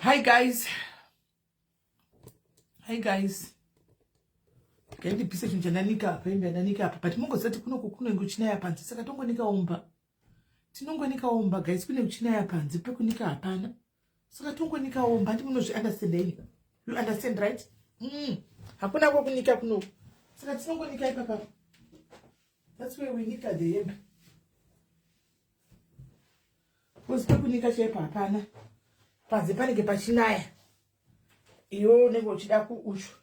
Hi guys. Hi guys. Ngandibvise chinhu chandanika apa, hembe yandanika apa, but mongoziva kuti kunoku kunenge kuchinaya panze, saka tongonika umba. Tinongonika umba guys, kune kuchinaya panze, pekunika hapana. Saka tongonika umba, handi munozvi understand ini. You understand right? Hakuna kwekunika kunoku. Saka tinongonika ipapa. That's where we nika the hembe. Because pekunika chaipo hapana. Panze panenge pachinaya. Iwe unenge uchida kuushu.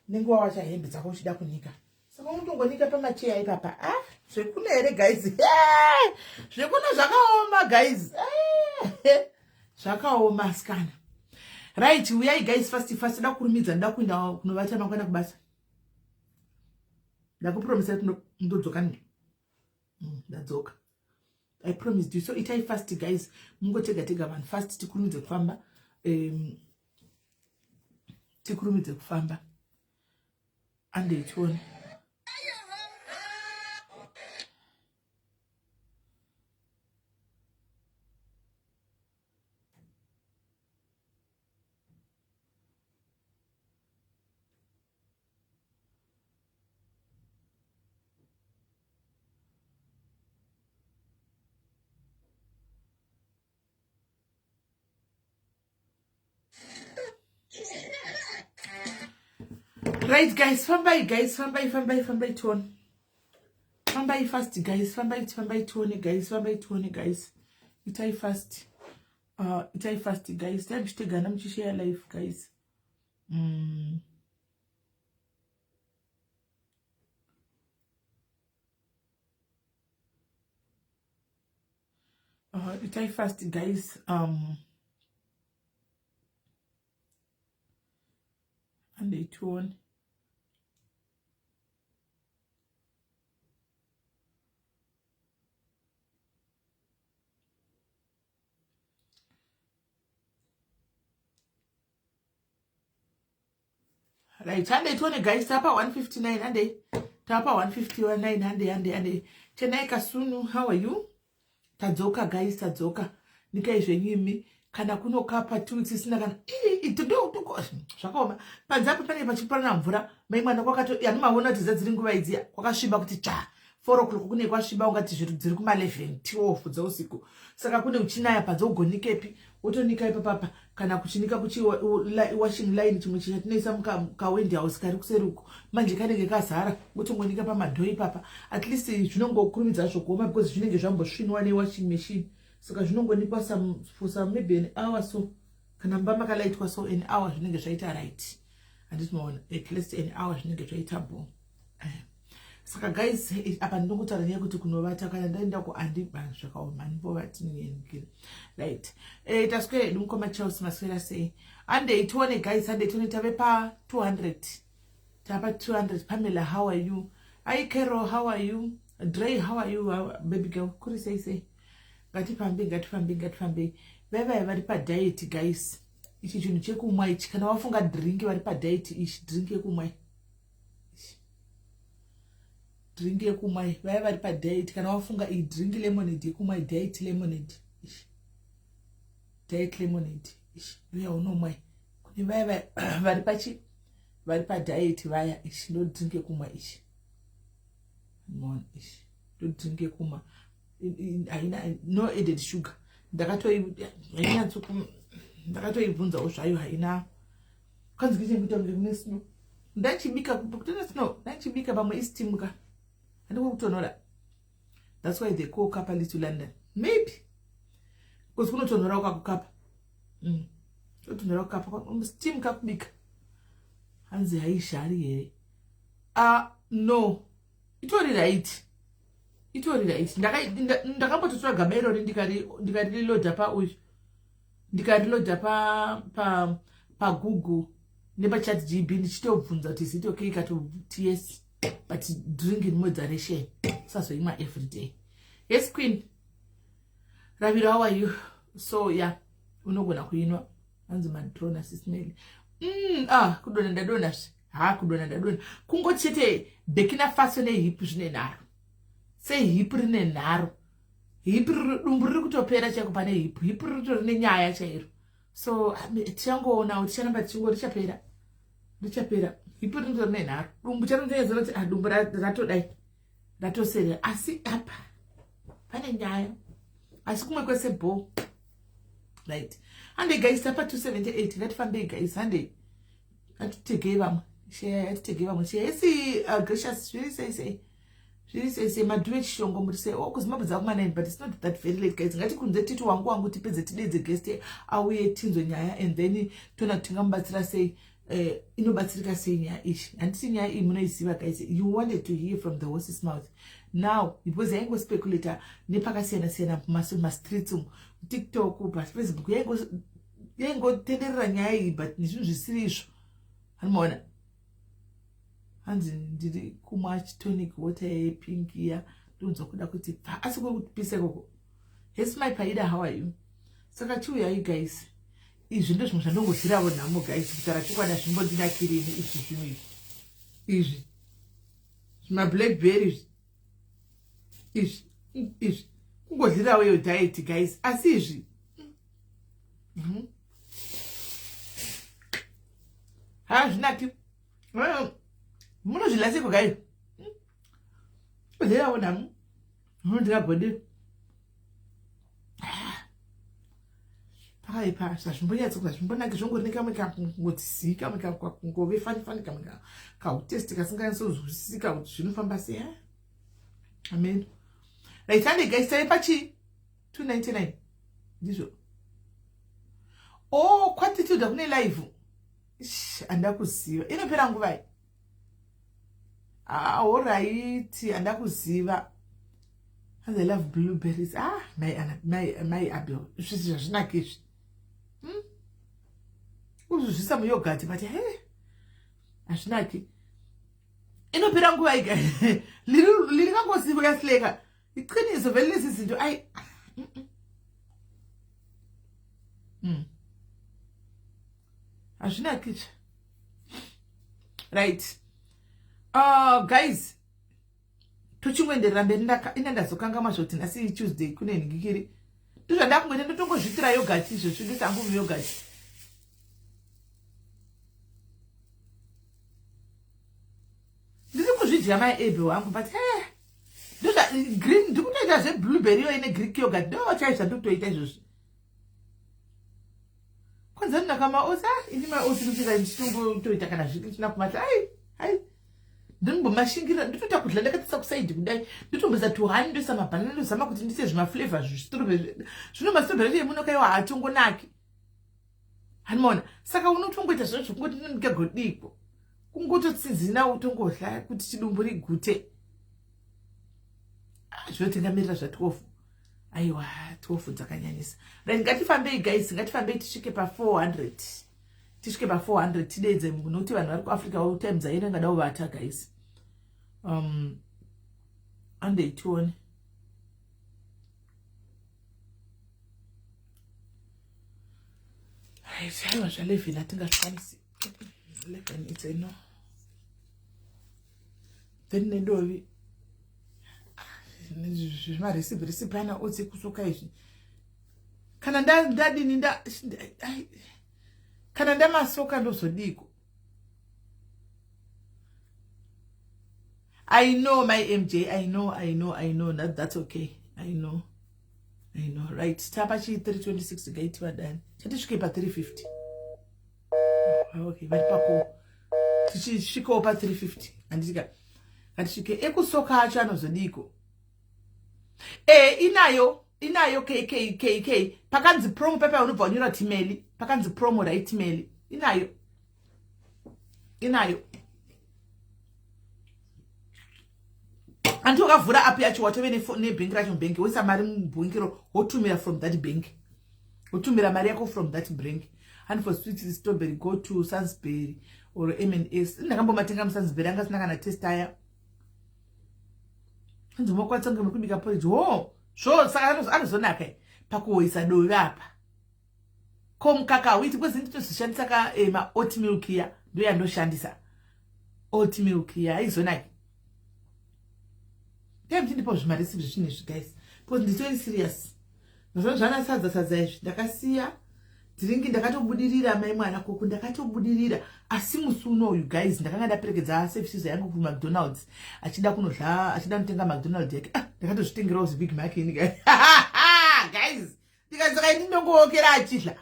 Unenge wawacha hembe dzako uchida kunika. Saka unotongonika pamacheya ipapa. Ah, zvekuna here guys? Zvekuna zvakaoma guys. Zvakaoma asikana. Right, uyai guys fast fast da kurumidza nda kuenda kunovata mangwana kubasa. Ndakupromisa kuti ndodzoka nini. Ndadzoka. I promised you. So itai fast guys. Mungotega tega vanhu fast tikurumidze kufamba. Tikurumidze kufamba. Andei tione. Right guys, fambai guys, fambai, fambai, fambai tione. Fambai fast guys, fambai, fambai tione guys, fambai tione guys. Itai fast. Itai fast guys. Tai muchitegana muchishare life guys. Itai fast guys. And tione. Right, handei tione guys, tapa 159, handei. Tapa 159, handei, handei, handei. Chenai Kasunu, how are you? Tadzoka guys, tadzoka. Nikai zvenyu imi. Kana kunokapa 2 weeks isina kana zvakaoma. Panze apa panenge pachiparana mvura. Mai mwana kwakato yani maona kuti dziri nguva idzi kwakasviba kuti tsva. 4 o'clock kune kwasviba ungati zviri dziri kuma 11 12 dzeusiku. Saka kune uchinaya panze ugonikepi wotonika ipapapa kana kuchinika kuchi washing line chimwe chatinoisa mukawendi house kari kuseri uko manje kanenge kazara wotongonika pamadhoo ipapa. At least zvinongokurumidza zvokuoma because zvinenge zvambosvinwa newashing machine. Saka zvinongonikwa for some maybe an hour so. Kana mumba makalaitwa so an hour zvinenge zvaita right. Handiti maona at least an hour zvinenge zvaita bo. Saka guys, apa ndinongotaura nyaya yekuti kunovata kana ndaenda kuandiba zvakaoma ndivovati nyenyekere. Right. Taswera hedu mukoma Chelsea, maswera sei? Handei tione guys, handei tione tave pa 200. Tapa 200. Pamela, how are you? Hi Carol, how are you? Dre, how are you? How, baby girl, kuri sei sei? Ngatifambe, ngatifambe, ngatifambe. Vai vai vari pa diet guys. Ichi chinhu chekumwa ichi kana wafunga drink vari pa diet ichi drink yekumwa. Drink yekumwa iyi vaya vari pa diet kana wafunga iyi drink lemonade yekumwa iyi diet lemonade. Diet lemonade ichi ndo yaunomwa iyi. Kune vaya vari pachi vari pa diet vaya ichi ndo drink yekumwa ichi. Mon ichi ndo drink yekumwa. Haina no added sugar. Ndakatoibvunzawo zvayo haina kanzi kitchen kuita kunge kune snow. Ndachibika kutona snow, ndachibika pamwe isteam ka. Handiko kutonhora. That's why they call Kapa Little London. Maybe. Because kunotonhora ukakukapa. Kunotonhora kukapa. Steam kakubika. Hanzi haishari here? No. Itori right. Itori right. Ndakambototora gaba irori ndikariloda pa uyu. Ndikariloda pa Google nepa chat GB ndichitobvunza kuti is it okay ikatoti yes, but drink in moderation. Usazoimwa every day. Yes Queen. Raviro, how are you? So yeah, unogona kuinwa. Hanzi madrona sismeli. Kudona ndadona zve. Ha, kudona ndadona. Kungoti chete Burkina Faso nehip zvine nharo. Sehip rine nharo. Hip dumbu riri kutopera chaiko pane hip. Hip riri ritori nenyaya chairo. So tichangoonawo, ticharamba tichingo richapera, richapera. Ipo rinotori nenharo, dumbu charinonyatsoona kuti ah, dumbu ratodai ratoserera, asi apa pane nyaya, asi kumwe kwese bho. Right, handei guys, tapa 278. Ngatifambei guys, handei, ngatitegei vamwe share, ngatitegei vamwe share. Isi Gracious, zviri sei sei, zviri sei sei? Madhuve chishongo, muri sei? Oh, kuZimbabwe dzakuma 9, but it's not that very late guys. Ngatikunze titi wangu wangu, tipedze, tidedze guest auye, tinzwe nyaya and then toona kuti tingamubatsira sei. Inobatsirika sei nyaya iyi? Handiti nyaya iyi munoiziva guys? You wanted to hear from the horse's mouth now, because yaingospeculata nepakasiyana siyana, mumastreets umu, TikTok, paFacebook, yaingotenderera nyaya iyi, but nezvinhu zvisiri izvo. Anomaona hanzi ndiri kumwa chitonic water yepink iya, ndonzwa kuda kuti pfa, asi kuri kupisa ikoko. Hes my Paida, how are you? Saka chiuyai guys. Izvi ndo zvimwe zvandongoziravo nhamo guys. Kutaura chokwadi, hazvimbondinakirini izvi zvinhu izvi, izvi zvimablackberry izvi, izvi kungodlirawo iyo diet guys, asi izvi Hazvinaki. Munozvidla seko guys? Kudlirawo nhamo, munondingagodi pakaipa. Zvazvimbonyatso, zvazvimbonaki, zvongori nekamwe kakungoti kamwe kakungove fani fani, kamwe kautesti kasinganyatsozwisisika kuti zvinofamba sei. Amen. Right, hande guys, taipa chii? 299 ndizvo. Oh, quantitude kune live, handa kuziva inopera nguvai. Ah, alright, handa kuziva. I love blueberries. Ah, mai Abel, zvisi zvazvinaka izvi. Kuzvizvisa muyoghurt, but he, hazvinaki. Inopera nguva ika liri kangosivo yasileka iqiniso vele lezi zinto ayi. Hazvinaki. Right, guys, tochingoenderera mberi. Ina ndazokangama zvoti nhasi Tuesday, kune nhingikiri. Ndozvandakungoita, ndotongozviitira yoghurt izvozvi, ndosangu muyoghurt. Ndiri kuzvidya mai Abe wangu, but ndozva green ndikutoita zveblueberry iyo ine Greek yoghurt, ndo chaizvo zvandikutoita izvozvi. Kwanza ndinaka maoats. Ah, ini maoats ndikutoita ndichitongotoita kana zviri ndisina kumata. Ai ai, ndinombomashingirira, ndotoita kudla ndakatisa kusaidi kudai, ndotomboisa tuhani, ndoisa mabhanana, ndozama kuti ndise zvimaflavor zvistrawberry. Zvino mastrawberry acho emunokaiwa haatongonaki, hanimaona. Saka unotongoita zviro zvekungoti ndikagodiko, kungototsinzina, utongodla kuti chidumbu rigute. Ah, zvinotingamirira zva12. Aiwa, 12 dzakanyanyisa. Right, ngatifambei guys, ngatifambei tisvike pa400, tisvike pa400, tidedze nokuti vanhu vari kuAfrica time dzaina ngada kuvata guys. Andei tione. Right, aiwa, zva11 hatingazvikwanisi. 11, it's a no. Then nedovi, zvimarecipe recipe ana otsi kusuka izvi, kana ndadini, kana ndamasoka ndozodiko? I know my MJ, I know, I know, I know that, that's okay. I know, I know. Right, tapa chi 326 gaiti vadani, chatisvike pa 350. Okay, vari pako, tichisvikawo pa 350, handitika? Ngatisvike. Ekusoka acho anozodiko? E, inayo, inayo kkk. Pakanzi promo pepa, unobva wanyora timeli, pakanzi promo, right? Meli inayo, inayo. Anti wakavhura app yacho, watove nebhengi racho mubhengi, woisa mari mubhengiro, wotumira from that bank, wotumira mari yako from that bank. And for sweet strawberry, go to Sainsbury or M&S. Ndakambomatenga muSainsbury, anga asina kana test aya. Hanzi mokwanisa kunge mukubika porridge. Ho, zvo saka anozonaka pakuoisa dovi apa. Ko mukaka hauiti? Because nditozoshandisa ka maoat milk iya, ndo yandoshandisa, oat milk iya haizonaki. Dai muchindipawo zvimarecipe zvinhu izvi guys, because nditori serious. Mazano zvana sadza sadza izvi ndakasiya. Drink ndakatobudirira, mai mwana koko, ndakatobudirira. Asi musi unoyu, guys, ndakanga ndaperekedza services yangu kuMcDonald's, achida kunodla, achida kunotenga McDonald yake. Ah, ndakatozvitengerawo ziBig Mac ini, guys. Ndikasaka ndinongookera achidla.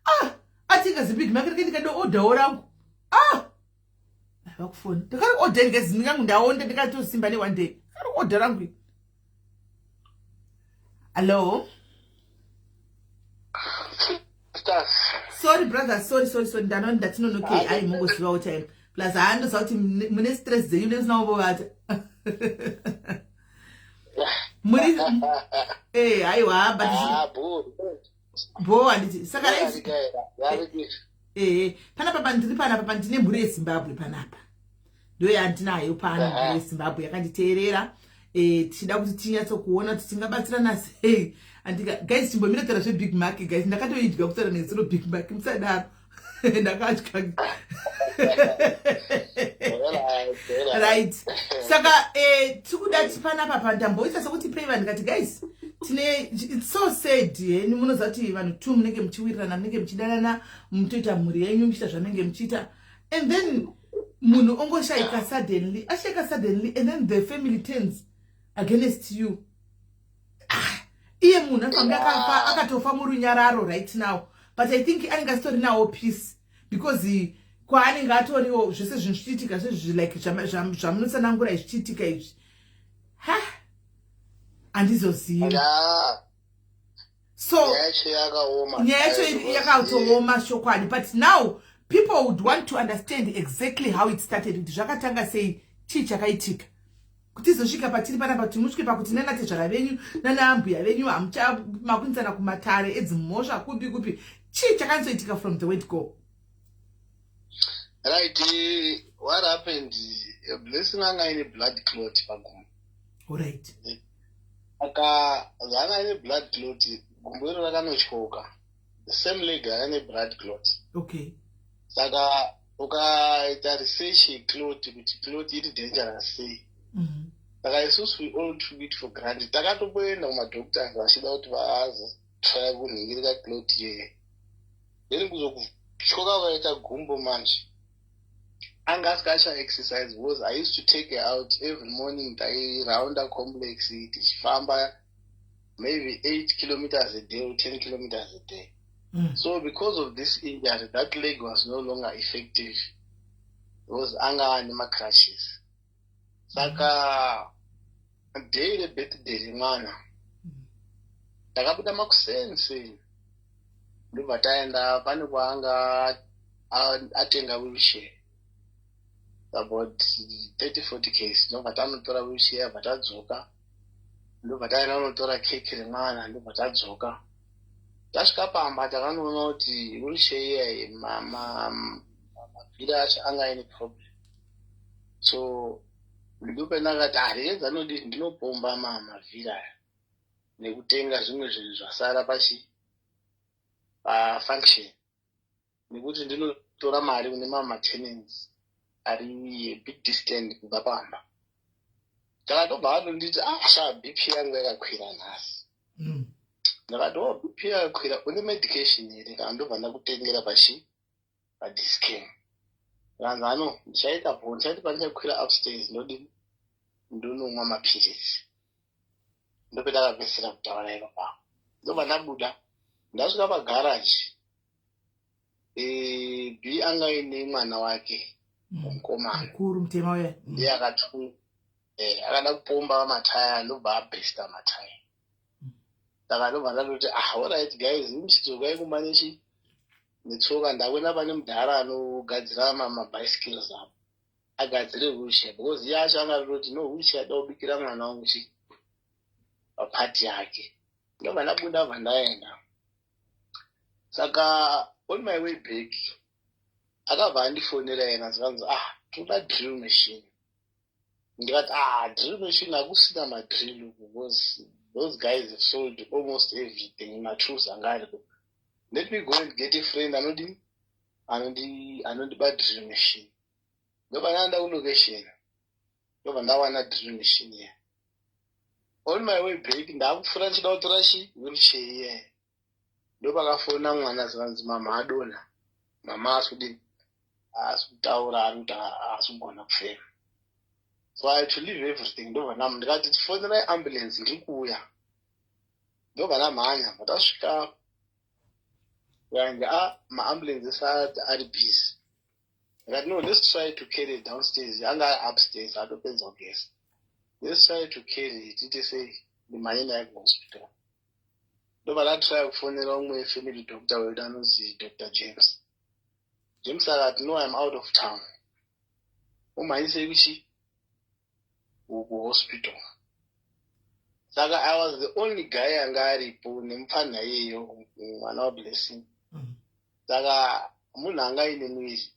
Ah, atenga ziBig Mac rike, ndikadoodhawo rangu. Ah, vakufona, ndakariodha guys. Ndingangu ndaonda, ndikatosimba neone day, ndakariodha rangu. Hallo? Stars. Sorry brother, sorry, sorry, sorry. Ndanoni ndatinonokei. Ai, mungozivawo time, plus haandoziva kuti mune stress dzenyu nemusina kumbovata muri. Aiwa, but Ah, bho. Bo, handiti? Saka right. Yariki. Ehe, panapa pandiri panapa, pandine mhuri yeZimbabwe panapa, ndo yandinayo pano. Mhuri yeZimbabwe yakanditeerera. Tichida kuti tinyatsokuona kuti tingabatsirana sei. Andika guys, chimbomira taura zveBig Mac. Guys, ndakatoidya kutaura nezuro Big Mac, musadaro, ndakadya. Right, saka tikuda ti panapa pandamboita sekuti pei vanhu, ndikati guys, tine, it's so sad. Heni munoziva kuti vanhu two munenge muchiwirirana, munenge muchidanana, mutoita mhuri yenyu, muchiita zvamunenge muchiita, and then munhu ongoshayika suddenly, ashayika suddenly, and then the family turns against you. Ah, iye munhu anofange akafa, akatofa murunyararo right now, but I think anenge asitorinawo peace because kwaanenge atoriwo, zvese zvinhu zvichiitika zvezvi, like zvamunotsanangura zvichiitika izvi, ha, handizozivi. So nyaya yacho yakaoma. Nyaya yacho yakatooma chokwadi, but now people would want to understand exactly how it started, kuti zvakatanga sei, chii chakaitika kuti izosvika patiri panapa, kuti musvike pakuti nanatezvara venyu nanaambuya venyu hamuchamakunisana kumatare edzimhosva kupi kupi. Chii chakanyatsoitika from the word go? Right, what happened, Blessing anga aine blood clot pagumbo. Aka zvanga aine blood clot, gumbo iro rakanotyoka, the same leg aine blood clot. Saka ukaita research yeclot, kuti clot iri dangerous sei. Saka isusu we all took it for granted. Takatomboenda kumadoctors vachida kuti vazotrya kunhingirika clot iyeye. Then kuzokutyoka kwaita gumbo manje, anga asingacha exercise, because I used to take her out every morning. Tairaunda complex tichifamba maybe 8 kilometers a day or 10 kilometers a day. So because of this injury, that leg was no longer effective because anga ane macrutches. Saka day rebirthday remwana, takabuda makuseni, ndobva taenda pane kwaanga atenga wheelchair, about 30 40 ks. Ndobva tanotora wheelchair, bva tadzoka, ndobva taenda kunotora keke remwana, ndobva tadzoka. Tasvika pamba, takanoona kuti wheelchair iya mavhiri acho anga aine problem. So ndopendakati haregedza nodii, ndinopomba mavhiri aya nekutenga zvimwe zvinhu zvasara pachi pafunction, nekuti ndinotora mari kune mamwe matenants ari big distant kubva pamba. Takatobva vatonditi, "Ah sha, BP yangu yakakwira nhasi." Ndakati, "Oh, BP yakakwira, une medication here? Kana ndobva ndakutengera pachi paDischem." Kanzi, "Ano ndichaita po, ndichaiti pandichakwira upstairs ndodini, ndonomwa mapirisi." Ndopendakapedzisira kutaura ipapapo. Ndobva ndabuda, ndasvika pagaraji, B anga aine mwana wake mukomana. Mukuru mutema uya. Ndiye akati akada kupomba mataya, ndobva abhesta mataya. Saka ndobva ndatoti, "Ah, alright guys, muchidzokai kumba nechi netsoka. Ndakuenda pane mudhara anogadzira mabicycles apo, agadzire wheelchair," because iye acho anga atoti, "No, wheelchair da kubikira mwana wangu chi papati yake." Ndobva ndabuda, bva ndaenda. Saka on my way back akabva andifonera yena, zikanzi, "Ah, toda drill machine." Ndikati, "Ah, drill machine hakusina madrill because those guys have sold almost everything, matools anga ariko. Let me go and get a friend anodi anondiba drill machine." Ndobva ndaenda kulocation, ndobva ndawana drill machine iya. On my way back, ndakupfuura ndichida kutora chi wheelchair iya. Ndopakafona mwana, zikanzi mama adonha, mama asi kudini, haasi kutaura, ari kuti haasi kugona kufema. So I had to leave everything. Ndobva nam ndikati, "Tifonerai ambulance, ndiri kuuya." Ndobva ndamhanya. Patasvika yange a maambulance esati ari busy. Ndikati, "No, let's try to carry it downstairs." Anga ari upstairs, atopedza kugeza. "Let's try to carry, tiite sei, ndimhanye naye kuhospital." Ndobva ndatry kufonera umwe family doctor wedu anonzi Dr James. James akati, "No, I'm out of town, umhanyisei kuchi kuhospital." Saka I was the only guy anga aripo nemupfanha iyeyo, mwana waBlessing. Saka munhu anga aine mwiri,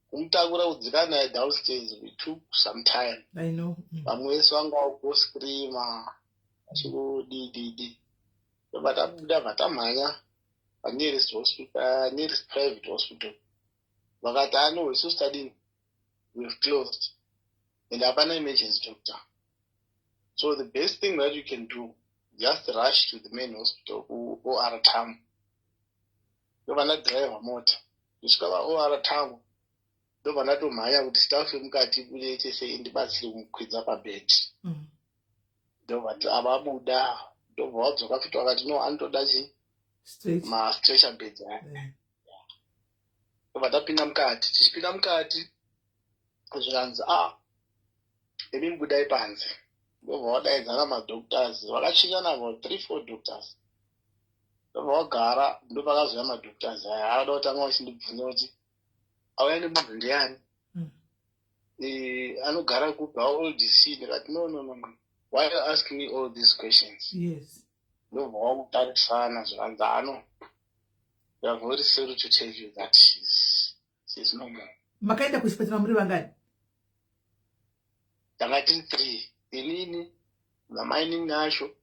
kumutakura kudzika naye downstairs, we took some time. I know. Vamwe vese vanga vagoscreama vachingodididi. Ndobva tabuda, bva tamhanya panearest hospital, nearest private hospital. Vakati, "Ano, isusu tadini, we've closed and hapana emergency doctor, so the best thing that you can do, just rush to the main hospital kuOR Tambo." Ndobva ndadhiraivha mota ndisvika paOR Tambo. Ndobva ndatomhanya kuti staff yemukati ibude chese indibatsire kumukwidza pabhedhi. Ndobva avabuda, ndobva vadzoka futi, vakati, "No, anotoda chi Straight. mastretcher beds aya." Ndobva tapinda mukati. Tichipinda mukati, zvikanzi, "A, imi budai panze." Ndobva vadaidzana madoctors, vakachinjana about three four doctors. Ndobva vagara. Ndopakazouya madoctors aya, akada kutanga vachindibvunza kuti auya nemunhu ndiani, anogara kupi, how old is he? Ndikati, "No, no, no, no, why you asking me all these questions?" Ndobva wakutarisana, zvikanzi, "Ano, we are very sorry to tell you that she's no more." Makaenda kuchipatara muri vangani? Tanga tiri three, inini namainini acho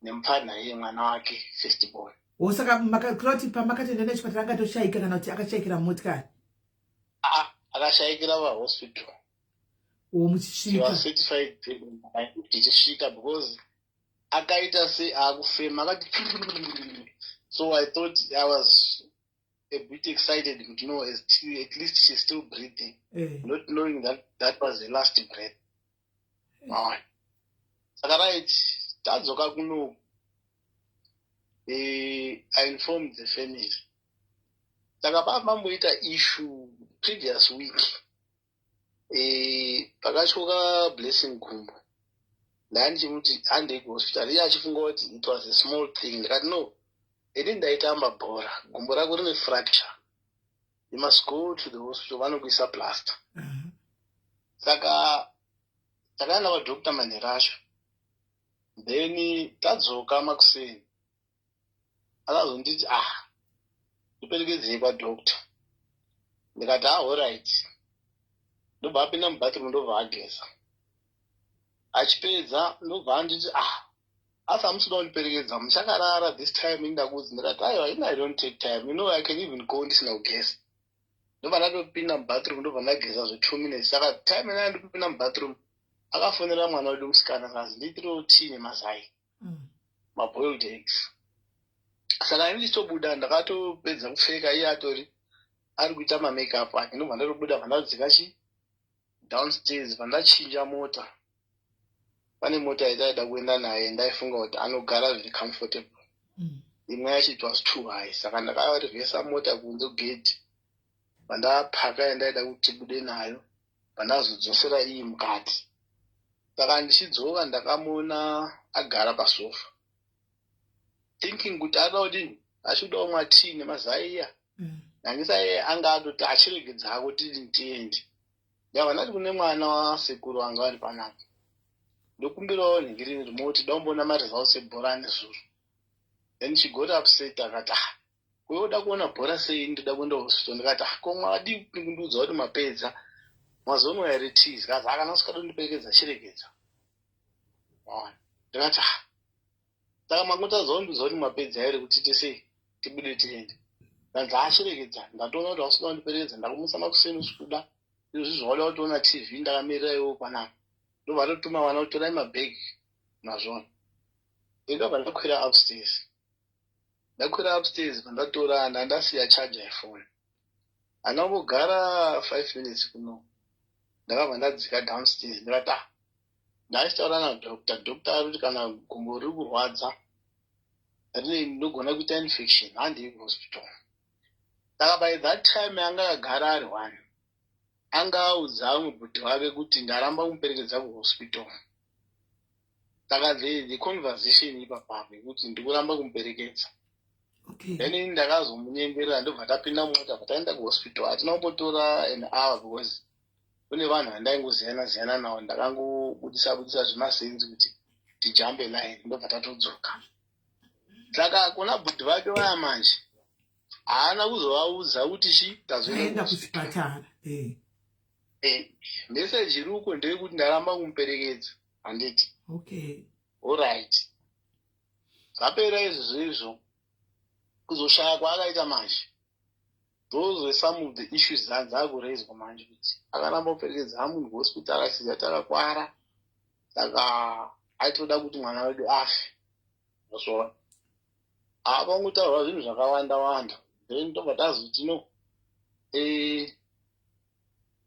nemupfanha iye, mwana wake first born. O, saka kureva kuti pamakatoenda nechipatara angatoshaika, kana kuti akashayikira mumotikari? Ah, akashayikira pahospital. O. She Muchisvika. was certified tichisvika, because akaita seakufema, akati, so I thought, I was a bit excited kuti no, at least she's still breathing, not knowing that that was the last breath. Alright. Saka right, tadzoka kuno, I informed the family. Saka pamamboita issue previous week, pakatyoka Blessing gumbo, ndandichimuti handei kuhospital, iye achifunga kuti it was a small thing. Ndikati, "No, ini ndaitamba bhora, gumbo rako rine fracture, you must go to the hospital, vanokuisa plaster." Saka takaenda kwadoctor manheru acho. Then tadzoka makuseni, akazonditi, "Ah, ndiperekedzei kwadoctor." Ndikati, "Ah, alright." Ndobva apinda mubathroom, ndobva ageza. Achipedza, ndobva anditi, "Ah, asi hamusida kundiperekedza, muchakarara this time indakuudzi." Ndikati, "Aiwa, ini I don't take time, you know, I can even go ndisina kugeza." Ndobva ndatopinda mubathroom, ndobva ndageza zve2 minutes. Saka time inaya ndikupinda mubathroom, akafonera mwana wedu musikana, kazi, "Ndiitirewo tea nemazai, maboiled eggs." Saka ini ndichitobuda, ndakatopedza kupfeka, iye atori ari kuita mamakeup ake. Ndobva ndatobuda, bva chi downstairs, vandachinja mota. Pane mota yataida kuenda naye, ndaifunga kuti anogara zviri comfortable. Imwe yacho it was too high, saka ndakarivhesa mota kunze kugedhi, vandapaka yandaida kuti tibude nayo, vandazodzosera iyi mukati. Saka ndichidzoka, ndakamuona agara pasofa, thinking kuti arida kudini, achikuda kumwa tea nemazai iya. Nangisa iye anga atoti achiregedza hako tidi tiende. Ndabva ndati kune mwana wasekuru wanga vari panapa, "Ndokumbirawo nhingirini remote, daumboona maresults ebhora nezuro." Then she got upset, akati, "Ah, kuyoda kuona bhora sei? Ndoda kuenda hospital." Ndikati, "Ah, ko mwadii kundiudza kuti mapedza, mazonwa here tea?" Zikazi, "Akana usingada kundiperekedza, chiregedza." Ndikati, "Ah, saka mangotazondiudza kuti mapedza here kuti tiite tibude tiende?" Ndanzi, "Achiregedza, ndatoona kuti hausida kundiperekedza, ndakumusa makuseni usikuda, izvozvi zvauda kutoona TV, ndakamirira iwo panapa." Ndobva totuma vana kutorai mabhegi mazvona. Ndobva ndakwira upstairs. Ndakwira upstairs, pandatora ndandasiya charger yefoni. Handina kumbogara 5 minutes kuno, ndakabva ndadzika downstairs. Ndikati, "Ah, ndachitaura nadoctor. Doctor ari kuti kana gumbo riri kurwadza, rine ndogona kuita infection, handei kuhospital." Saka by that time anga akagara ari one, anga audza mubhudhi wake kuti ndaramba kumuperekedza kuhospital. Saka the conversation ipapapo yekuti ndikuramba kumuperekedza. Then ini ndakazomunyengerera, ndobva tapinda mumota, bva taenda kuhospital. Hatina kumbotora an hour because kune vanhu vandaingoziyana ziyana navo. Ndakangobudisa budisa zvimasenzi kuti tijambe line, ndobva tatodzoka. Saka kuna bhudhi vake vaya manje, haana kuzovaudza kuti chi tazoenda Taenda kuhospital. kuchipatara. Meseji iri uko ndeyekuti ndaramba kumuperekedza, handiti? Alright, zvapera izvozvo. Izvo kuzoshaya kwaakaita manje, those were some of the issues dzakuraiswa manje, kuti akaramba kuperekedza munhu kuhospital achiziva takakwara, saka aitoda kuti mwana wedu afe. Zvaona apangotaurwa zvinhu zvakawanda wanda. Then tobva tazoti, "No,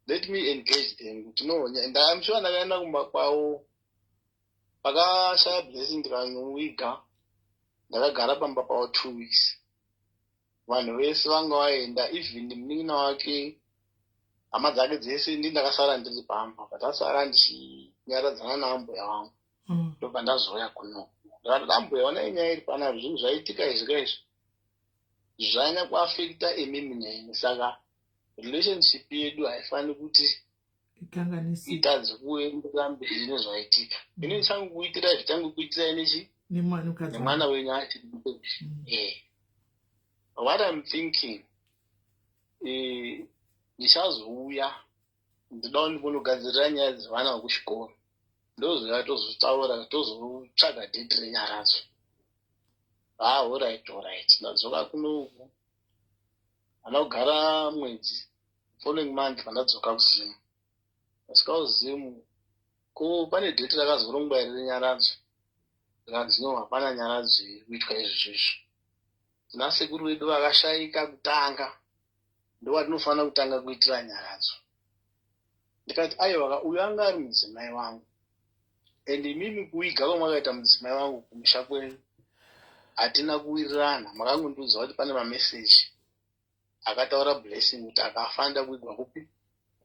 let me engage them," kuti no, I'm sure ndakaenda kumba kwavo pakashaya Blessing, ndikanowiga. Ndakagara pamba pavo 2 weeks. Vanhu vese vanga vaenda, even munin'ina wake, hama dzake dzese. Ndi ndakasara ndiri pamba, patasara ndichinyaradzana naambuya vangu. Ndobva ndazouya kuno, ndakati, "Ambuya, onai nyaya iri panapa. Zvinhu zvaitika izvi kaizvi zvanyanya kuafecta imimi neni, saka relationship yedu haifaniri kuti Ikanganisika. itadze kuendera mberi nezvaitika. Ini ndichangokuitirai zvichangokuitirai nechi Nemwanukadzi. nemwana wenyu achiri mupenyu." What I'm thinking, ndichazouya, ndinoda ndibonogadzirira nyaya dzevana vekuchikoro, ndozouya tozotaura, tozotsvaga date renyaradzo. Ah, alright. Ndadzoka kunoku, hana kugara mwedzi. Following month pandadzoka kuZimu, ndasvika kuZimu, ko pane date rakazorongwa here renyaradzo? Ndikanzi, "No, hapana nyaradzo iri kuitwa izvozvo. Tina sekuru vedu vakashayika kutanga, ndowatinofanira kutanga kuitira nyaradzo." Ndikati, "Aiwa, uyu anga ari mudzimai wangu, and imimi kuiga kwamwakaita mudzimai wangu kumusha kwenyu, hatina kuwirirana. Makangondiudza kuti pane mameseji akataura Blessing kuti akafanira kuigwa kupi?"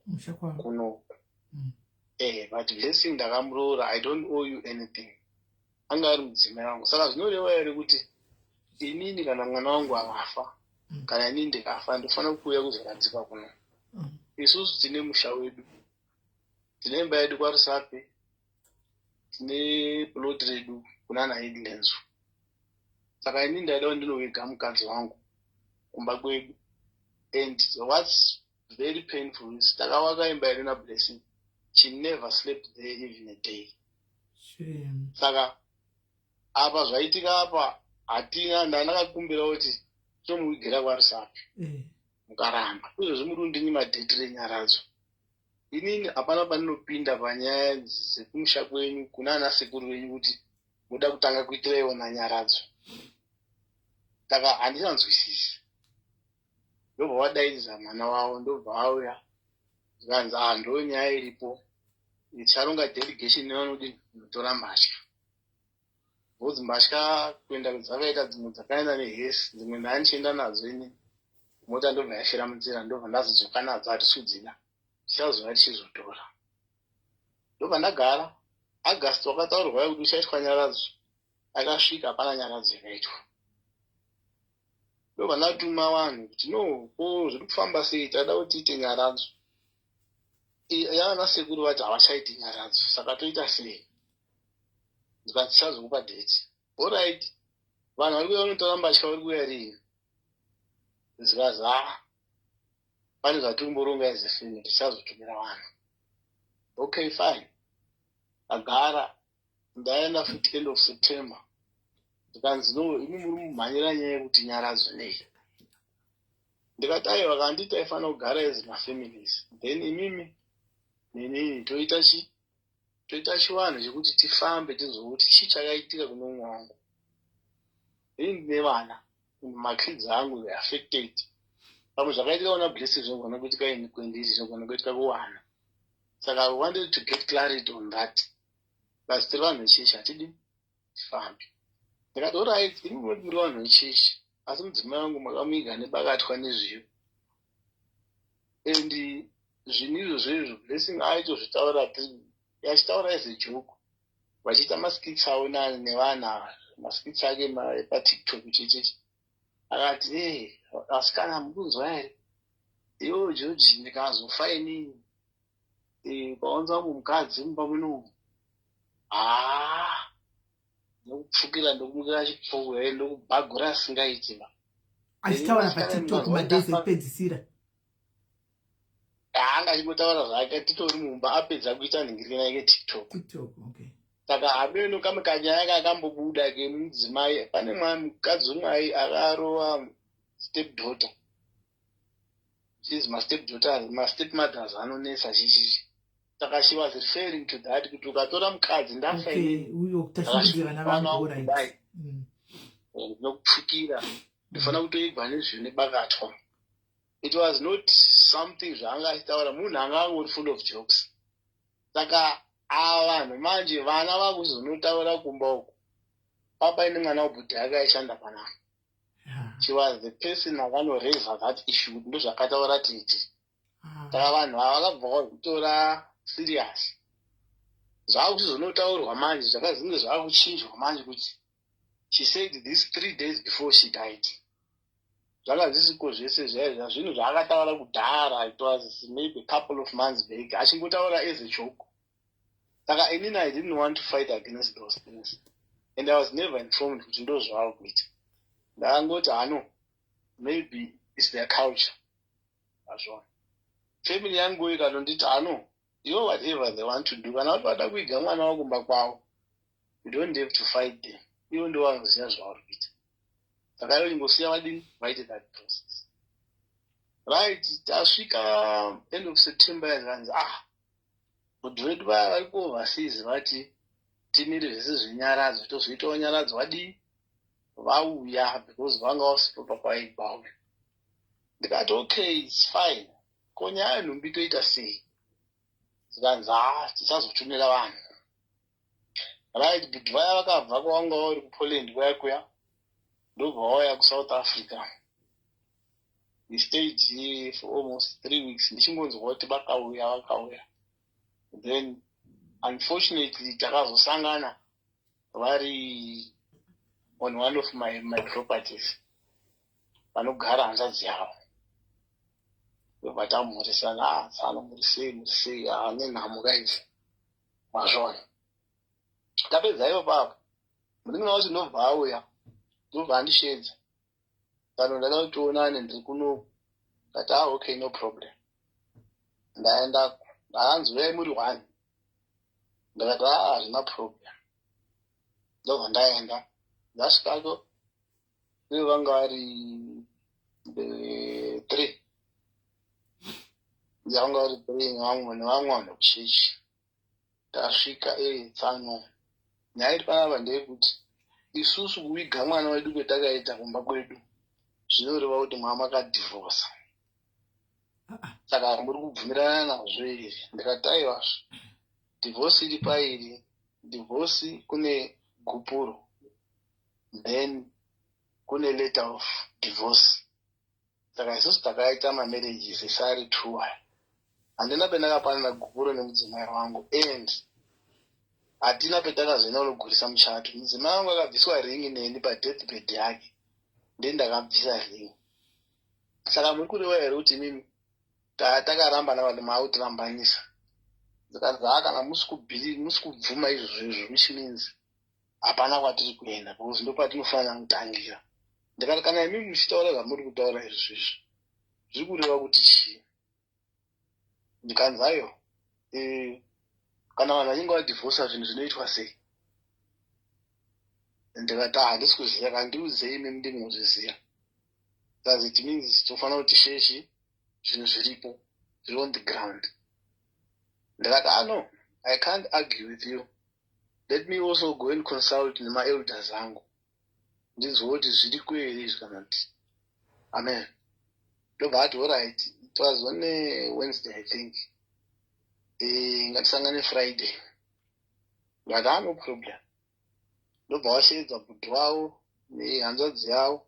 Musha kwavo. Kuno. But Blessing ndakamuroora. I don't owe you anything. Anga ari mudzimai wangu. Saka zvinoreva here kuti inini kana mwana wangu akafa, kana inini ndikafa, ndofanira kuuya kuzoradzikwa kuno? Isusu tine musha wedu, tine imba yedu kwaRusape, tine plot redu kuna naHeadlands. Saka inini ndaida kuti ndinoviga mukadzi wangu kumba kwedu. And what's very painful is takavaka imba yedu naBlessing. She never slept there even a day. Shame. Saka apa zvaitika apa, hatina. Ndandakakumbira kuti tomuvigira kwaRusape, mukaramba. Izvozvi muri kundinyima date renyaradzo. Inini hapana pandinopinda panyaya dzekumusha kwenyu kuna ana sekuru venyu kuti muda kutanga kuitira iwona nyaradzo. Saka handichanzwisisi. Ndobva vadaidza mwana wavo, ndobva auya, zvikanzi, "Ah, ndo nyaya iripo. Ticharonga delegation nevanodi kunotora mbatya." Bhodzi mbatya kuenda dzakaita dzimwe dzakaenda nehearse, dzimwe ndandichienda nadzo ini, mota ndobva yafira munzira, ndobva ndazodzoka nadzo. Hatisi kudzida, tichazouya tichizotora. Ndobva ndagara. August wakataurwa kuti uchaitwa nyaradzo, akasvika, hapana nyaradzo yakaitwa. Ndobva ndatuma vanhu kuti, "No, ko zviri kufamba sei? Tada kuti tiite nyaradzo." Yavana sekuru vati havachaiti nyaradzo, saka toita sei? Ndikati, "Tichazokupa date." "Alright, vanhu vari kuuya kunotora mbatya vari kuuya rini?" Zikazi, "Ah, pane zvatiri kumboronga as a family, tichazotumira vanhu." Okay, fine. Agara. Ndaenda futi end of September, ndikanzi, "No, imi muri mumhanyira nyaya yekuti nyaradzo nei?" Ndikati, "Aiwa, kandi taifanira kugara as mafamilies, then imimi nenini toita chi toita chivanhu chekuti tifambe, tizokuti chii chakaitika kune umwe wangu. Ini ndine vana." Makids angu, they affected. Pamwe zvakaitika kuna Blessing zvinogona kuitika ini kwendiri, zvinogona kuitika kuwana. Saka I wanted to get clarity on that. Basi tiri vanhu vechechi, hatidi tifambe. Ndikati, "Alright, imi munoti muri vanhu vechechi, asi mudzimai wangu makamuiga nebakatwa nezviyo." And zvinhu izvozvo izvo Blessing aitozvitaura, achitaura as a joke, vachiita maskits avo nevana, maskits ake epaTikTok chichichi. Akati, "E, asikana, mukunzwa here iwo George? Ndikazofa inini, paunza wangu mukadzi mumba munomu, haa, ndokupfukira, ndokumukira chipfoko here, ndokubhagura asingaiti ma." Achitaura paTikTok madays ekupedzisira? Haanga achingotaura zvake titori mumba, apedza kuita nhingirina yake TikTok. TikTok, okay. Saka hameno kamwe kanyaya kakambobuda kemudzimai, pane mukadzi umwe akarova step daughter. Chizi mastep daughters, mastep mothers anonetsa, chichichi. Saka she was referring to that, kuti ukatora mukadzi ndafa Uyo kutashungudzira vana vangu, right. Ndinokupfukira, ndinofanira kutoigwa nezviyo nebakatwa. It was not something zvaanga achitaura, munhu anga angori full of jokes. Saka ava vanhu manje, vana vakuzonotaura kumba uku, papaine mwana wabhudhi ake aishanda panapa. She was the person akanoraisa that issue, kuti ndozvakataura titi. Saka vanhu ava vakabva vakutora serious, zvakuchizonotaurwa manje, zvakazinge zvakuchinjwa manje, kuti she said this 3 days before she died. Zvanga zvisiko zvese zvaizva, zvinhu zvaakataura kudhara. It was maybe a couple of months back, achingotaura as a joke. Saka inini I didn't want to fight against those things, and I was never informed kuti ndo zvava kuita. Ndakangoti hano, maybe it's their culture, azvona. Family yangu ikatonditi hano, iwo whatever they want to do, kana kuti vada kuiga mwana wakumba kwavo, you don't have to fight them. Ivo ndo vanoziva zvavari kuita. Saka ivo ingosiya vadini, vaite that process, right? Tasvika end of September, yakanzi, ah, bhodhi vedu vaya vari kuoverseas vati timire zvese zvenyaradzo, tozoitawo nyaradzo vadii, vauya, because vanga vasipo pakwaigwawe. Ndikati, "Okay, it's fine. Ko nyaya yenhumbi toita sei?" Zikanzi, "Ha, tichazotumira vanhu." Right, bhudhi vaya vakabva kwavanga vari kuPoland kuya kuya, ndobva vauya kuSouth Africa. We stayed here for almost 3 weeks, ndichingonzwa kuti vakauya, vakauya. Then unfortunately takazosangana vari on one of my properties vanogara hanzvadzi yavo. Ndobva tamhoresana, "Ah, tsano, muri sei, muri sei? Ah, nenhamo kaidzi." Mazvona, tapedza ivo papo, munin'ina wacho ndobva auya, ndobva andishedza, "Tsano, ndada kuti tionane, ndiri kunoku." Ndati, "Ah, okay, no problem." Ndaendako, ndakanzi, "Uyai muri one." Ndakati, "Ah, hazvina problem." Ndobva ndaenda, ndasvikako, ivo vanga vari three, vanga vari three nevamwe nevamwe vanhu vekuchechi. Tasvika, "E, tsano, nyaya iri panapa ndeyekuti isusu kuviga mwana wedu kwetakaita kumba kwedu zvinoreva kuti mwa makadhivhosa. Saka muri kubvumirana nazvo here?" Ndikati, "Aiwazvo, divorce iri pairi. Divorce kune gupuro, then kune letter of divorce. Saka isusu takaita mamarriages esari two aya, handina pendakapanana gupuro nemudzimai wangu, and hatina petakazoenda kunogurisa muchato. Mudzimai wangu akabviswa ringi neni padeathbed yake, ndendakabvisa ringi. Saka muri kureva here kuti imimi takarambana, vanhu maakutirambanisa?" Zikanzi, "Haa, kana musi kubvuma izvozvo izvo, which means hapana kwatiri kuenda, because ndo patinofanira kutangira." Ndikati, "Kana imimi muchitaura zvamuri kutaura izvozvo izvo, zviri kureva kuti chii?" Ndikanzi, "Aiwa, kana vanhu vachinge vadhivhosa, zvinhu zvinoitwa sei?" Ndikati, "Handisi kuziva, kandiudzei imimi ndinozviziva." Does it means tofanira kuti sheshi zvinhu zviripo, zviri on the ground? Ndikati, "Ah, no, I can't argue with you. Let me also go and consult nemaelders angu." Ndinzwe kuti zviriko here izvi kana kuti amen. Ndobva ati, "Alright." It was on a Wednesday, I think. Ngatisangane Friday. Ndikati, "Ah, no problem." Ndobva washeedza bhudhi wavo nehanzvadzi yavo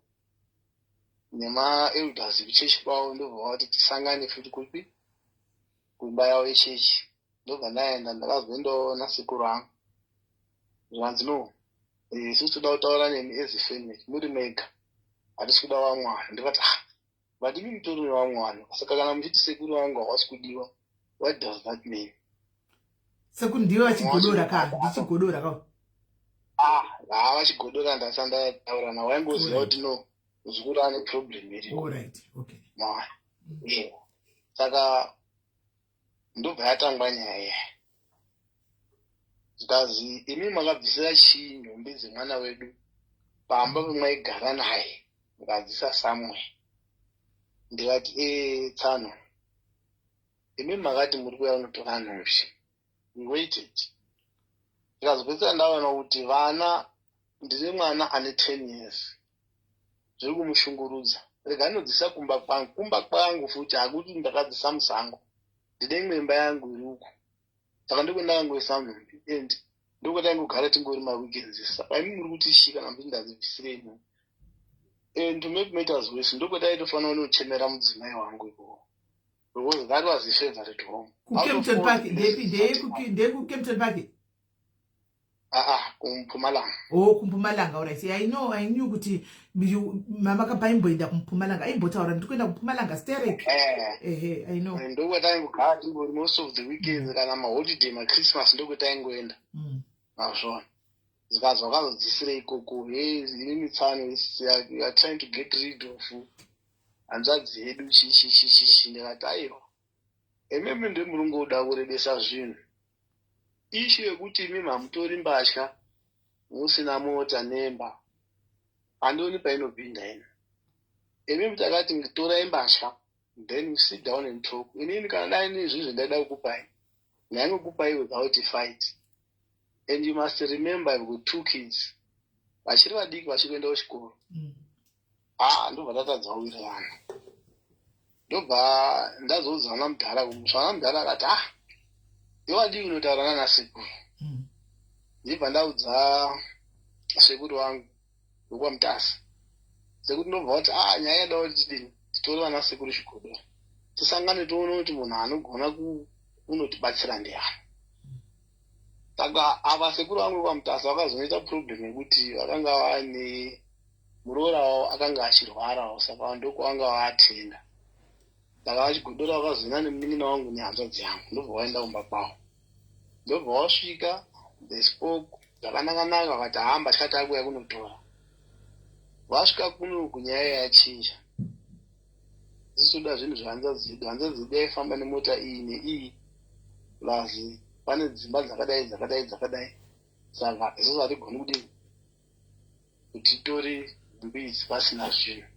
nemaelders ekuchechi kwavo. Ndobva vati tisangane futi kupi? Kumba yavo yechechi. Ndobva ndaenda, ndakazoendawo nasekuru angu. Zvikanzi, "No, isusu toda kutaura nemi as a family, muri mega, hatisi kuda vamwe vanhu." Ndikati, "Ah, but imi mutori nevamwe vanhu. Saka kana muchiti sekuru vangu havasi kudiwa, what does that mean?" Sekuru ndiwe vaChigodora ka? NdiChigodora ka? Ah, haa, vaChigodora ndasati ndataura navo. Waingoziva kuti no, muzukuru ane problem iri. Yeah. Saka ndobva yatangwa nyaya iya. Zvikazi, "Imi makabvisira chii nhumbi dzemwana wedu pamba pemaigara naye, mukadzisa somewhere?" Ndikati, "E, tsano, imi makati muri kuuya kunotora nhumbi. We waited." Ndikazopedzisira ndaona kuti vana, ndine mwana ane 10 years, zviri kumushungurudza. Rega ndinodzisa kumba kwangu. Kumba kwangu futi, hakuti ndakadzisa musango. Ndine imwe imba yangu iri uku, saka ndokwendakangoisa nhumbi and ndokwataingogara tingori maweekends. Saka imi muri kuti chii kana muchiti ndadzibvisirei nhumbi? And to make matters worse, ndokwetaitofanira kunochemera mudzimai wangu ikoko, because that was his favorite home. KuKempton Park? NdeyekuKempton Park? Aa, kuMpumalanga. Oh, kuMpumalanga, alright. I know, I knew kuti mama kapaimboenda kuMpumalanga, aimbotaura, "Ndiri kuenda kuMpumalanga sterek." Ehe, I know. Ndokwataingogara tingori most of the weekends, kana maholiday, maChristmas, ndokwetaingoenda. Nazvona zikazi wakazodzisira ikoko. He, inini tsano, you are trying to get rid of hanzvadzi yedu, chichichichichi. Ndikati, "Aiwa, imimi ndemuri ngoda kurebesa zvinhu. Issue yekuti imimi hamutori mbatya musina mota nemba, handioni painopinda ina. Imimi takati torai mbatya, then we sit down and talk. Inini kana dai nezvinhu zvendaida kukupai, ndaingokupai without a fight. And you must remember I've got two kids vachiri vadiki, vachiri kuenda kuchikoro." Ah, ndobva tatadza kuwirirana. Ndobva ndazoudza vana mudhara kumusha. Vana mudhara akati, "Ah, iwadii unotaura nana sekuru?" Ndibva ndaudza sekuru wangu wekwaMutasa. Sekuti ndobva kuti, "Ah, nyaya yada kuti tidini, titore vana sekuru Chigodora, tisangane, tione kuti munhu anogona kunotibatsira ndiani." Saka ava sekuru vangu vekwaMutasa vakazonoita problem yekuti vakanga vane muroora wavo akanga achirwarawo, saka ndokwavanga vaatenda. Saka vaChigodora vakazoenda nemunin'ina wangu nehanzvadzi yangu, ndobva vaenda kumba kwavo. Ndobva wasvika, they spoke zvakanaka-naka, vakati, "Haa, mbatya takuuya kunotora." Vasvika kuno, kunyaya yachinja. "Isi toda zvinhu zvehanzvadzi yedu. Hanzvadzi yedu yaifamba nemota iyi neiyi, plus pane dzimba dzakadai, dzakadai, dzakadai. Saka isusu hatigoni kudini kuti titore nhumbi idzi pasina zvinhu."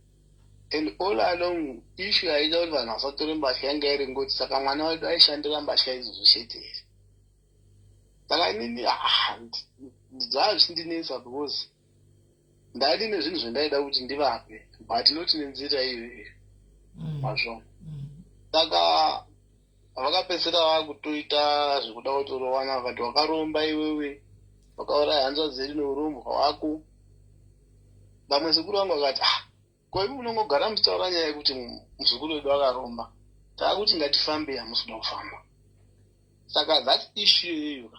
And all along, issue yaita kuti vanhu vasatore mbatya yanga iri ngoti, saka mwana wedu aishandira mbatya idzodzo chete here? Saka inini, ah, zvaa zvichindinetsa, because ndaiti nezvinhu zvendaida kuti ndivape, but not nenzira iyoyo. Mazvona? Saka vakapedzisira vakutoita zvekuda kutorowana. Vakati, "Wakaromba iwewe, wakauraya hanzvadzi yedu neurombwa hwako." Vamwe sekuru vangu vakati, "Ah, ko imi munongogara muchitaura nyaya yekuti muzukuru wedu akaromba. Taakuti ngatifambei, hamusi kuda kufamba." Saka that issue iyoyo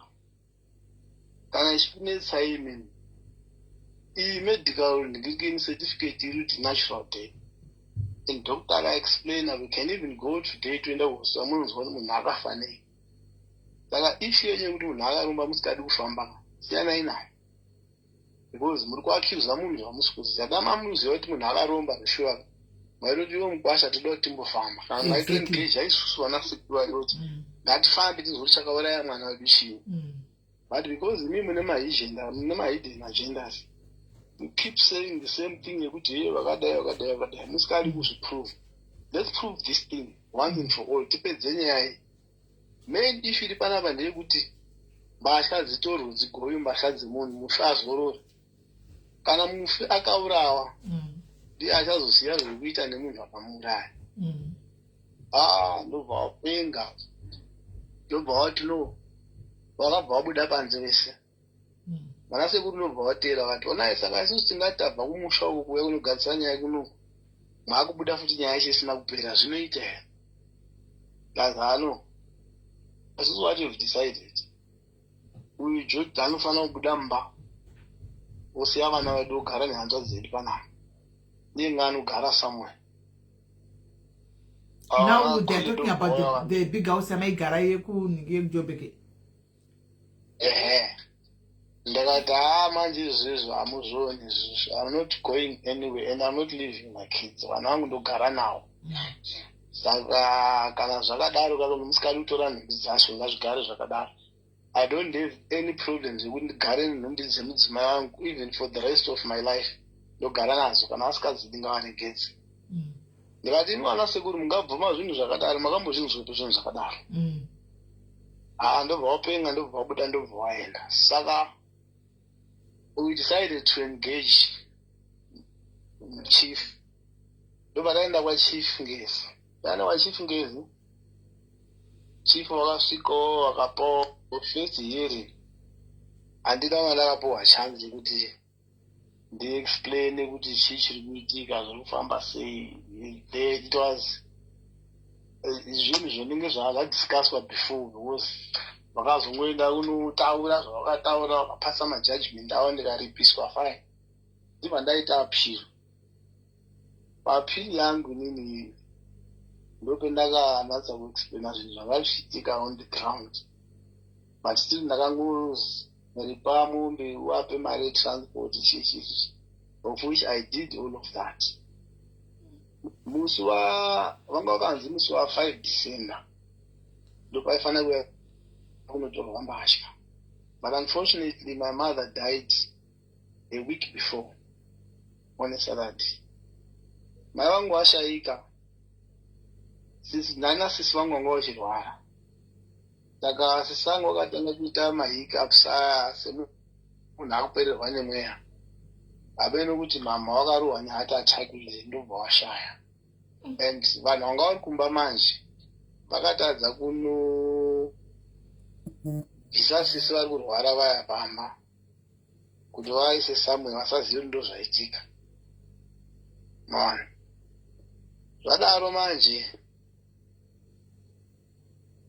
kana ichikunetsai imimi, iyi medical ndingikini certificate iri kuti natural death, and doctor akaexplaina. We can even go today, toenda kuhospital, munonzwa kuti munhu akafa nei. Saka issue yenyu yekuti munhu akaromba musikadi kufamba, siyanai nayo, because muri kuaccusa munhu zvamusi kuziva. Dama muziva kuti munhu akaromba zveshuwa, maitoti, "Iwe mukwasha, toda kuti timbofamba." Kana maitoengaja isusu vanasekuru vaitoti, "Ngatifambe tizwe kuti chakauraya mwana wedu chii." But because imi mune mahidden agendas, you keep saying the same thing yekuti ye vakadai, vakadai, vakadai, musikadi kuzviprove. Let's prove this thing once and for all, tipedze nyaya iyi. Main issue iri panapa ndeyekuti mbatya dzitorwe, dzigowe mbatya dzemunhu, mufi azorora. Kana mufi akaurawa, ndiye achazoziva zvekuita nemunhu akamuuraya. Ah, ndobva wapenga, ndobva wati no, vakabva vabuda panze vese. Vana sekuru ndobva vateera, vakati, "Onai, saka isusu tingati tabva kumusha uku kuuya kunogadzisa nyaya kunoku, maakubuda futi nyaya yacho isina kupera, zvinoita here?" Kazano isusu, what you've decided, uyu George anofanira kubuda mumba, osiya vana vedu, ogara nehanzvadzi dzedu panapa, iye ngaanogara somewhere. Now they are talking about the big house yamaigara yekunhingi, yekuJobek. Ehe, ndakati, "Haa, manje izvezvo hamuzvioni izvozvo. I'm not going anywhere and I'm not leaving my kids. Vana vangu ndogara navo. Saka kana zvakadaro, kana musikadi kutora nhumbi dzacho, ngazvigare zvakadaro. I don't have any problems yekuti ndigare nenhumbi dzemudzimai wangu even for the rest of my life. Ndogara nadzo. Kana vasikadzidi, ngavaregedze." Ndikati, "Imi vana sekuru, mungabvuma zvinhu zvakadaro? Makambozvinzwepo zvinhu zvakadaro?" Haa, ndobva wapenga, ndobva wabuda, ndobva waenda. Saka we decided to engage chief. Ndobva taenda kwaChief Ngezi. Taenda kwaChief Ngezi, chief vakasvikawo, vakapawo first hearing. Handina kana ndakapiwa chance yekuti ndiexplaine kuti chii chiri kuitika, zviri kufamba sei. It was zvinhu zvinenge zvadiscusswa before, because vakazongoenda kunotaura zvavakataura, vakapasa majudgment avo, ndikaripiswa fine. Ndibva ndaita appeal. Paappeal yangu inini ndopendakanatsa kuexplaina zvinhu zvanga zvichiitika on the ground, but still ndakangoripa mombe, uape mari yetransport, chii, of which I did all of that. Musi wa vanga vakanzi musi wa5 December ndopaifanira kuya kunotorwa mbatya, but unfortunately my mother died a week before, on a Saturday. Mai vangu vashayika, nana sisi vangu vanga vachirwara, saka sisi vangu vakatanga kuita mahiccups aya semunhu akupererwa nemweya. Habe nokuti mama vakarohwa neheart attack, ndobva washaya. And vanhu vanga vari kumba manje vakatadza kunobvisa sisi vari kurwara vaya pamba kuti vaise somewhere, vasazive kuti ndo zvaitika. Maona, zvadaro manje.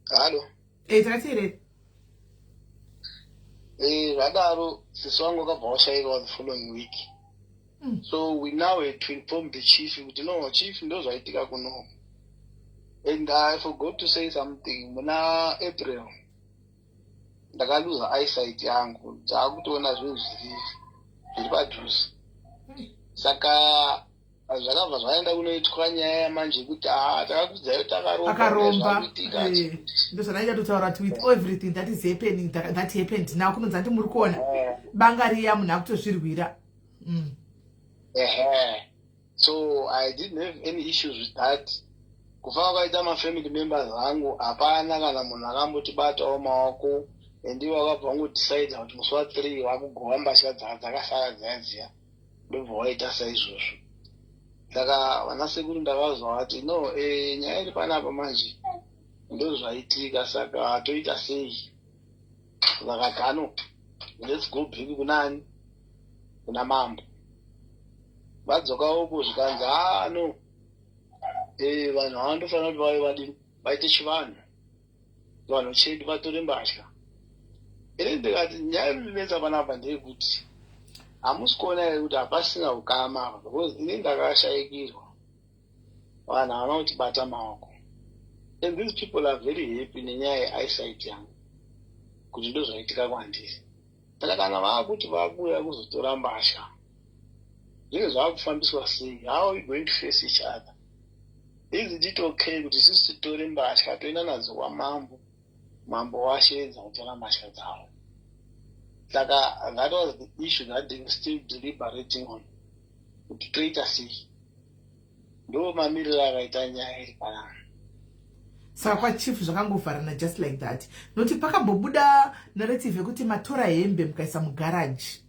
Hallo? Takateerera. Zvadaro sisi vangu vakabva vashayika the following week. So we now had to inform the chief kuti, "No, chief, ndo zvaitika kuno." And I forgot to say something. Muna April ndakaluza eyesight yangu, ndaakutoona zvinhu zviri padhuze. Saka zvakabva zvaenda kunoitwa nyaya manje yekuti, "Haa, takakudzai kuti akaromba." Ndozvanaita totaura kuti with everything that is happening, that happened now, kunonzi andi muri kuona banga riya, munhu akutozvirwira. Ehe, so I didn't have any issues with that. Kufa kwakaita mafamily members angu, hapana kana munhu akambotibatawo maoko, and ivo vakabva vangodecida kuti musi wa3 vakugova mbatya dzakasara dziya dziya, ndobva waita saizvozvo. Saka vana sekuru ndakazwa vati, "No, nyaya iri panapa manje, ndozvaitika, saka toita sei?" Vakati, "Ano, let's go back kunani, kuna mambo." Vadzoka uko, zvikanzi, "Haa, no, vanhu havandofanira kuti vave vadini, vaite chivanhu, vanhu chedu vatore mbatya." Ini ndikati, nyaya inonetsa panapa ndeyekuti hamusi kuona here kuti hapasina ukama apa? Because ini ndakashayikirwa, vanhu havana kutibata maoko, and these people are very happy nenyaya yeeyesight yangu kuti ndozvaitika kwandiri. Saka kana vaakuti vakuuya kuzotora mbatya, zvinge zvavakufambiswa sei? How are we going to face each other? Isn't it okay kuti isusu titore mbatya, toenda nadzo kwamambo, mambo washeedza kutora mbatya dzavo?" Saka that was the issue that they were still deliberating on, kuti toita sei. Ndo mamiriro akaita nyaya iri panapa. Saka kwachief zvakangovharana just like that, nokuti pakambobuda narrative yekuti matora hembe mukaisa mugaraji,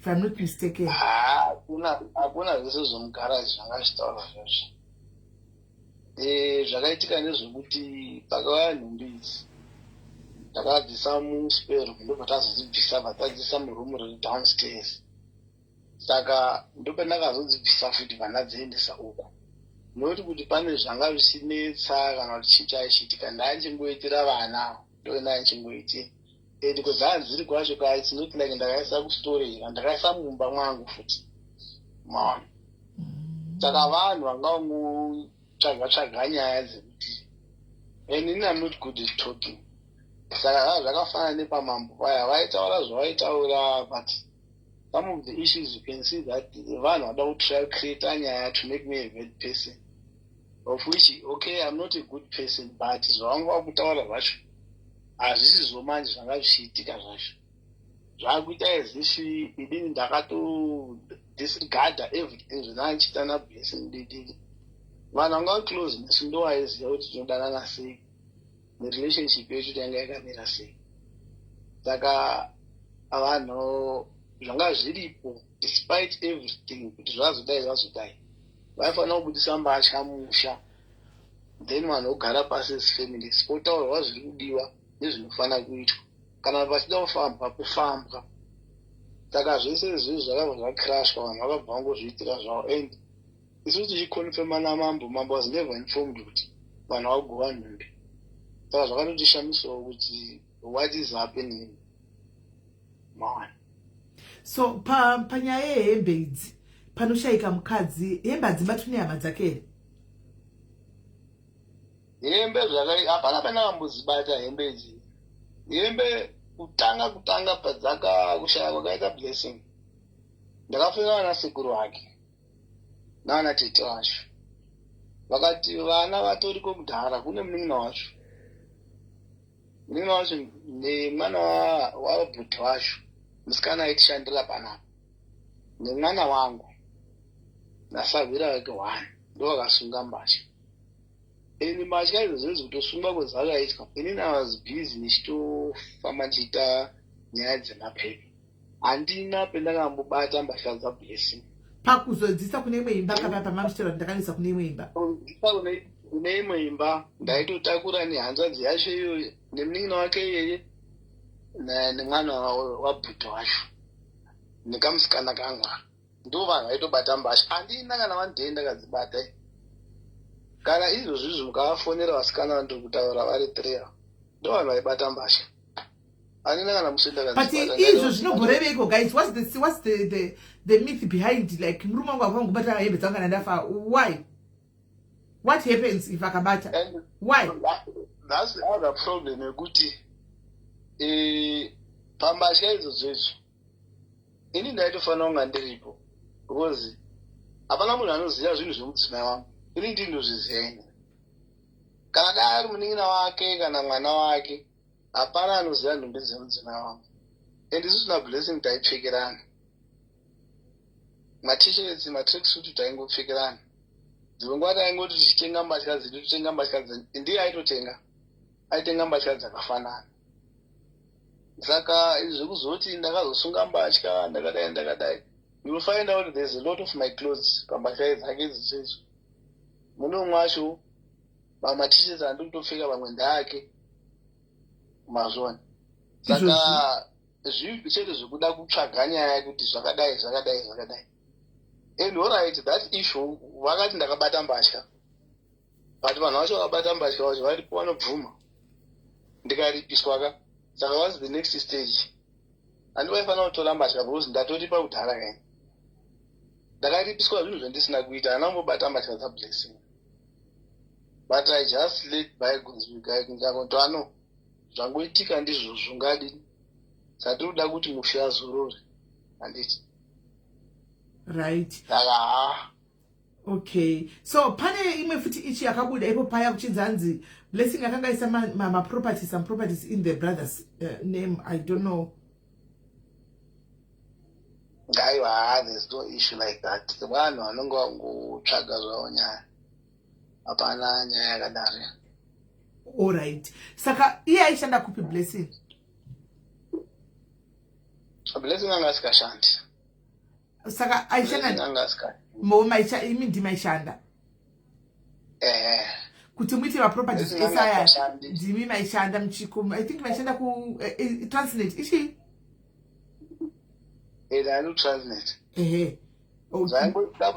If I'm not mistaken. Hakuna zvese zvomugaraji zvanga zvichitaura zvazvo. Zvakaitika ndezvekuti pakauya nhumbi idzi, takadzisa muspare room, ndobva tazodzibvisa, bva tadzisa muroom riri downstairs. Saka ndopandakazodzibvisa futi, bva ndadziendesa uku, noti kuti pane zvanga zvichinetsa kana kuti chii chaichiitika. Ndanchingoitira vana, ndondanchingoitira, and kwadzanga kwacho ka, it's not like ndakaisa kustorage, ndakaisa mumba mwangu futi, maona. Saka vanhu vanga vangotsvaga tsvaga nyaya dzekuti, and ini am not good at talking. Saka zvaa zvakafanana nepamambo paya, vaitaura zvavaitaura, but some of the issues, you can see that vanhu vada kutry create nyaya to make me a bad person, of which, okay, I'm not a good person, but zvavanga vakutaura zvacho hazvisizvo manje zvanga zvichiitika zvacho. Zvakuita as if inini ndakatodisregarda everything zvinanchiita naBlessing dididi. Vanhu vanga close nesu ndowaiziva kuti tinodanana sei, nerelationship yedu yanga yakamira sei. Saka vanhu zvanga zviripo, despite everything, kuti zvazodai zvazodai, vaifanira kubudisa mbatya musha, then vanhu vogara pasi as families, potaurwa zviri kudiwa nezvinofanira kuitwa, kana vachida kufambwa, kufambwa. Saka zvese izvizvi zvakabva zvacrashwa, vanhu vakabva vangozviitira zvavo, and isu tichiconfirma namambo, mambo was never informed kuti vanhu vagova nhumbi. Saka zvakatotishamisawo kuti what is happening, mawana. So panyaya yehembe idzi, panoshayika mukadzi, hembe hadzibatwi nehama dzake here? Hembe hapana pandakambodzibata hembe idzi. Hembe kutanga padzaka kushaya kwakaita Blessing, ndakafonera vana sekuru vake navana tete vacho, vakati vana vatoriko kudhara. Kune munin'ina wacho, munin'ina wacho nemwana wabhuti wacho, musikana aitishandira panapa, nemwana wangu nasahwira wake one, ndo vakasunga mbatya. And mbatya idzodzo idzi, kutosungwa kwedzakaitwa, inini I was busy ndichitofamba ndichiita nyaya dzemapepa, handina pendakambobata mbatya dzaBlessing. Pakuzodzisa kune imwe imba kapa pamamuchitaura kuti ndakanoisa kune imwe imba? Kune imwe imba ndaitotakura nehanzvadzi yacho iyoyo, nemunin'ina wake iyeye, nemwana wabhuti wacho, nekamusikana kangu. Ndo vanhu vaitobata mbatya. Handina kana one day ndakadzibata. Kana izvozvizvi mukavafonera vasikana vandiri kutaura vari three, ndo vanhu vaibata mbatya. Handina kana musi. But izvo zvinomboreveiko, guys? What's the myth behind, like, murume wangu akangobata hembe dzangu kana ndafa? Why? What happens if akabata? Why? That's the other problem yekuti pambatya idzodzo izvo, ini ndaitofanira kunga ndiripo, because hapana munhu anoziva zvinhu zvemudzimai wangu, ini ndinozviziva ini. Kana dai ari munin'ina wake kana mwana wake, hapana anoziva nhumbi dzemudzimai wangu. And isusu naBlessing taipfekerana maT-shirts, matracksuit, taingopfekerana. Dzimwe nguva taingoti tichitenga mbatya dzedu, totenga mbatya, ndiye aitotenga, aitenga mbatya dzakafanana. Saka izvi zvekuzoti ndakazosunga mbatya, ndakadai ndakadai, you will find out there's a lot of my clothes pambatya dzake idzodzo idzo. Mune umwe wacho, maT-shirts andiri kutopfeka vamwe ndaake mazvona. Saka zvivi chete zvekuda kutsvaga nyaya yekuti zvakadai zvakadai zvakadai. And alright, that issue, vakati ndakabata mbatya, but vanhu vacho vakabata mbatya vacho varipo, vanobvuma, ndikaripiswa ka. Saka what's the next stage? Handivaifanira kutora mbatya, because ndatoripa kudhara kaini, ndakaripiswa zvinhu zvandisina kuita. Handina kumbobata mbatya dzaBlessing, but I just let bygones be bygones. Ano zvangoitika ndizvozvo, ngadini? Satiri kuda kuti mufi azorore, handiti? Right. Saka ha. Okay, so pane imwe futi ichi yakabuda ipo paya, kuchinzi hanzi Blessing akanga aisa maproperties, some properties in the brother's name. I don't know. Ngaiwa, there's no issue like that. Vanhu vanonge vangotsvaga zvavo nyaya, hapana nyaya yakadaro. Allright, saka iye aishanda kupi, Blessing? Blessing anga asikashandi. Saka aishanda? Anga asika. Imi ndimaishanda? Ehe. Kuti muite maproperties Blessing ese aya? Anga Ndimi maishanda muchiku, I think maishanda kuTransnet ichi? Eda Transnet. Ehe. Oh, Zvaingoita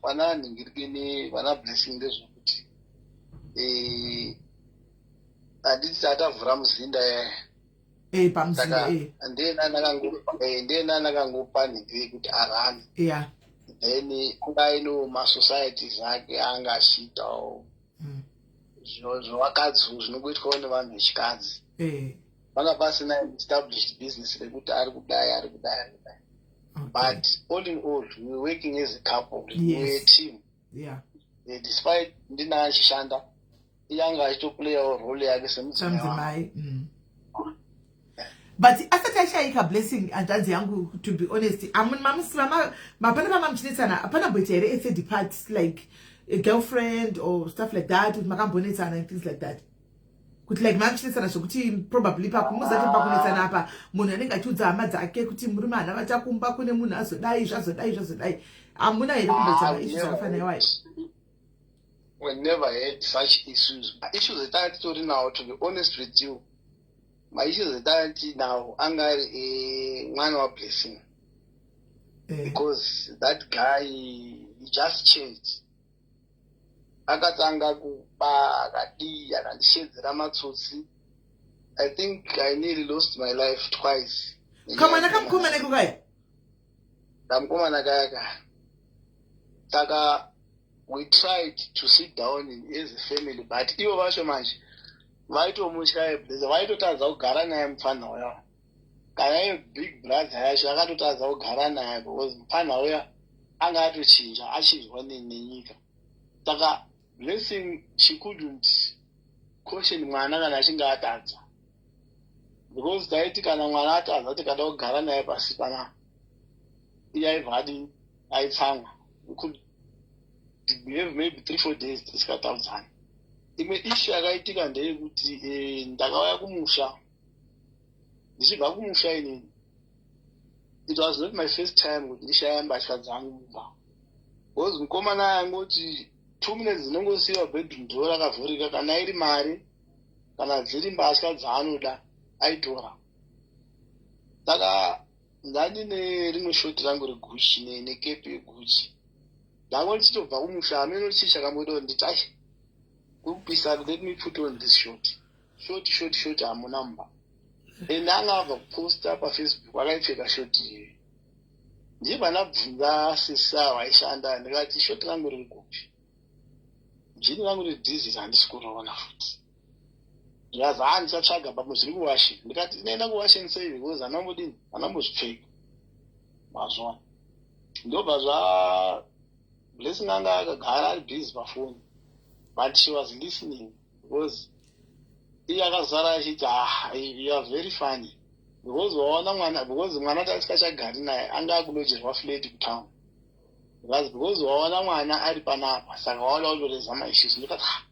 vana nhingirikini, vana Blessing, ndezvekuti handiti tatavhura muzinda yaya? Pamuzinda. Saka ndiyena nakangopa nhingiri kuti arani. Then anga aine masocieties ake anga achiitawo zvevakadzi, zvinongoitwawo nevanhu vechikadzi. Panga pasina established business rekuti ari kudai, ari kudai, ari kudai. But all in all, we were working as a couple. We were a team. Despite ndina achishanda, iye anga achitoplayawo role yake semudzimai wangu. Samudzimai. But asati ashayika Blessing, hanzvadzi yangu, to be honest, mapana pama muchinetsana, hapana mboita here a third part, like a girlfriend or stuff like that, kuti makambonetsana and things like that, kuti like mamuchinetsana zvokuti probably pakumuzati pakunetsana apa munhu anenge achiudza hama dzake kuti murume hana vachakumba kune munhu azodai, zvazodai, zvazodai? Hamuna here kumboita issues zvakafanana iwayo? We never had such issues. Issues etanga titori nawo, to be honest with you, maissues etanga tinawo anga ari emwana waBlessing, because that guy, he just changed. Akatanga kuba, akadii, akandishedzera matsotsi. I think I nearly lost my life twice. Kamwana kamukomana iko kaya? Kamukomana kaya kaya. Saka we tried to sit down as a family, but ivo vacho manje vaitomutya, vaitotadza kugara naye mupfanha uya. Kana iyo big brother yacho akatotadza kugara naye because mupfanha uya anga atochinja, achinjwa nenyika. Saka Blessing, she couldn't caution mwana kana achinge atadza, because taiti kana mwana atadza, tikada kugara naye pasi panapa, iye aibva adini, aitsamwa. We could have maybe 3-4 days tisikataudzani. Imwe issue yakaitika ndeyekuti ndakauya kumusha. Ndichibva kumusha inini, it was not my first time kuti ndishaya mbatya dzangu mumba, because mukomana angoti 2 minutes dzinongosiyiwa bedroom door rakavhurika, kana iri mari, kana dziri mbatya dzaanoda, aitora. Saka ndandine rimwe shoti rangu reGucci nekepi yeGucci. Ndango ndichitobva kumusha, hameno chii chakamboita kuti nditi, "Ai, kuri kupisa, let me put on this short." Short, short, short, hamuna mumba. And anga abva kuposta paFacebook akaipfeka short iyoyo. Ndibva ndabvunza sisa vaishanda, ndikati, "Shoti rangu riri kupi? Jini rangu redhiziri handisi kuriona futi." Ndikazi, "Ha, ndichatsvaga, pamwe zviri kuwashing." Ndikati, "Inoenda kuwashing sei? Because anambodini, anambozvipfeka." Mazvona, ndobva zva Blessing anga akagara ari busy pafoni, but she was listening, because iye akazara achiti, "Ah, you are very funny, because waona mwana," because mwana tasikachagari naye, anga akulojerwa flat kutown. Because waona mwana ari panapa, saka wauda kutoreza maissues. Ndikati, "Ah,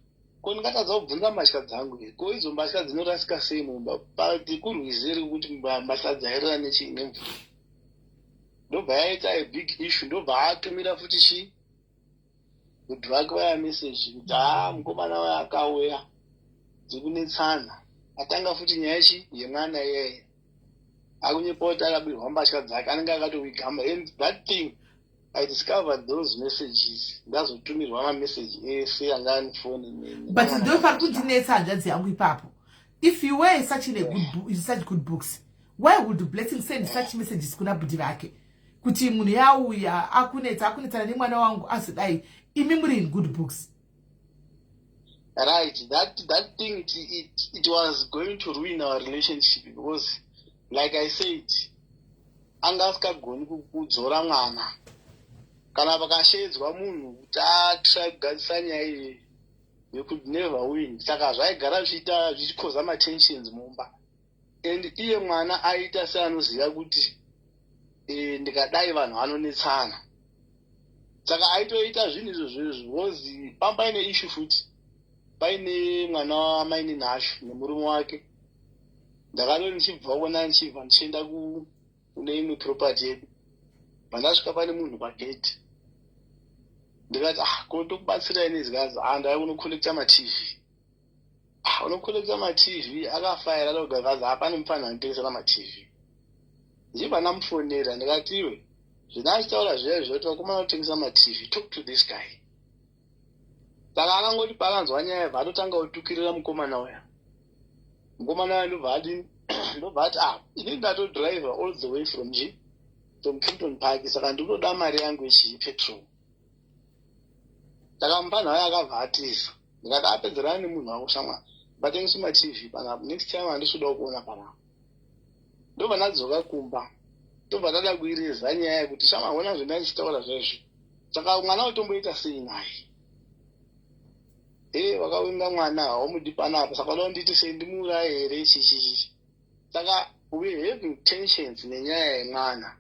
ko ndingatadza kubvunza mbatya dzangu here? Ko idzo mbatya dzinorasika sei mumba?" But kurwiziri kuti mbatya dzairira nechii, nemvura. Ndobva yaita a big issue. Ndobva atumira futi chi kuti vake vaya message kuti, "Haa, mukomana waya akauya, dzikunetsana, atanga futi nyaya chi yemwana iyeye, akunyepa kuti akabirwa mbatya dzake." Anenge akatowigama. And that thing, I discovered those messages, ndazotumirwa mameseji ese anga ane foni. But ndo pari kundinetsa, hanzvadzi yangu, ipapo. If you were such in a good, in such good books, why would Blessing send such messages kuna bhudhi vake kuti munhu yauya akunetsa, akunetsana nemwana wangu, azodai, imi muri in good books? Right, that thing, it was going to ruin our relationship, because like I said, anga asikagoni kudzora mwana. Kana pakashedzwa munhu kuti atry kugadzisa nyaya iyeyo, you could never win. Saka zvaigara zvichiita, zvichikoza matensions mumba. And iye mwana aita seanoziva kuti ndikadai vanhu vanonetsana. Saka aitoita zvinhu izvozvo because pamba paine issue futi, paine mwana wamaini Nasho nemurume wake. Ndakatoti ndichibva kuona, ndichibva ndichienda kune imwe property yedu. Vandasvika, pane munhu pagate. Ndikati, "Ah, ko ndokubatsirai nezikazi?" "Ah, ndauya kunocollecta maTV." "Ah, unocollecta maTV?" Akafaira loga. Hapane mufana anotengesera maTV. Ndichibva ndamufonera, ndikati, "Iwe, zvina achitaura zviya zvoti vakomana kutengesa maTV, talk to this guy." Saka akangoti pakanzwa nyaya, bva atotanga kutukirira mukomana uya. Mukomana uya ndobva adini? Ndobva ati, "Ah, inini ndatodriver all the way from chi from Kempton Park, saka ndikutoda mari yangu yechii, petrol." Saka mufana uya akabva atiza. Ndikati, "Apedzerana nemunhu wako shamwari, vatengesi maTV panapa. Next time handisi kuda kuona panapa." Ndobva ndadzoka kumba, ndobva ndada kuireza nyaya yekuti, "Shama, ona zvendandichitaura zvezvo, saka mwana utomboita sei naye? E, wakawenga mwana, haumudi panapa, saka uda kundiiti sei? Ndimuuraye here?" Chichichichi. Saka we having tensions nenyaya yemwana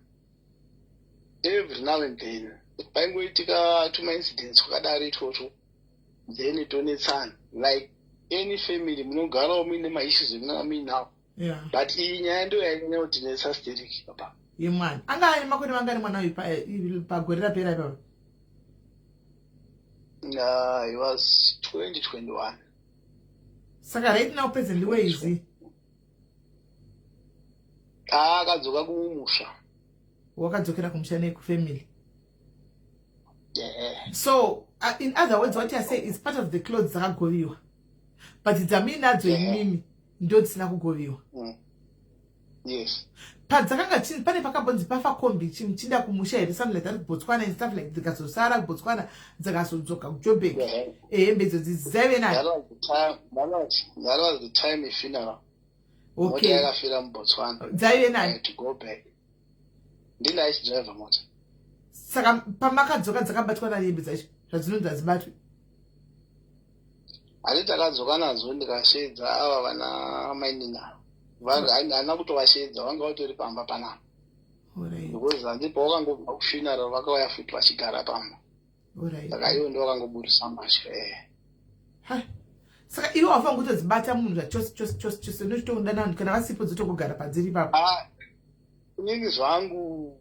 every now and then. Paingoitika tumaincidents kwakadaro itwotwo, then tonetsana like any family. Munogarawo muine maissues emunanga muinawo. But iyi nyaya ndo yainyanya kutinetsa stereki papa. Yemwana anga ane makore mangani mwana uyu pagore rapera ipapa? He was 2021. Saka right now, presently, where is he? Akadzoka kumusha. Wakadzokera kumusha nekufamily? Yeah. So in other words, what you are saying is part of the clothes dzakagoviwa, but dzamuinadzo imimi ndo dzisina kugoviwa. Yes. Padzakanga pane pakambonzi pafa kombi chimuchinda kumusha here, something like that, Botswana and stuff like, dzikazosara kuBotswana, dzakazodzoka kuJobek? Hembe idzodzi dzaive nayo? That was the time yefuneral. Mota yakafira muBotswana. Dzaive nayo? To go back, ndini aichidriver mota. Saka pamakadzoka dzakabatwa nani hembe dzacho, zvadzinonzi hadzibatwi? Handi takadzoka nadzo, ndikashedza ava vana mainina. Handina kutovashedza, vanga vatori pamba panapa, because handi pawakangobva kufuneral vakauya futi vachigara pamba. Saka ivo ndo vakangoburisa mbatya. Saka iwe wafanira kutodzibata munhu zvachose chose chose chose, unochitodanana kana vasipo, dzotongogara padziri ipapo? Ah, inini zvangu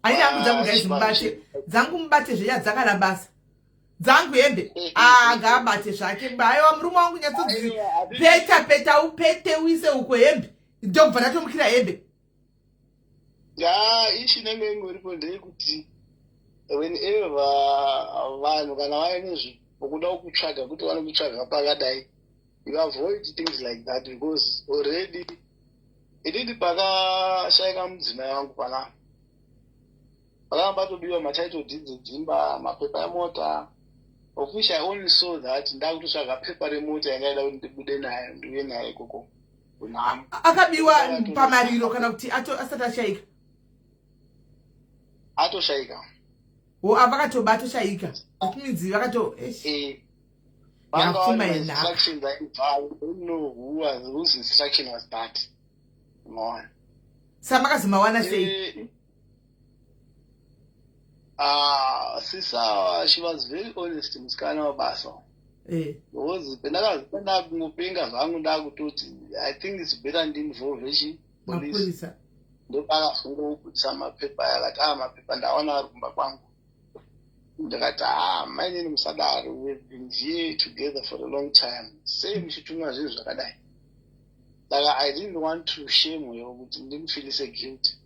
Haina hangu dzangu gaizi, mubate dzangu, mubate zveya, dzakana basa dzangu hembe. Ah, ngaabate zvake. Aiwa, murume wangu, nyatsodzi peta peta, upete uise uko hembe, ndobva ndatomukira hembe. Ya, ichi inenge ingoripo ndeyekuti whenever vanhu kana vaine zvokuda kutsvaga, kuti vanokutsvaga pakadai, you avoid things like that, because already inini pakashaika mudzimai wangu panapa, pakanga patobiwa matitle deeds edzimba, mapepa emota, of which I only saw that ndakutotsvaga pepa remota yangaida kuti ndibude nayo, ndiuye nayo ikoko kunhamo. Akabiwa pamariro kana kuti asati ashaika? Atoshaika. O, avakatoba atoshaika, that means vakato eish. Eh, Yapfuma vanga yenhaka. Instructions aibva, I don't know whose instruction was that. Unoona? Saka makazomawana sei? Eh, ah, sisa, she was very honest, musikana wabasa, because pendakazita ndakungopenga zvangu, ndakutoti I think it's better ndiinvolve chi police. Mapurisa. Ndopakazongobudisa mapepa aya, akati, "Ah, mapepa ndaona ari kumba kwangu." Ndakati, "Ah, mainini, musadaro. We've been here together for a long time, sei muchitumwa zvinhu zvakadai?" Saka I didn't want to shame her, kuti ndimufeelise guilt.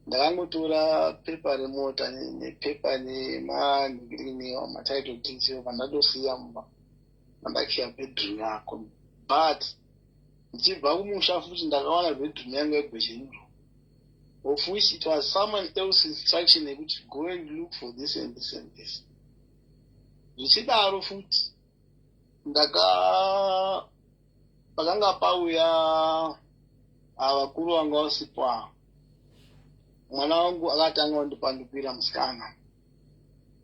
Ndakangotora pepa remota nepepa nemanhingirini, matitle deeds, pandatosiya mumba mandakiya bedroom yako. But ndichibva kumusha futi, ndakawana bedroom yangu yegwechenuro, of which it was someone else instruction yekuti go and look for this and this and this. Zvichidaro futi, ndaka pakanga pauya vakuru vanga vasipo ava, mwana wangu akatanga kundipandukira. Musikana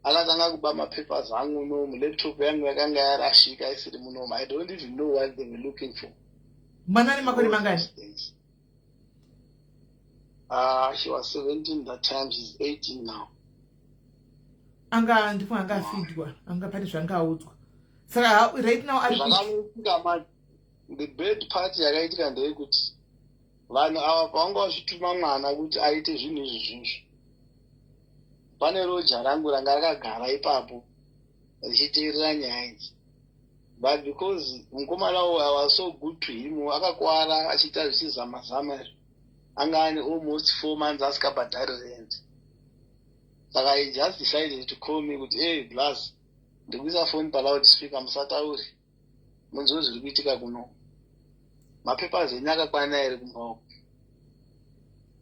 akatanga kuba mapapers angu nomu laptop yangu yakanga yarashika isiri munomu. I don't even know what they were looking for. Mwana ane makore mangani? She was 17 that time, she's 18 now. Anga ndifunga anga afidwa, anga pane zvanga audzwa. Saka right now ari Zvakaitika ma the bad part yakaitika ndeyekuti vanhu ava pavanga vachituma mwana kuti aite zvinhu izvi zvinzvi. Pane roja rangu ranga rakagara ipapo richiteerera nyaya idzi, but because mukomana uyu, I was so good to him, akakwara achiita zvichizama zama izvo, anga ane almost 4 months asikabhadhari rent. Saka he just decided to call me kuti, "Hey blas, ndikuisa foni paloud speaker, musatauri, munzwe zviri kuitika kuno. Mapapers enyu akakwana here kumba uku?"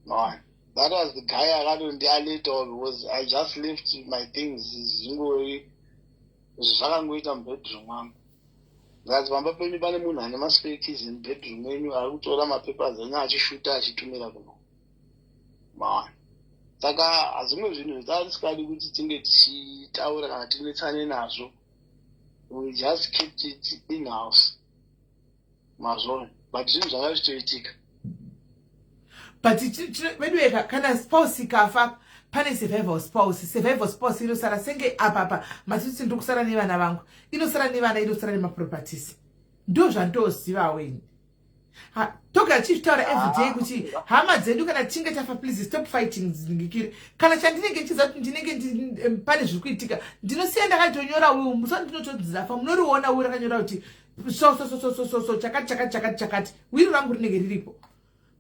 Mawana, that was the guy akatondialetawo, because I just left my things zvingori zvakangoita mubedroom mangu. Ndikati, "Pamba penyu pane munhu ane maspare keys mubedroom menyu, ari kutora mapapers enyu achishuta achitumira kuno." Mawana, saka hazvimwe zvinhu zvatatisingadi kuti tinge tichitaura kana tinetsane nazvo. We just kept it in house, mazvona, but zvinhu zvanga zvichitoitika. But veduweka, kana spouse ikafa, pane survival spouse. Survival spouse inosara senge apapa matiti ndiri kusara nevana vangu, inosara nevana, inosara nemaproperties. Ndo zvandozivawo ini. Toga tichitaura everyday kuti hama dzedu, kana tichinge tafa, please stop fighting ngikiri. Kana chandinenge ndichiziva kuti ndinenge pane zviri kuitika, ndinosiya ndakatonyora will. Musa ndinotodzizafa, munoriona will rakanyora kuti so so so so so so so, chakati chakati chakati chakati. Will rangu rinenge riripo.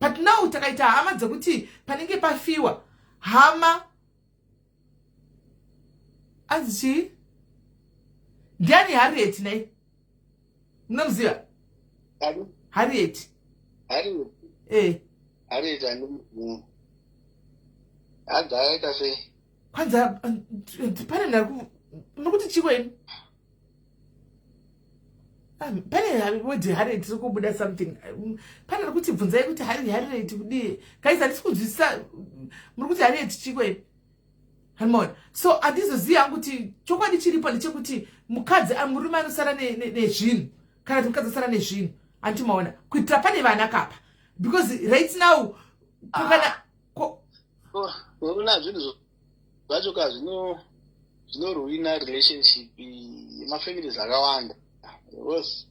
But now takaita hama dzekuti panenge pafiwa hama, anzi chii? Ndiani Harriet nai? Munomuziva Harriet? Harriet? E. Harriet handimuzivi. Hanzi akaita sei? Kwanza pane ndari muri kuti chiko ini. Ah, pane word Harriet iri kubuda something. Pane ri kuti bvunzai kuti Harriet kudii. Guys, handisi kunzwisisa. Muri kuti Harriet chiko ini? Hanimona. So handizozivi hangu kuti chokwadi chiripo ndechekuti mukadzi, murume anosara nezvinhu kana kuti mukadzi asara nezvinhu, handimaona, kuitira pane vana kapa, because right now kana Korona, zvinhu zvacho ka zvinoruina relationship yemafamilies akawanda, because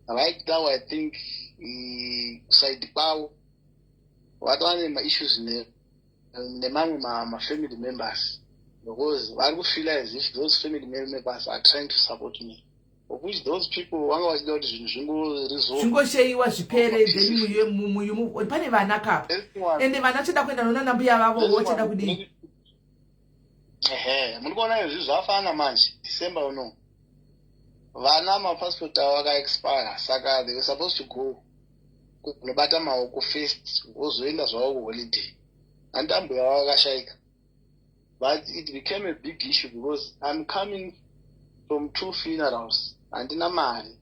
right now I think kuside kwavo vatova nemaissues nemamwe mafamily members, because vari kufeela as if those family members are trying to support me, of which those people vanga vachida kuti zvinhu zvingoresolve. Zvingosheyiwa zvipere, then pane vana kapa, ende vana vachada kuenda nona mbuya vavo, vochada kudii? Ehe, muri kuona izvi zvafanana manje. December uno vana mapassport avo akaexpire, saka they were supposed to go kunobata maoko first, vozoenda zvavo kuholiday. Handambuya vavo vakashayika, but it became a big issue because I'm coming from two funerals, handina mari.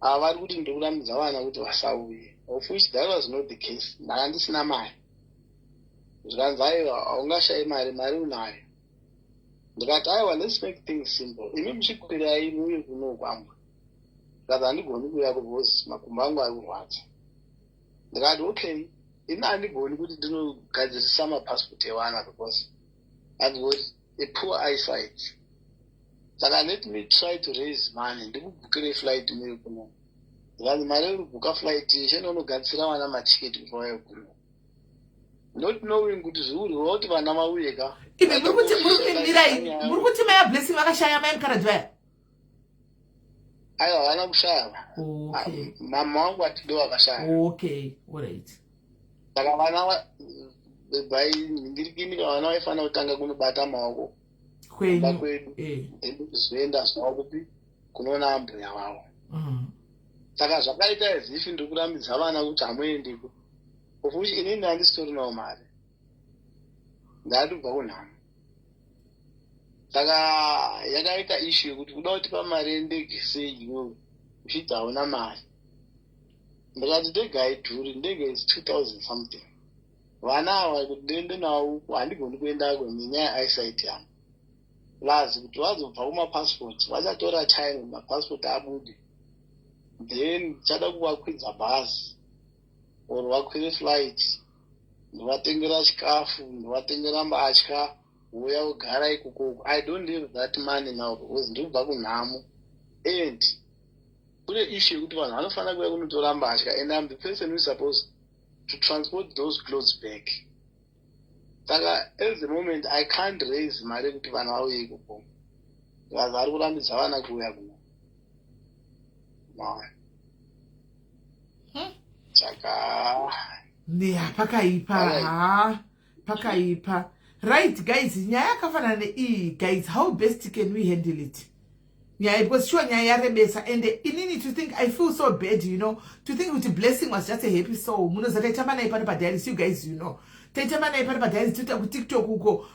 Ava vari kuti ndiri kurambidza vana kuti vasauye, of which that was not the case. Ndanga ndisina mari. Zvikanzi, "Aiwa, haungashayi mari, mari unayo." Ndikati, "Aiwa, let's make things simple. Imi muchikwirai muuye kuno kwambwa." Ndikati, "Handigoni kuuya because makumbo angu ari kurwadza." Ndikati, "Okay, ini handigoni kuti ndinogadzirisa mapassport evana because I've got a poor eyesight. Saka let me try to raise money, ndikubhukire flight muuye kuno." Ndikanzi, "Mari yekubhuka flight, chendonogadzisira vana matiketi kuti vauye kuno," not knowing kuti zviurwa kuti vana vauye ka. Imi muri kuti, muri kumirai, muri kuti mai Blessing vakashaya, mai Mukaradzi vaya? Aiwa, havana kushaya. Mama wangu atido vakashaya. Okay, alright. Saka vana by ndirikinika, vana vaifanira kutanga kunobata maoko kumba kwenyu kwedu, then kuzoenda zvavo kupi? Kunoona ambuya vavo. Saka zvakaita as if ndiri kurambidza vana kuti hamuendeko, of which inini handisitorinawo mari, ndatobva kunhamo. Saka yakaita issue yekuti kuda kutipa mari yendege sei iwewe uchiti hauna mari? Ndikati, "Ndege haidhuri, ndege is 2000 something. Vana ava kuti ndiende navo uku, handigoni kuendako nenyaya yeeyesight yangu, plus kuti vazobva kumapassport vachatora time, mapassport abude, then tichada kuvakwidza bhazi or vakwire flight, ndovatengera chikafu, ndovatengera mbatya, uya kugara ikokoko. I don't have that money now because ndikubva kunhamo, and kune issue yekuti vanhu vanofanira kuuya kunotora mbatya, and I'm the person who is supposed to transport those clothes back." Saka at the moment I can't raise mari yekuti vana vauye ikoko, because ari kurambidza vana kuuya kuno. Saka Ya, pakaipa. Ha, pakaipa. Right guys, nyaya yakafanana neiyi, guys, how best can we handle it, nyaya? Because sure, nyaya yarebesa, and inini to think, I feel so bad to think kuti Blessing was just a happy soul. Munoziva taitamba naye pano padiaries, you guys, taitamba naye pano padiaries, toita kuTikTok uko,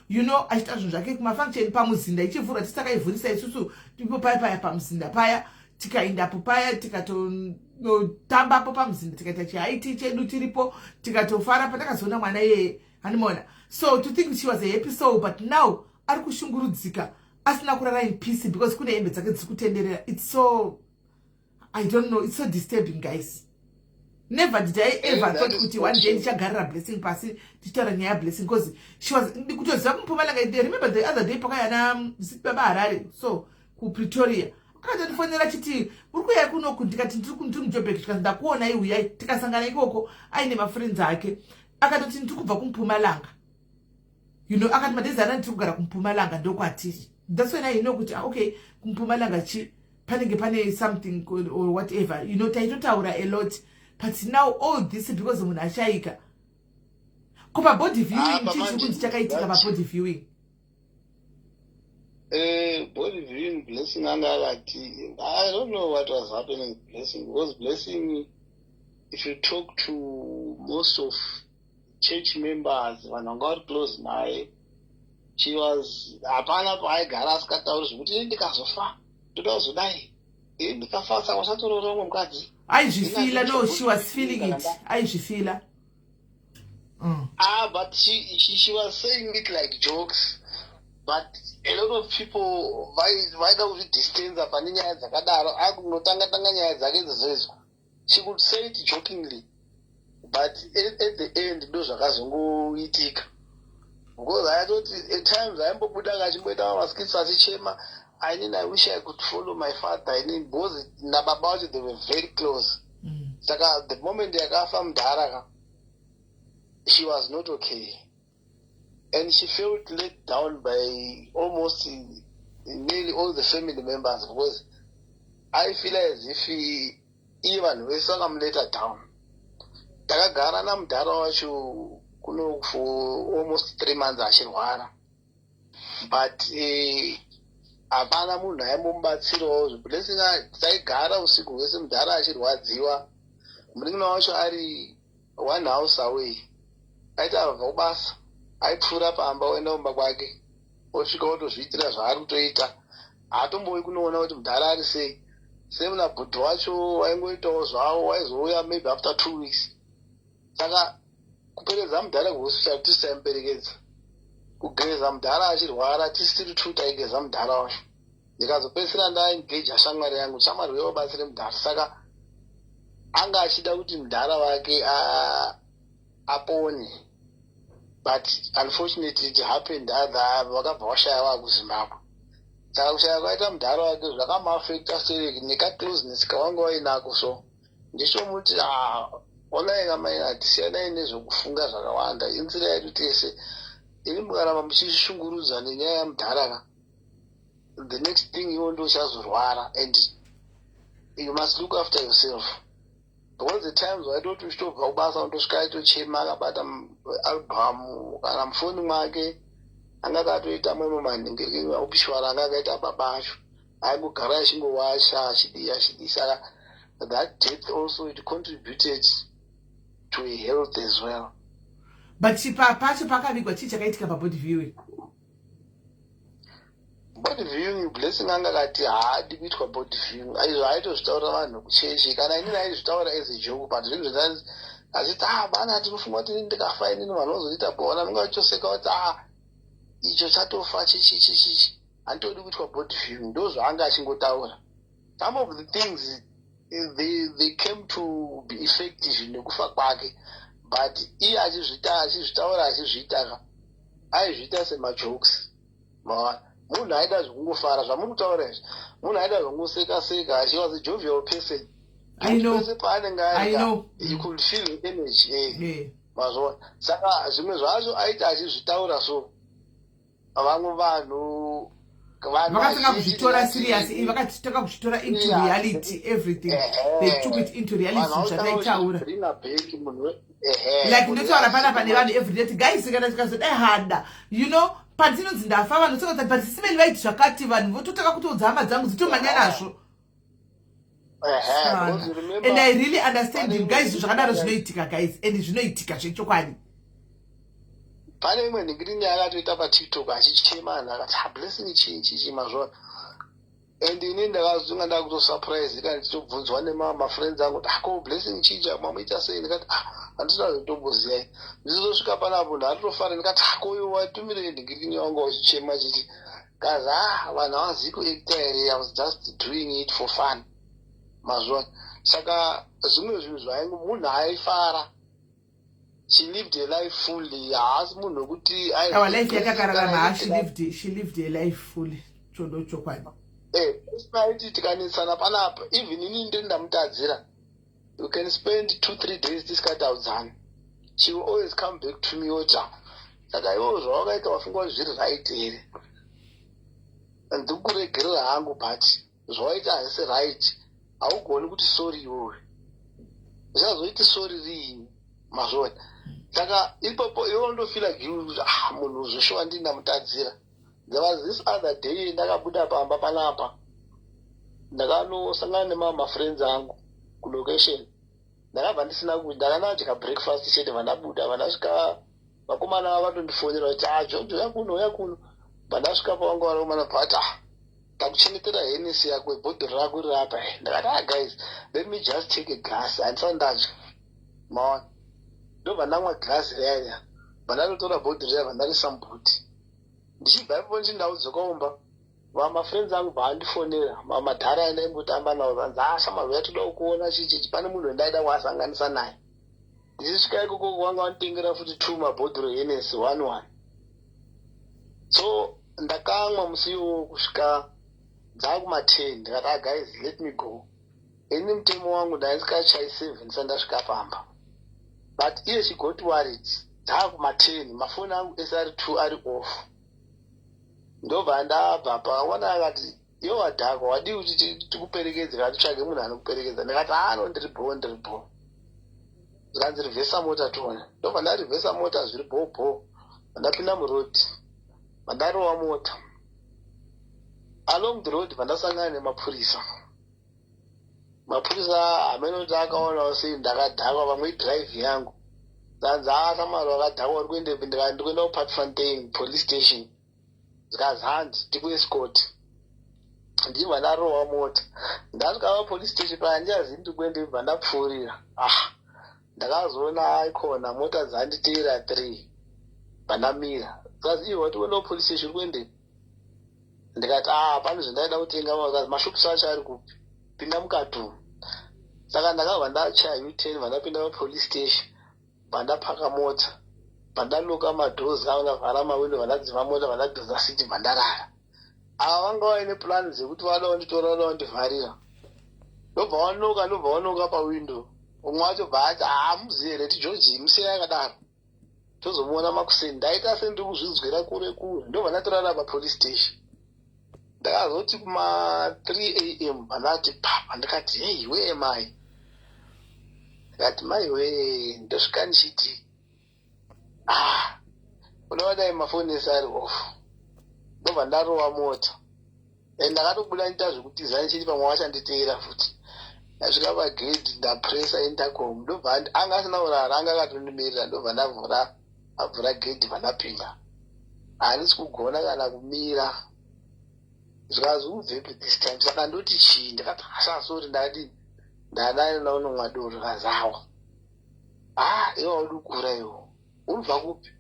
achiita zvinhu zvake kumafunction pamuzinda, ichivhurwa tisakaivhurisa isusu, ipo paya paya pamuzinda paya, tikaendapo paya, tikatotambapo pamuzinda, tikaita chihaiti chedu tiripo, tikatofara patakazoona mwana iyeye, hanimona? So to think she was a happy soul, but now ari kushungurudzika, asina kurara in peace because kune hembe dzake dziri kutenderera. It's so, I don't know, it's so disturbing, guys. Never did I ever thought kuti one day ndichagarira Blessing pasi tichitaura nyaya yaBlessing, because she was, kutoziva kuMpumalanga. Remember the other day pakayana baba Harare, so kuPretoria, akatondifonera achiti, "Uri kuyai kunoku?" Ndikati, "Ndiri muJobek." Tikati, "Ndakuonai, uyai." Tikasangana ikoko aine mafriends ake. Akatoti, "Ndiri kubva kuMpumalanga." Akati, "Madays ana ndiri kugara kuMpumalanga, ndokwatiri." That's when I know kuti, ah, okay, kuMpumalanga chi panenge pane something or whatever. Taitotaura a lot, but now all this because munhu ashaika. Ko pabody viewing, Ah, chii chiri kunzi chakaitika pabody viewing? Body viewing, Blessing anga akati, I don't know what was happening with Blessing, because Blessing, if you talk to most of church members, vanhu vanga vari close naye, she was, hapana paaigara asikatauri zvekuti, "Ini ndikazofa ndoda kuzodai, ini ndikafa saka usatorora umwe mukadzi." Aizvifeela. No, she was feeling it, aizvifeela. Ah, but she was saying it like jokes, but a lot of people vaida kuzvidistanza pane nyaya dzakadaro. Akunotanga tanga nyaya dzake idzodzo, she could say it jokingly, but at the end ndo zvakazongoitika, because aitoti at times aimbobuda achimboita maskits achichema, "Inini I wish I could follow my father inini," because nababa vacho they were very close. Saka the moment yakafa mudhara ka, she was not okay and she felt let down by almost nearly all the family members, because I feel as if iye vanhu vese vakamuleta down. Takagara namudhara wacho kuno for almost 3 months achirwara, but hapana munhu aimbomubatsirawo. Blessing taigara usiku hwese mudhara achirwadziwa, munin'ina wacho ari one house away. Aiti abva kubasa, aipfuura pamba, oenda kumba kwake, osvika otozviitira zvaari kutoita, haatomboi kunoona kuti mudhara ari sei. Semuna bhudhi wacho waingoitawo zvavo, waizouya maybe after 2 weeks. Saka kuperedza mudhara kuhospital tisi taimuperekedza, kugeza mudhara achirwara tisi tiri two taigeza mudhara wacho. Ndikazopedzisira ndaengeja shamwari yangu, shamwari uya wabatsire mudhara. Saka anga achida kuti mudhara wake apone, but unfortunately it happened other, vakabva vashaya vakuZimbabwe. Saka kushaya kwaita mudhara wake zvakamuafecta stereki nekacloseness kavanga vainako. So ndichomuti, "Ah, onai kamai, hatisiyanai nezvekufunga zvakawanda, inzira yedu tese. Imi mukaramba muchishungurudza nenyaya yamudhara ka, the next thing iwo ndochazorwara, and you must look after yourself," because the times waitoti uchitobva kubasa undosvika aitochema akabata album kana mufoni mwake, anga atoita mwemwe manhingiriki obituary anga akaita baba acho, aingogara achingowasha, achidii achidii. Saka that death also, it contributed to her health as well. But pacho pakavigwa, chii chakaitika pabody viewing? Body viewing, Blessing anga kati haadi kuitwa body viewing. Izvo aitozvitaurira vanhu kuchechi, kana inini aizvitaura as a joke, but zvinhu zvinanzi achiti, "Ah, bana, tinofunga kuti ndikafa inini vanhu vazoita bona." Vanenge vachitoseka kuti, "Ah, icho chatofa chichichichichi, handitodi kuitwa body viewing." Ndo zvaanga achingotaura. Some of the things, they came to be effective nekufa kwake, but iye achizvitaura, achizviita ka, aizviita semajokes. Maona, munhu aida zvekungofara, zvamuri kutaura izvi, munhu aida zvekungoseka seka. She was a jovial person. I know. Pese paanenge I ari, know. you could feel the energy. Yeah. Mazvoona? Saka zvimwe zvacho aiti achizvitaura, so vamwe vanhu vakatanga kuzvitora serious, vakatanga kuzvitora into reality. Everything, they took it into reality zvataitaura. Like ndotaura panapa nevanhu everyday, guys, kana tikazodai hada, pandinonzi ndafa, vanhu tokati, but simeni vaiti zvakati, vanhu vototanga kutoudza hama dzangu, dzitomanya nazvo. And I really understand you guys. Zvakadaro zvinoitika, guys, and zvinoitika zvechokwadi. Pane imwe nhingirini yakatoita paTikTok achichema, anhu akati, "Ah, Blessing, chii chichi?" Mazvona? And ini ndakazonga ndakutosurprise ndichitobvunzwa nemafriends angu kuti, "Ako Blessing, chinja mamuita sei?" Ndikati, "Ah, handisina zvitomboziyai." Ndichizosvika panapo, ndatotofara. Ndikati, "Ako iwe watumirei nhingirini wanga uchichema chichi?" Kazi, "Ah, vanhu havazivi kuacta here? I was just doing it for fun." Mazvona? Saka zvimwe zvinhu zvaingu, munhu aifara, she lived a life fully. Haasi munhu wekuti Our life yakakararama. She lived a life fully, chondo chokwadi. Aiti tikanetsana panapa, even ini ndiri ndamutadzira, you can spend 2-3 days tisikataudzani, she will always come back to me ota, "Saka iwo zvawakaita wafunga kuti zviri right here? Ndikuregerera hangu, but zvawaita hazisi right. Haugoni kuti sorry iwowe, uchazoiti sorry riini?" Mazvona? Saka ipopo iwe undofeela guilty kuti, "Ah, munhu zveshuwa ndinamutadzira." There was this other day, ndakabuda pamba panapa, ndakanosangana nemamafriends angu kulocation. Ndakabva ndisina, ndakanadya breakfast chete, vandabuda, vandasvika, vakomana vatondifonera kuti, "Ah, Jojo, yakuno, yakuno." Vandasvika pavanga vakomana, bvat, "Ah, takuchengetera Hennessy yako, bhodhoro rako riri apa." Ndakati, "Ah guys, let me just take a glass, handisati ndadya." Maona? Ndobva ndamwa glass riyaya, bva ndatotora bhodhoro riya, bva ndarisa muboot. Ndichibva ipopo ndichindaudzoka kumba, vamafriends angu bvaandifonera, madhara andaimbotamba nawo, vanzi, "Ah, shamwari, yatoda kuona chichichi." Pane munhu wendaida kuasanganisa naye. Ndichisvika ikoko, vanga vanditengera futi two mabhodhoro Hennessy, one one. So ndakamwa musi iwowo kusvika dzakuma10. Ndikati, "Ah guys, let me go." Ini mutemo wangu ndaisika 7 ndisati ndasvika pamba, but iye she got worried. Dzakuma10, mafoni angu ese ari two ari off. Ndobva ndabva paona, akati, "Iwe wadhakwa, wadii kuti tikuperekedze kana titsvage munhu anokuperekedza?" Ndikati, "Ano, ndiri bho, ndiri bho." Zvikanzi, "Reversa mota tione." Ndobva ndareversa mota zviri bho bho, vandapinda muroad, vandarova mota. Along the road vandasangana nemapurisa. Mapurisa hamene kuti akaonawo sei ndakadhakwa, vamwe idrive yangu. Zanzi, "Asamari wakadhakwa, uri kuendepi?" Ndikati, "Ndikuenda kuPutfontein police station." Zikazi, "Handi tikuescort." Ndibva ndarohwa mota, ndasvika papolice station paya, ndichazivi ndiri kuendepi. Bva ndapfuurira. Ah, ndakazoona ikhona mota dzanditeera three. Bva ndamira. Zikazi, "Iwe wati kuenda kupolice station, uri kuendepi?" Ndikati, "Ah, pane zvandaida kutenga." Kazi, "Mashops acho ari kupi? Pinda mukati umu." Saka ndakabva ndachaya U-turn, bva ndapinda papolice station, bva ndapaka mota, bva ndalocka madoors avo, ndavhara mawindo, bva ndadzima mota, bva ndadhuza seat, bva ndarara. Ava vanga vaine plan dzekuti vada kunditora, vada kundivharira. Ndobva wanoka, ndobva wanoka pawindo. Umwe wacho bva ati, "Haa, muzivi here ti George, musiyai akadaro, tozomuona makuseni." Ndaita sendiri kuzvinzwira kure kure. Ndobva ndatorara papolice station. Ndakazoti kuma3 am bandati papa, ndikati, "Hei, where am I?" Ndikati, "Mai we." Ndosvika ndichiti, "Ah, unovadai mafoni ese ari off." Ndobva ndarova mota and ndakatobuda ndita zvekutiza, ndichiti pamwe vachanditeera futi. Ndasvika pagedhi, ndapressa intercom. Ndobva anga asina kurara, anga akatondimirira. Ndobva ndavhura, avhura gedhi, vandapinda. Handisi kugona kana kumira. Zvikazi, "Ubvepi this time?" Saka ndoti chii? Ndakati, "Asa, sorry, ndakati ndadaenda unomwa doro." Zvikazawa, "Ah, iwe waudi kukura, iwo unobva kupi?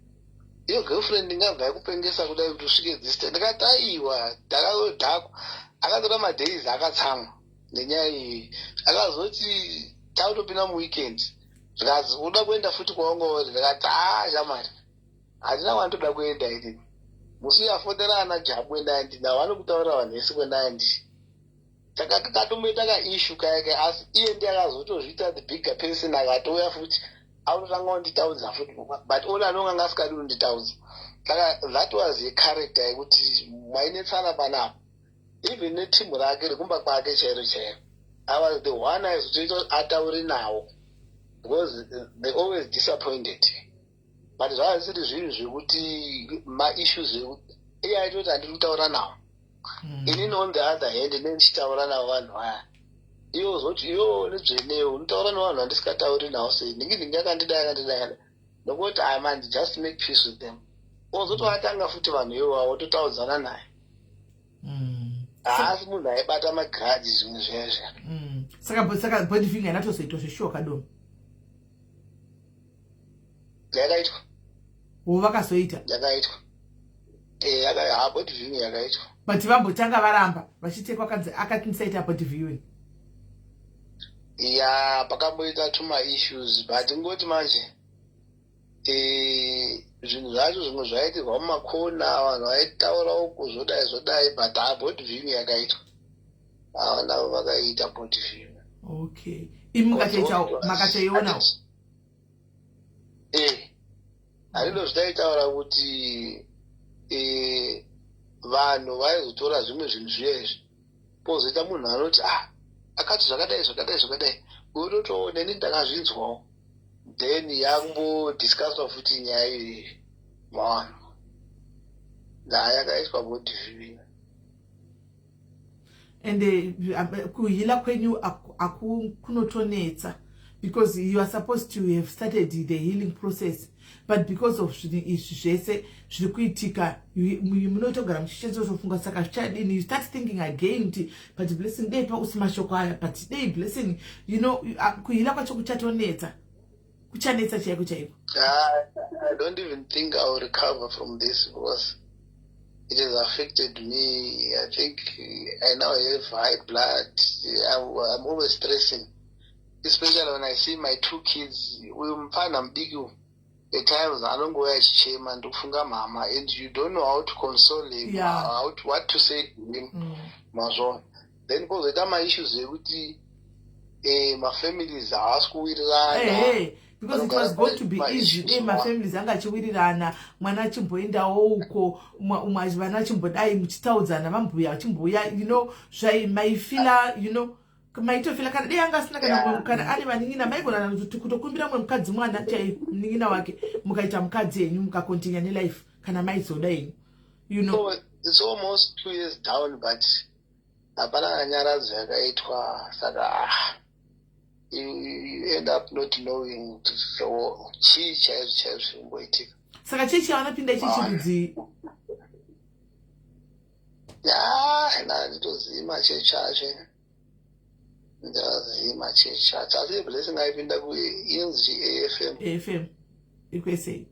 Iyo girlfriend ingabva yakupengesa kudai kuti usvike this time?" Ndikati, "Aiwa, ndakadhakwa." Akatora madays akatsamwa nenyaya iyi. Akazoti takutopinda muweekend, zvikazi, "Uda kuenda futi kwawanga uri?" Ndikati, "Haa shamari, handina kwandoda kuenda inini. Musi uyafonera ana Jabu, endai ndinawo, vanokutaurira vanhu vese kwendai ndi." Saka kakatomboita kaissue kaya. Asi iye ndiye akazotozviita the bigger person, akatouya futi. Autotanga kunditaudza futi, but all along anga asikadi kunditaudza. Saka that was a character yekuti mainetsana panapa. Even netimu rake rekumba kwake chairo chairo, I was the one aizotoita ataure nawo because they always disappointed. But zvava zvisiri zvinhu zvekuti maissues, iye aitoti handiri kutaura nawo. Inini on the other hand nendichitaura navo vanhu vaya, iwo zoti iwo nedzvenewo unotaura nevanhu vandisikatauri navo sei, ndingi ndingi akandidai, akandidai, nokuti I man just make peace with them. Ozoti watanga futi vanhu iwavo, wototaudzana naye. Haasi munhu aibata magrudge, zvimwe zvezve. Saka body viewing hainatozoitwa zveshuwa kadoma? Yakaitwa. Wo vakazoita? Yakaitwa, body viewing yakaitwa. But vambotanga varamba vachitekwa, kanzi akati ndisaita body viewing. Ya, pakamboita tuma issues, but ngoti manje zvinhu zvacho zvimwe zvaitirwa mumakona, vanhu vaitaura uku zvodai zvodai, but ha, body viewing yakaitwa, ava vakaita body viewing. Okay, imi makatoionawo? Handido zvitaitaura kuti vanhu vaizotora zvimwe zvinhu zviya izvi, pozoita munhu anoti, "Ah, akati zvakadai, zvakadai, zvakadai," unotoona neni ndakazvinzwawo. Then yakumbodiscusswa futi nyaya iyi, mawana ndaa yakaiswa body viewing. Ende kuheala kwenyu kunotonetsa because you are supposed to have started the healing process, but because of zvinhu izvi zvese zviri kuitika, munotogara muchichetotofunga, saka zvichadini? You start thinking again kuti, "But Blessing, dei pausi mashoko aya, but dei Blessing." Kuheala kwacho kuchatonetsa, kuchanetsa chaiko chaiko. I don't even think I will recover from this because it has affected me. I think I now have high blood. I'm always stressing, especially when I see my two kids. Uyu mufana mudiki uyu, at times anongouya achichema, ndikufunga mama, and you don't know how to console him, what to say to him. Mazvona? Then kwozoita maissues ekuti mafamilies haasi kuwirirana. Hey, because it was going to be easy dei mafamilies anga achiwirirana, mwana achimboendawo uko, umwe vana achimbodai, muchitaudzana, vambuya vachimbouya, zvai maifeela, maitofeela kana dei anga asina kana ane vanin'ina, maigona kutokumbira mumwe mukadzi mwana chai munin'ina wake, mukaita mukadzi henyu, mukacontinue nelife kana maizoda henyu. So, it's almost 2 years down, but hapana kana nyaradzo yakaitwa. Saka you end up not knowing kuti so chii chaizvo chaizvo zvirimboitika. Saka chechi yavanopinda ichi chirudzii? Ya, handitozivi machechi acho, ndazivi machechi acho, asi Blessing aipinda kuinzi AFM. AFM ikwesei?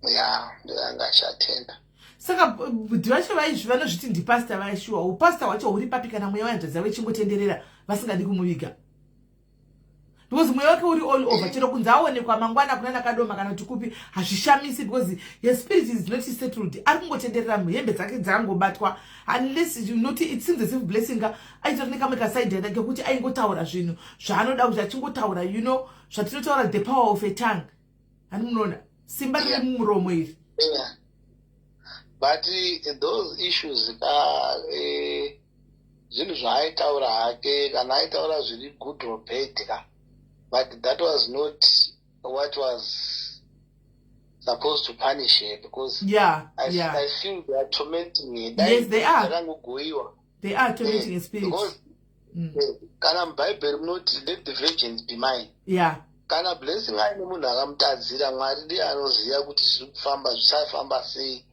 Ya, ndoyanga achatenda. Saka bhudhi vacho vaizvi vanozviti ndipasta vaishuwa, upasta hwacho huri papi kana mweya wehanzvadzi yavo ichingotenderera vasingadi kumuviga? Because mweya wake uri all over, chero kunzi aonekwa mangwana kuna nakadoma kana kuti kupi, hazvishamisi because your spirit is not settled, ari kungotenderera, hembe dzake dzakangobatwa. Unless not, it seems as if Blessing aitori nekamwe kaside kekuti aingotaura zvinhu zvaanoda kuti achingotaura, zvatinotaura, the power of a tongue. Hani munoona simba riri mumuromo iri? Yeah. But those issues ka, zvinhu zvaaitaura hake, kana aitaura zviri good or bad ka, but that was not what was supposed to punish her because I feel they are tormenting her. Yes, they are. Dzakangogoyiwa. They are tormenting a spirit. Because kana mubhaibheri munoti, "Let the vengeance be mine." Kana Blessing aine munhu akamutadzira, Mwari ndiye anoziva kuti zviri kufamba zvichafamba sei.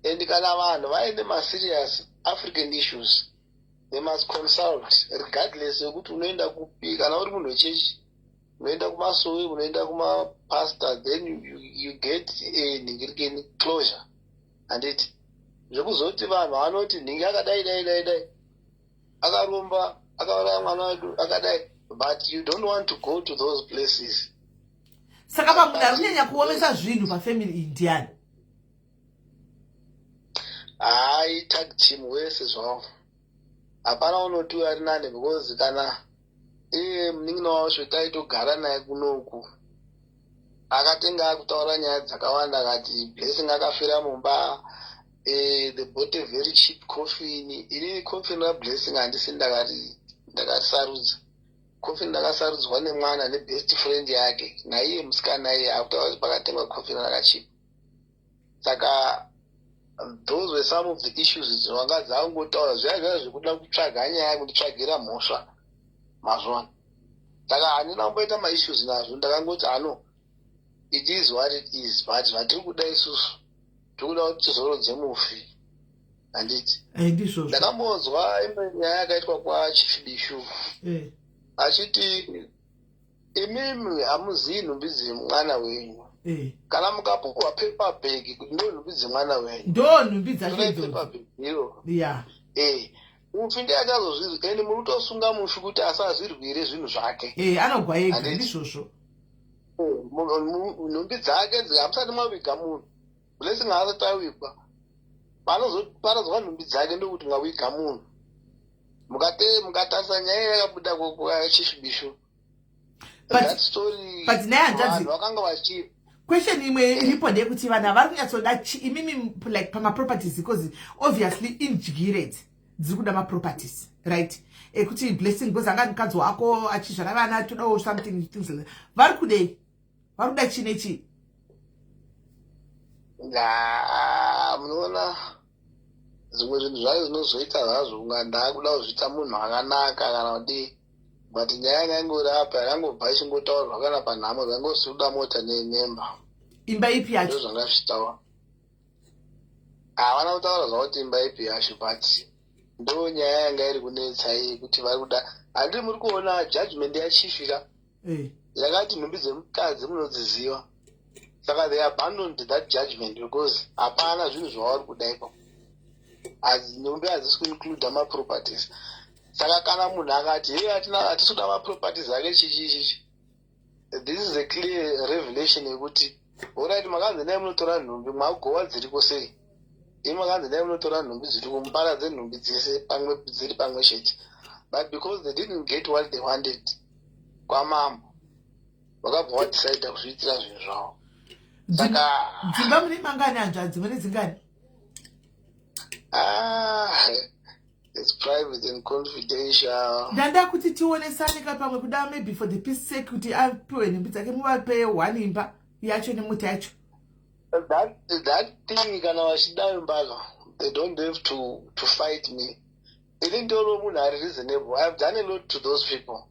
And kana vanhu vaine maserious African issues, they must consult regardless yekuti unoenda kupi. Kana uri munhu wechechi, unoenda kumasowe, unoenda kumapastor, then you get a nhingirikeni closure, handiti? Zvekuzoti vanhu vanoti nhingi akadai dai dai dai, akaromba, akauraya mwana wedu, akadai, but you don't want to go to those places. Saka pamunhu ari kunyanya kuomesa zvinhu pafamily iyi ndiani? Hayi, tag team wese zvavo, hapana unoti ari nani because kana Iye munin'ina wacho taitogara naye kunoku, akatenga akutaura nyaya dzakawanda, akati Blessing akafira mumba. They bought a very cheap coffin. Inini coffin raBlessing handisi ndakarisarudza. Coffin ndakasarudzwa nemwana nebest friend yake, naiye musikana iye akutaura kuti pakatengwa coffin rakachipa. Saka those were some of the issues dzinonga dzangotaura zviya zviya zvekuda kutsvaga nyaya, kunditsvagira mhosva, mazvona. Saka handina kumboita maissues nazvo. Ndakangoti ano, it is what it is, but zvatiri kuda isusu, tiri kuda kuti tizorodze mufi, handiti? Ndizvozvo. Ndakambonzwa imwe nyaya yakaitwa kwaChief Bishu, achiti imimi hamuzivi nhumbi dzemwana wenyu. Kana mukapuhwa paper bag kuti ndo nhumbi dzemwana wenyu, ndo nhumbi dzacho torai idzodzo. Paper bag iro. Mufi ndiye achazozvizwa, ende muri kutosunga mufi kuti asazvirwire zvinhu zvake. Anogwa ega. Handiti? Ndizvozvo. Nhumbi dzake hamusati maviga munhu. Blessing haasati awigwa. Panozoparadzwa nhumbi dzake ndokuti mwaviga munhu. Mukatarisa nyaya yakabuda kwaChief Bishu, that story, But naye hanzvadzi- vanhu vakanga vachi Question imwe iripo ndeyekuti vanhu havari kunyatsoda imimi like pamaproperties, because obviously indyire dziri kuda maproperties, right? Ekuti Blessing, because anga mukadzi wako achizvara vana, todawo something, things like that. Vari kudei? Vari kuda chii nechii? Nga munoona zvimwe zvinhu zvacho zvinozoita zvazvo kunga ndaakuda kuzviita munhu akanaka kana kudii, but nyaya yanga ingori apa, yakangobva ichingotaurwa kana panhamo, zvangosiri kuda mota nemba. Imba ipi Ndo yacho? Zvanga zvichitaura, havana kutaura zvavo kuti imba ipi yacho, but ndo nyaya yanga iri kunetsa iyi, kuti vari kuda, handiri muri kuona judgment yachief ka? Yakati nhumbi dzemukadzi munodziziva. Saka they abandoned that judgment because hapana zvinhu zvavari kuda ipapo. Nhumbi hadzisi kuincluda maproperties. Saka kana munhu akati, "Hei, hatisi kuda maproperties ake," chichi chichi, this is a clear revelation yekuti, alright, makanzi nai munotora nhumbi, magowa dziriko sei? Imi makanzi nai munotora nhumbi dziriko, muparadze nhumbi dzese pamwe dziri pamwe chete. But because they didn't get what they wanted kwamambo, vakabva vadecida kuzviitira zvinhu zvavo. Saka Dzimba mune mangani, hanzvadzi? Mune dzingani? Ah, it's private and confidential. Ndanda kuti tionesane ka pamwe kuda maybe for the peace sake kuti apiwe nhumbi dzake, muvape one imba yacho nemota yacho. That thing, kana vachida imbaka, they don't have to fight me. Ini ndoro munhu ari reasonable. I have done a lot to those people,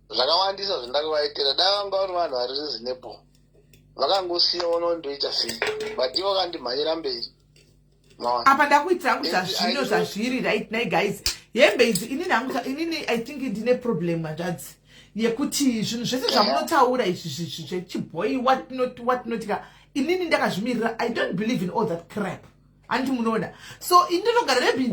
zvakawandisa zvandakavaitira. Dai vanga vari vanhu vari reasonable, vakangosiya ona ndoita sei, but ivo vakandimhanyira mberi. Maona? Apa ndakuitira hangu zvazvino zvazviri right nai guys, hembe idzi, inini hangu inini I think ndine problem, hanzvadzi, yekuti zvinhu zvese zvamunotaura izvi zvechibhoi, what not, what not ka, inini ndakazvimirira. I don't believe in all that crap, handiti munoona? So ini ndinogara maybe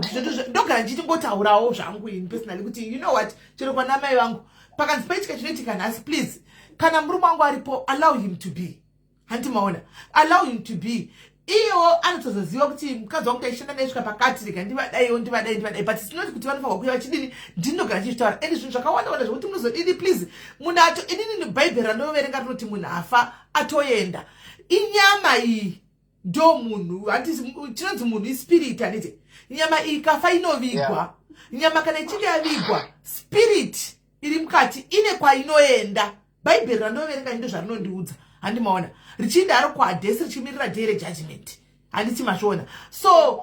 ndogara ndichitingotaurawo zvangu ini personally kuti, you know what, chero kwana mai vangu pakanzi paitika chinoitika nhasi, please, kana murume wangu aripo, allow him to be, handiti maona? Allow him to be. Iyewo anotozoziva kuti mukadzi wangu taishanda naye svika pakati, rega ndivadaiwo, ndivadai, ndivadai, but it's not kuti vanofanirwa kuuya vachidini. Ndinogara ndichitaura ende zvinhu zvakawanda wanda zvekuti munozodini, please, munhu ato, inini Bhaibheri randoverenga rinoti munhu afa atoenda, inyama iyi ndo munhu, handiti? Chinonzi munhu ispirit, handiti? Nyama iyi kafa inovigwa. Nyama kana ichinge yavigwa, spirit iri mukati ine kwainoenda. Bhaibheri randoverenga ndo zvarinondiudza, handimaona? Richienda kuHadhesi, richimirira day rejudgment, handiti mazviona? So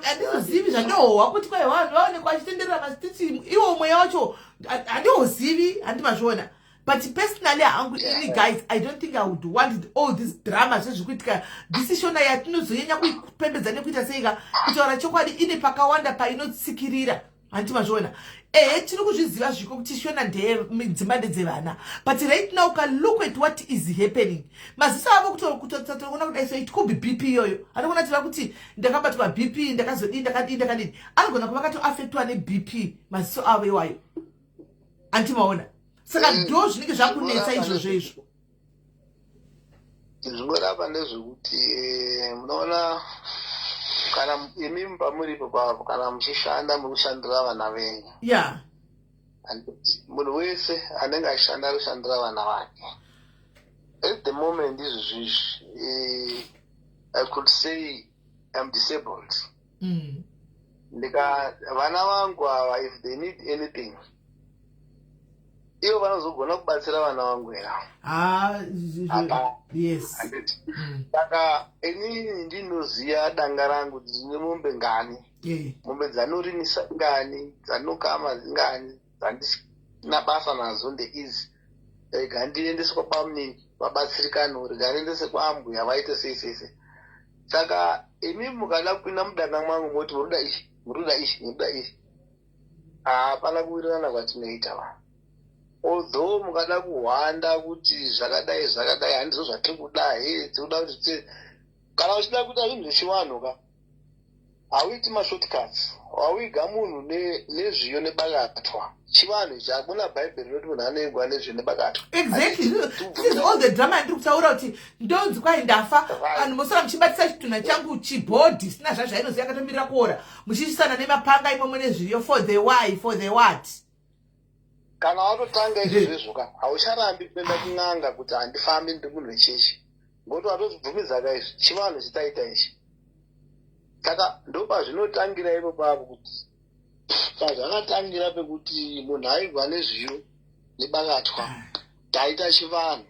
handizozivi zvandohohwa kuti kwai vanhu vaonekwa vachitenderera mastiti, iwo mweya wacho handihozivi, handi mazviona? But personally hangu ini, guys, I don't think I would want all this drama zvezviri kuitika. This Shona yatinozonyanya kuipembedza nekuita seika, kutaura chokwadi, ine pakawanda painotsikirira, handiti mazviona? Ehe, tiri kuzviziva zviko kuti Shona ndedzimba ndedzevana, but right now ka, look at what is happening. Maziso avo kutoona kudai, so it could be BP iyoyo. Anogona tiva kuti ndakabatwa BP, ndakazodii, ndakadii, ndakadini. Anogona kuva katoafectwa neBP maziso avo iwayo, handiti maona? Saka ndo zvinenge zvakunetsa izvozvo izvo. Zvingorapa ndezvekuti munoona kana imimi pamuripo papo, kana muchishanda, muri kushandira vana venyu. Handiti munhu wese anenge achishanda anoshandira vana vake. At the moment izvozvizvi, I could say I'm disabled. Ndika vana vangu ava, if they need anything, ivo vanozogona kubatsira vana vangu here? Ah, Hapana. Handiti? Saka inini ndinoziva danga rangu, ndine mombe ngani, mombe dzanorimisa ngani, dzanokama ngani, dzandisina basa nadzo ndeizi. Rega ndiendese kwabamunini vabatsirikane, rega ndiendese kwaambuya vaite sei sei sei. Saka imi mukada kupinda mudanga mwangu moti muruda ichi, muruda ichi, muruda ichi, hapana kuwirirana kwatinoita va. Although mukada kuhwanda kuti zvakadai zvakadai, handizvo zvatiri kuda. He, tiri kuda kuti kana uchida kuita zvinhu zvechivanhu ka, hauiti mashortcuts. Wauiga munhu nezviyo nebakatwa. Chivanhu ichi, hakuna Bhaibheri rinoti munhu anoigwa nezviyo nebakatwa. Exactly, this is all the drama yandiri kutaura kuti ndonzi kwai ndafa, vanhu mosara muchibatisa chitunha changu, chibhodhi sina zvazvainoziva, yakatomirira kuora, muchisana nemapanga imomo nezviyo. For the why? For the what? Kana watotanga izvozvezvo ka, haucharambi kuenda kun'anga kuti handifambi, ndiri munhu wechechi, ngokuti watozvibvumidza ka izvi, chivanhu chitaita ichi. Saka ndopazvinotangira ipo papo, kuti pazvakatangira pekuti munhu aigwa nezviyo nebakatwa, taita chivanhu.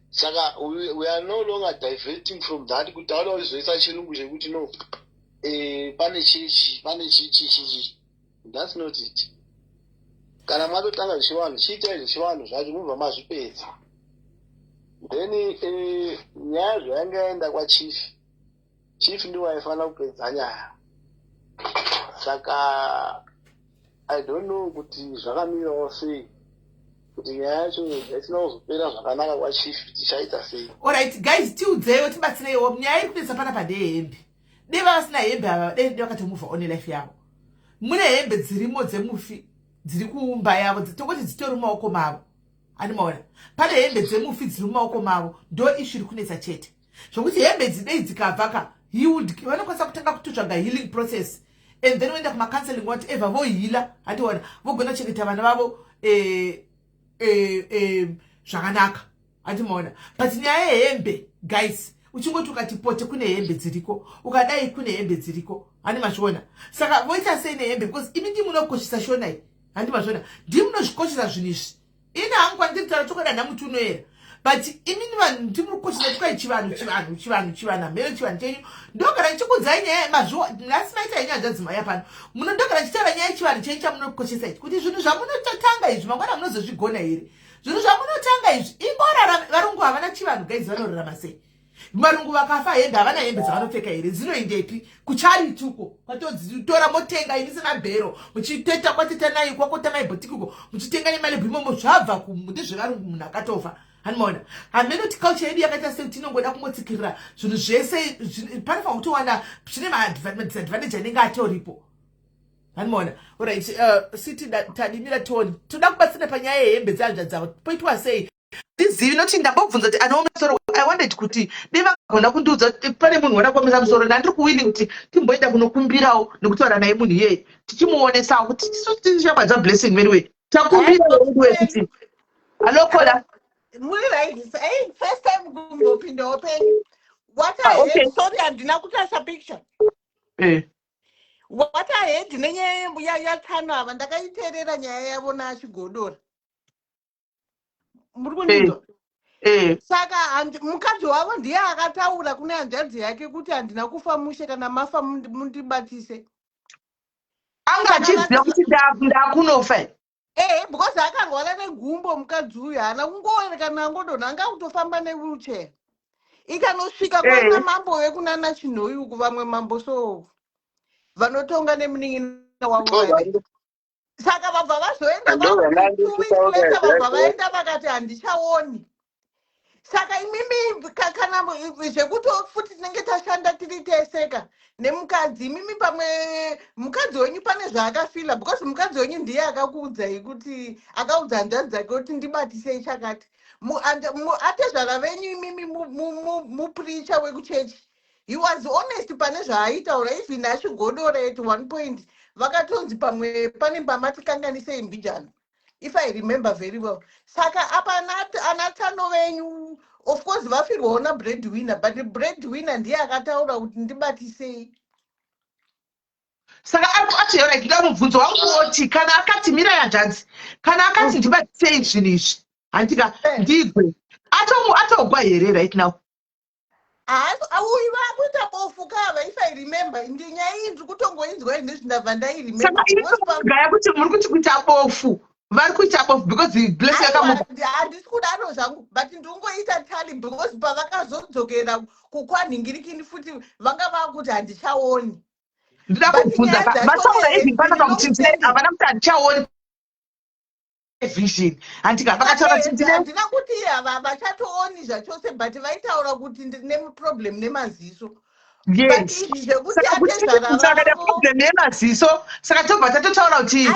Saka we are no longer diverting from that, kuti tauda kuzoisa chirungu chekuti no, pane chechi, pane chichi chichi. That's not it. Kana matotanga zvechivanhu, chiitai zvechivanhu zvacho, mubva mazvipedza. Then nyaya zvayanga yaenda kwachief, chief ndiwo aifanira kupedza nyaya. Saka I don't know kuti zvakamirawo sei, kuti nyaya yacho yaisina kuzopera zvakanaka kwachief, tichaita sei? Alright guys, tiudzeiwo, tibatsireiwo. Nyaya iri kunetsa panapa ndeyehembe. Dei vavasina hembe ava, dei vakatomove on life yavo. Mune hembe dzirimo dzemufi dziri kuumba yavo, tongoti dzitori mumaoko mavo. Animaona pane hembe dzemufi dziri mumaoko mavo, ndo issue iri kunetsa chete, zvokuti hembe dzidei dzikabva ka, vanokwanisa kutanga kutotsvaga healing process and then voenda kumacounseling, whatever, voheala. Handiona vogona kuchengeta vana vavo zvakanaka. Handimaona? But nyaya yehembe, guys, uchingoti ukati pote kune hembe dziriko, ukadai kune hembe dziriko. Handi mazviona? Saka voita sei nehembe? Because imi ndi munokoshesa shona iyi. Handi mazviona? Ndi munozvikoshesa zvinhu izvi. Ini hangu kwandiri taura chokwadi, hana muti unoyera, but imini vanhu ndi muri kukoshesa chikwai chivanhu, chivanhu, chivanhu, chivanhu, hameno chivanhu chenyu. Ndogara ndichikudzai nyaya mazvo nhasi maita henyu hanzvadzimaya pano. Munondogara ndichitaura nyaya yechivanhu chenyu chamunokoshesa ichi, kuti zvinhu zvamunototanga izvi mangwana munozozvigona here? Zvinhu zvamunotanga izvi, ingorarama. Varungu havana chivanhu, guys. Vanorarama sei? Varungu vakafa, hembe havana, hembe dzavanopfeka here? Dzinoendepi? Kucharity uko kwatodzitora, motenga ini semabhero, muchiteta kwateta nai kwakota maibhotiki uko, muchitenga nemalebhu imomo. Zvabva ndezvevarungu, munhu akatofa. Hanimaona? Hameno kuti culture yedu yakaita sei, kuti inongoda kungotsikirira zvinhu zvese. Panofanira kutowana zvine madisadvantage anenge atoripo. Hanimaona? Alright, city tadimira toni, toda kubatsira panyaya yehembe dzehanzva dzavo. Poitwa sei? Ndizivi noti ndambobvunza kuti anooma musoro. I wanted kuti dei vagona kundiudza kuti pane munhu wana kuomesa musoro. Ndandiri kuwilling kuti timboenda kunokumbirawo nekutaura naye munhu iyeye, tichimuonesawo kuti tisu tishamwa dzaBlessing. Anyway, takumbirawo anyway kuti hello caller. Muri right. Hey, first time kumbopindawo penyu. What Ah, I okay. heard, sorry, handina kutarisa picture. What I heard nenyaya yaTano ava, ndakaiteerera nyaya yavo naChigodora. Muri kundinzwa? Eh. Saka mukadzi wavo ndiye akataura kune hanzvadzi yake kuti handina kufa mushe, kana mafa mundibatise. Anga achiziva kuti ndakunofa. Ehe, because akarwara negumbo mukadzi uyu, haana kungoerekana angodonha, anga kutofamba newheelchair, ikanosvika kwana mambo vekunana Chinhoyi uku, vamwe mambo so vanotonga nemunin'ina wavo vave. Saka vabva vazoenda Ndozvandanga 2 weeks ndichitaura later, vabva izvozvo. vaenda vakati handichaoni. Saka imimi kana zvekuti futi tinenge tashanda tiri teseka nemukadzi, imimi pamwe mukadzi wenyu pane zvaakafeela, because mukadzi wenyu ndiye akakuudzai kuti akaudza hanzvadzi dzake kuti ndibatisei chakati. Atezvara venyu imimi mupreacher wekuchechi, he was honest pane zvaaitaura. Even achigodora, at one point vakatonzi pamwe pane pamatikanganisei mbijana. If I remember very well, saka apa ana tsano venyu, of course vafirwawo nabreadwinner, but breadwinner ndiye akataura kuti ndibatisei. Saka ari ati, right, mubvunzo wangu woti, kana akati, mirai hanzvadzi, kana akati ndibatisei zvinhu izvi, handika ndigwe atogwa here right now? Uyu vakuita bofu kava, if I remember. Nyaya iyi ndiri kutongoinzwa izvezvi, ndabva ndairemember. Saka gaya kuti muri kuti kuita bofu, vari kuita bofu because Blessing yakamuka? Handisi kudaro zvangu, but ndikungoita tally because pavakazodzokera kukwanhingirikini futi vanga vakuti handichaoni. Ndida kubvunza, vataura even panapa kuti havana kuti handichaoni vision, handika? Vakataura kuti ndine Handina kuti vachatooni zvachose, but vaitaura kuti ndine problem nemaziso. Yes, saka problem yemaziso, saka tobva tatotaura kuti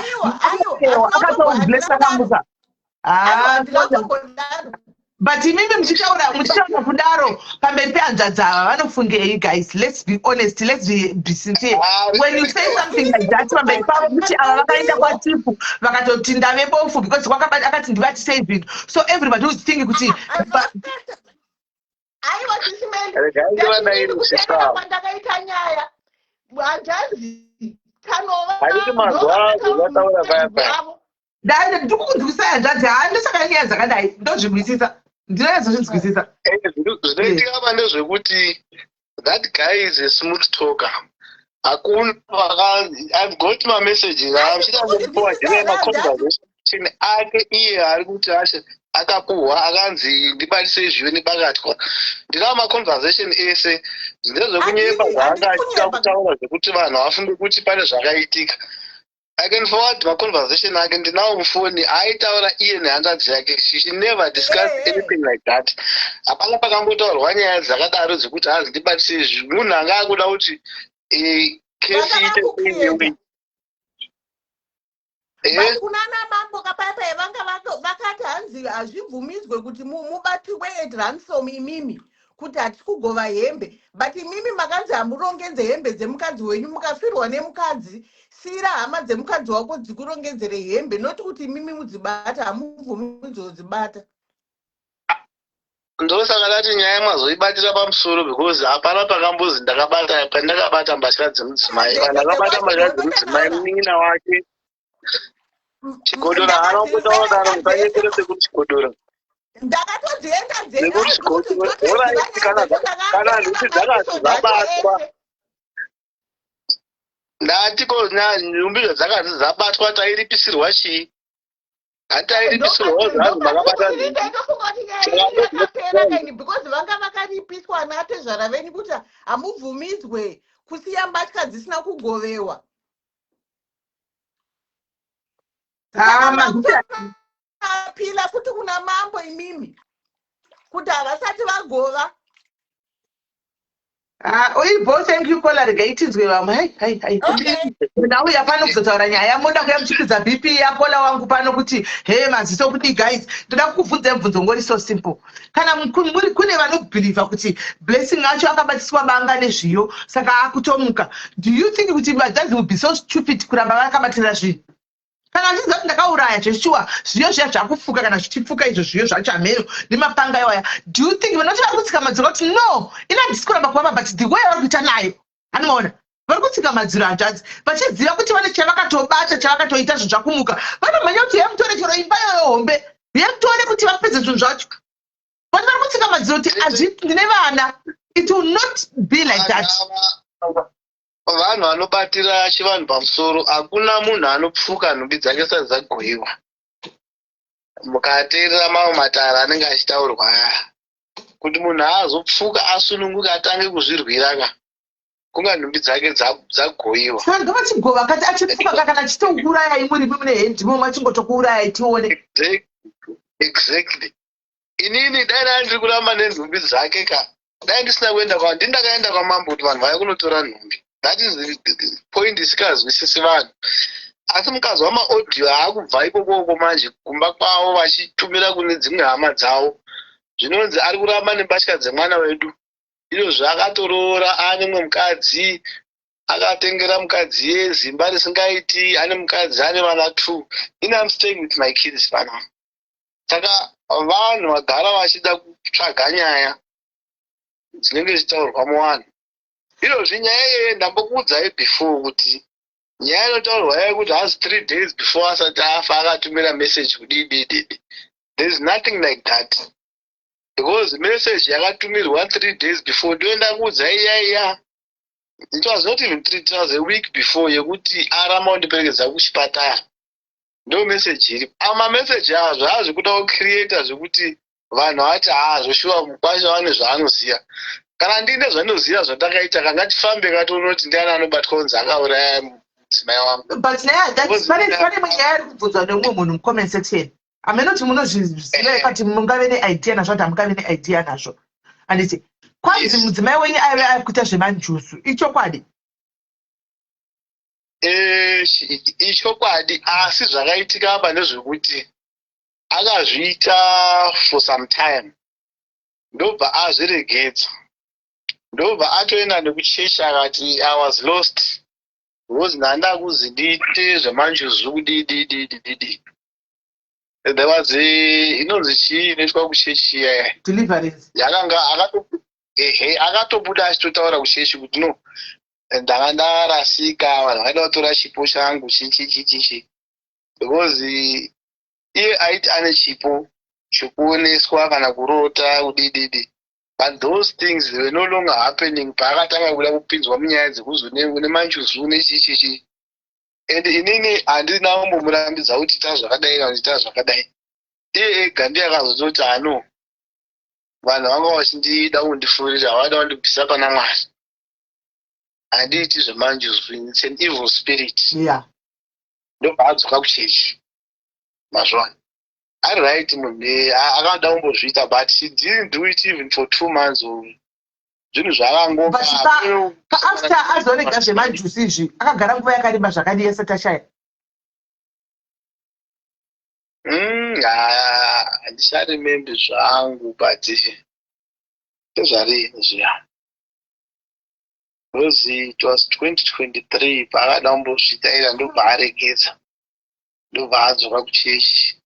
akatobless akamuka. But imimi muchitaura kudaro pamberi pehanzvadzi ava, vanofungei? Guys, let's be honest, let's be sincere. When you say something like that pamberi pavo, kuti ava vakaenda kwatifu vakatoti ndave bofu because akati ndivatisei zvinhu, so everybody was thinking kuti Aiwa, Sis Melly, kwandakaita nyaya, hanzvadzi tanova. Manzwa paya paya. Ndikukunzwisai, hanzvadzi. Handosaka nyaya dzakadai ndozvinzwisisa, ndinonyatsozinzwisisa. Zvinoitika pa ndezvekuti that guy is a smooth talker. Hakuna, I've got mamessages achiita maconversation ake iye ari kuti ashe akapuhwa, akanzi ndibatisei zvive nebakatwa. Ndinawo maconversation ese. Ndezvekunyepa zvaanga achida kutaura, zvekuti vanhu vafunge kuti pane zvakaitika. I can forward maconversation ake, ndinawo mufoni, aitaura iye nehanzvadzi yake. She never discussed anything like that. Hapana pakambotaurwa nyaya dzakadaro dzekuti hanzi ndibatisei izvi. Munhu anga akuda kuti kesi Vanga iite vakucreata. Eh, But kunana mambo kapaipai vanga vakati hanzi hazvibvumidzwe kuti mubatiwe at ransom imimi, kuti hatisi kugova hembe, but imimi makanzi hamurongedze hembe dzemukadzi wenyu. Mukafirwa nemukadzi, siyira hama dzemukadzi wako dzikurongedzere hembe, noti kuti imimi mudzibata, hamubvumidzwe kudzibata. Ndosaka ndati nyaya mazoibatira pamusoro, because hapana pakambozi ndakabata, pandakabata mbatya dzemudzimai. Vanhu akabata mbatya dzemudzimai munin'ina wake Chigodora. Haana kumbotaura daro, musanyepere sekuti Chigodora. Ndakatodzienda. Nekuti Chigodora, alright, kana nhumbi dzakati dzabatwa, ndati ko nhumbi zvadzakati dzabatwa, tairipisirwa chii? Hantairipisirwawo zvanzi makabata nhumbi. Ndaitofunga kuti nyaya iyi yakapera kaini, because vanga vakaripiswa natezvara venyu kuti hamubvumidzwe kusiya mbatya dzisina kugovewa. Ah, mazita. Apila futi kuna mambo imimi kuti havasati vagova. Ah, oibo, thank you, caller. Regai tinzwe vamwe. Hai hai hai. Okay. Ndauya pano kuzotaura nyaya, moda kuya muchikwidza BP yacaller wangu pano kuti he maziso kuti. Guys, ndoda kukubvunzai mubvunzo ngori so simple. Kana muri kune vanobhilivha kuti Blessing acho akabatiswa banga nezviyo, saka akutomuka, do you think kuti vadzadzi will be so stupid kuramba vakabatirira zvinhu? Kana achiziva kuti ndakauraya zveshuwa, zviyo zviya zvakufuka, kana zvichipfuka izvo zviyo zvacho hameno nemapanga iwaya, do you think vanoti vari kutsika madziro kuti no, ina handisi kuramba kuvapa, but the way vari kuita nayo, anomaona vari kutsika madziro, hanzvadzi, vachiziva kuti vane chavakatobata, chavakatoita, zvinhu zvakumuka, vanomhanya kuti yamutore chero imba iyoyo hombe, yamutore kuti vapedze zvinhu zvacho, but vari kutsika madziro kuti hazvi, ndine vana, it will not be like that. Vanhu vanobatira chivanhu pamusoro. Hakuna munhu anopfuka nhumbi dzake sati dzagoyiwa. Mukateerera mamwe matara anenge achitaurwa aya, kuti munhu aazopfuka asununguka atange kuzvirwira ka, kunga nhumbi dzake dzagoyiwa. Saka ngavachigova kati achipfuka, kana achitokuurayai muri mune hendimo, machingotokuurayai tione. Exactly. Inini dai dai ndiri kuramba nenhumbi dzake ka, dai ndisina kuenda kwa ndini ndakaenda kwamambo kuti vanhu vaya kunotora nhumbi. That is the point isikazwisisi vanhu. Asi mukazwa maaudio aakubva ikokoko manje kumba kwavo vachitumira kune dzimwe hama dzavo, zvinonzi ari kuramba nembatya dzemwana wedu, izvozvo akatoroora aane mumwe mukadzi. Akatengera mukadzi yezimba risingaiti. Ane mukadzi, ane vana two. Ini am staying with my kids panapa. Saka vanhu vagara vachida kutsvaga nyaya dzinenge dzichitaurwa muvanhu. Izvozvi nyaya iyeye ndambokuudzai before kuti nyaya inotaurwa yekuti hazi 3 days before asati afa akatumira message kudidididi, there is nothing like that, because message yakatumirwa 3 days before ndoenda kuudzai iyaiya, it was not even three, it was a week before, yekuti aramba kundiperekedza kuchipatara. Ndo message iri amameseji azvo azvikuda kucreata zvekuti vanhu vati, "Ha, zvoshuwa mukwasha vane zvaanoziva." Kana ndiine zvandinoziva zvandakaita, kangatifambe katoona ndiani anobatwa kunzi akauraya mudzimai wangu. But nyaya, pane imwe nyaya iri kubvunzwa neumwe munhu mucomment section. Hamene kuti munozviziva kati mungave neidea nazvo, kuti hamungave neidea nazvo, handiti? Kwanzi mudzimai wenyu aive akuita zvemanjusu, ichokwadi? Ichokwadi, asi zvakaitika apa ndezvekuti akazviita for some time, ndobva azviregedza, ndobva atoenda nekuchechi akati, "I was lost because ndanda kuzi ndiite zvemanjuzu kudididididi." There was inonzi chii inoitwa kuchechi iya? Deliverance. Yakanga ehe, akatobuda achitotaura kuchechi kuti, "No, ndanga ndarasika, vanhu vaida kutora chipo changu chichichichichi," because iye aiti ane chipo chekuoneswa kana kurota kudididi, but those things were no longer happening paakatanga kuda kupinzwa munyaya dzekuzonemanjuzu nechichichi. And inini handina kumbomurambidza kuti ita zvakadai kana kuti ita zvakadai. Iye ega ndiye akazototi, "Hano, vanhu vanga vachindida kundifurira, havada kundibvisa pana Mwari. Handiiti zvemanjuzu, it's an evil spirit." Ndobva adzoka kuchechi. Mazvona ari right, munhu akada kumbozviita, but she didn't do it even for 2 months or zvinhu zvakangova. After azorega zvemanjuzu izvi, akagara nguva yakareba zvakadii asati ashaya? Handicharemembi zvangu, but sezvarini zviya, because it was 2023 paakada kumbozviita, ndobva aregedza, ndobva adzoka kuchechi.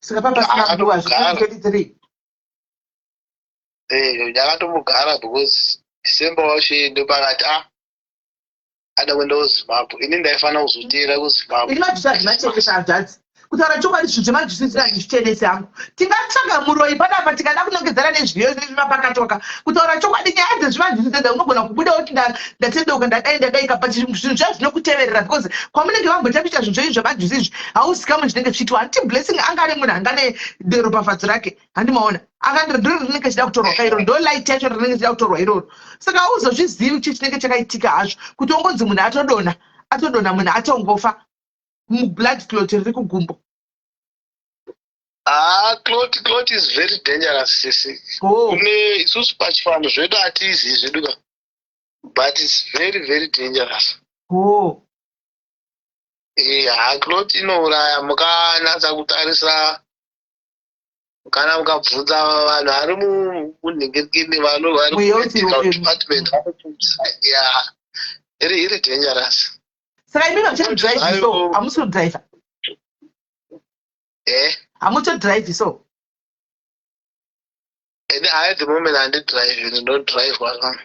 Saka papasina nguva, 2023? Ndakatombogara because December wacho ndopakati a ada kuenda kuZimbabwe. Ini ndaifanira kuzoteera kuZimbabwe. Ini majusi hazvinachekesa, hanzvadzi. Kutaura chokwadi, zvinhu zvemajusi zvinazvichenesi hangu. Tingatsvaga muroyi panapa, tikada kunongedzera nezviyo zvemapakatoka. Kutaura chokwadi, nyaya dzezvimajusi dzedza unogona kubuda kuti ndatendeuka, ndadai, ndadaika, but zvinhu zviya zvinokuteverera, because kwamunenge vamboita kuita zvinhu zvenyu zvemajusi izvi, hauzikamwe zvinenge zvichiitwa. Handiti Blessing anga ari munhu anga neropafadzo rake, handimaona? Anga ndiro rinenge chida kutorwa kairo, ndo light yacho rinenge chida kutorwa iroro. Saka hauzozvizivi chii chinenge chakaitika hazvo, kuti ongonzi munhu atodonha, atodonha, munhu atongofa mublood clot riri kugumbo. Ah, clot is very dangerous, sisi. Kune isusu pachivanhu zvedu hatizivi zvedu ka, but it's very very dangerous. Ha, clot inouraya. Mukanatsa kutarisa kana mukabvunza vanhu vari munhingirikini, vanhu vari kumedical department, ya, iri dangerous. Saka imi hamuchadhiraivhi so? Hamusi kudhiraivha? Eh? Hamuchodhiraivhi so? And at the moment handidhiraivhi, ndinodhiraivhwa.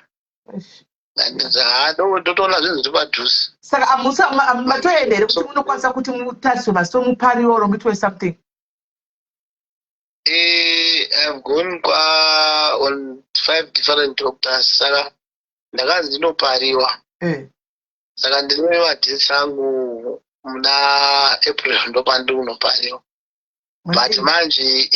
Ndotoona zvinhu zviri padhuze. Saka matoenda here kuti munokwanisa kuti mutariswe maziso, mupariwe or muitwe something? I've gone kwa on five different doctors. Saka ndakanzi ndinopariwa. Saka ndine madates angu muna April, ndopandiri kunopariwa, but manje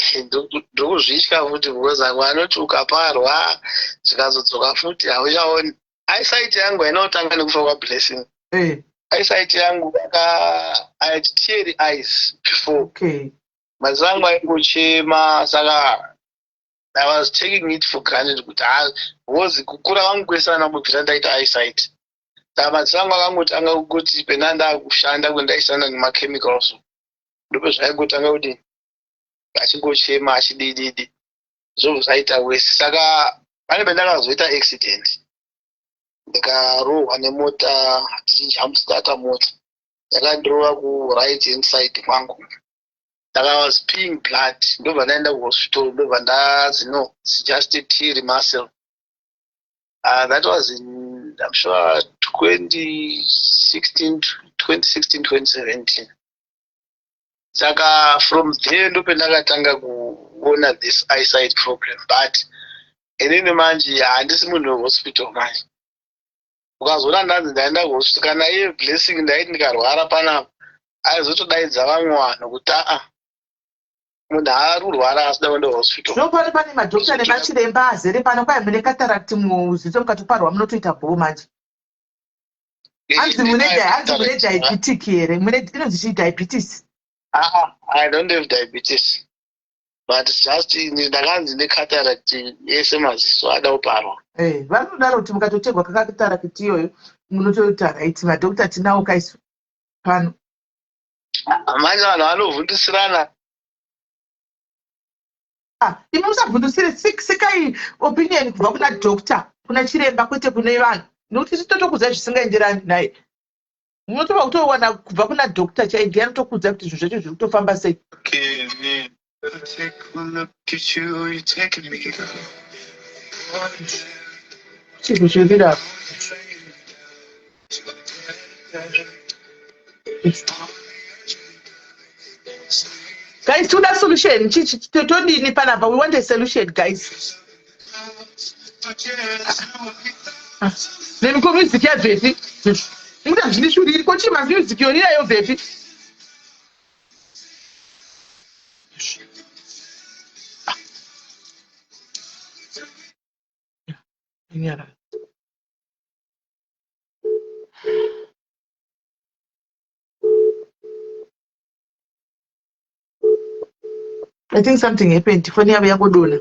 ndokuzvitya futi, because vanoti ukaparwa zvikazodzoka futi hauchaoni. Eyesight yangu haina kutanga nekufa kwaBlessing. Eyesight yangu yaka, I had teary eyes before. Maziso angu aingochema, saka I was taking it for granted kuti ha, because kukura kwangu kwese anambobvira ndaita eyesight. Saka maziso angu akangotanga kuti pena ndakushanda kwendaishanda nemachemicals, ndopezvaingotanga kuti achingochema, achidididi, zvobva zvaita wese. Saka pane pendakazoita accident. Ndikarohwa nemota tichijumpstarta mota, yakandirova kuright hand side kwangu. Ndaka was peeing blood. Ndobva ndaenda kuhospital, ndobva ndazi, "No, it's just a tear muscle." That was in, I'm sure, 2016, 2016, 2017. Saka from there ndopendakatanga kuona this eyesight problem. But inini manje handisi munhu wehospital. Manje ukazoona ndanzi ndaenda kuhospital, kana iye Blessing, ndaiti ndikarwara panapa aizotodaidza vamwe vanhu kuti, "Aa, munhu ari kurwara asida kuenda kuhospital." Zvino pano pane madhokta nemachiremba azere pano. Kwai mune cataract muziso, mukatoparwa munotoita bhoo manje. Hanzi mune diabetic here? Mune inonzi chii, diabetes? Ah, I don't have diabetes, but just ndakanzi necataract yese, maziso ada kuparwa. Eh, vanodaro kuti mukatotegwa kakataract iyoyo munotoita right. Madhokta tinawo kaisu pano. Manje vanhu vanovhundisirana. Ah, imi musavhundusire. Seekai opinion kubva kuna doctor, kuna chiremba, kwete kune vanhu, nekuti isu totokudzai zvisingaenderani naye. Munotova kutowana kubva kuna doctor chai, ndiye anotokudzai kuti zvinhu zvacho zviri kutofamba sei. Give me. Better take a look at you. You're taking me. Chinhu chirira. To the Guys, toda solution. Todini panapa? We want a solution, guys. Nemiko music yabvepi? Nekuti hazvindishuriri ko chii music yorira yobvepi? Nyara. I think something happened, foni yavo yangodona,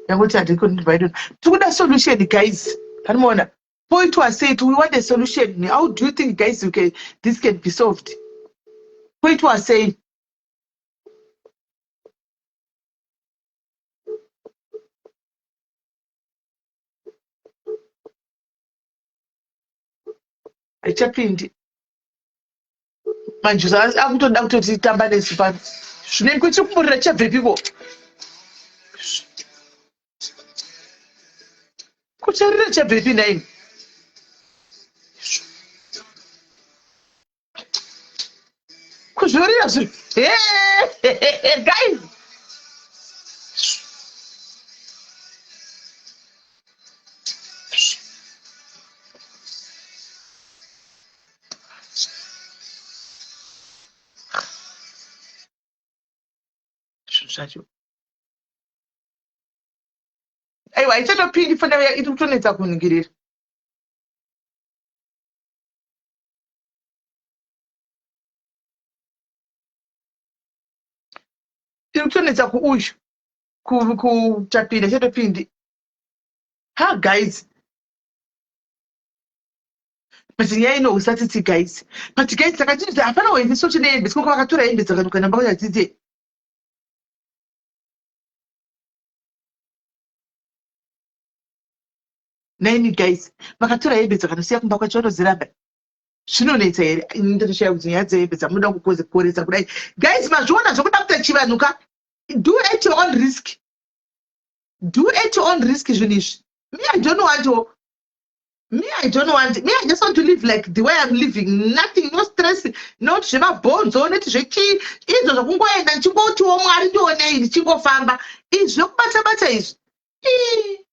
yangoti handikundibvaidona. Tiri kuda solution, guys. Panomaona poitwa sei? We want a solution. How do you think, guys, this can be solved? Poitwa sei? Haichapindi manjuzu akutoda kutoti tamba nesu pano. Zvinenge kuitiri kumurira chabvepiko kucharira chabvepi naini kuzvorira zvi. Guys, zvinhu zvacho, aiwa, haichatopindi fona iri kutonetsa kuningirira. Iri kutonetsa kuuyu kutapinda, chatopindi. Ha, guys, but nyaya inohwisa tsitsi, guys. But guys, saka chinhu hapana hweziso chine hembe sikoko vakatora hembe dzakanuka namba kuti naini. Guys, vakatora hembe dzakanosiya kumba kwacho, vanodziramba. Zvinonetsa here? Ndotoshaya kuti nyaya dzehembe dzamunoda kukoresa kudai. Guys, mazviona zvokuda kuita chivanhu ka? Do at your own risk, do at your own risk. Zvinhu izvi, me, I don't want to. Me, I don't want. Me, I just want to live like the way I'm living. Nothing, no stress, not zvemabhonzo, noti zvechii izvo, zvokungoenda ndichingotiwo, "Mwari, ndionei," ndichingofamba. Izvi zvokubata bata izvi, ii.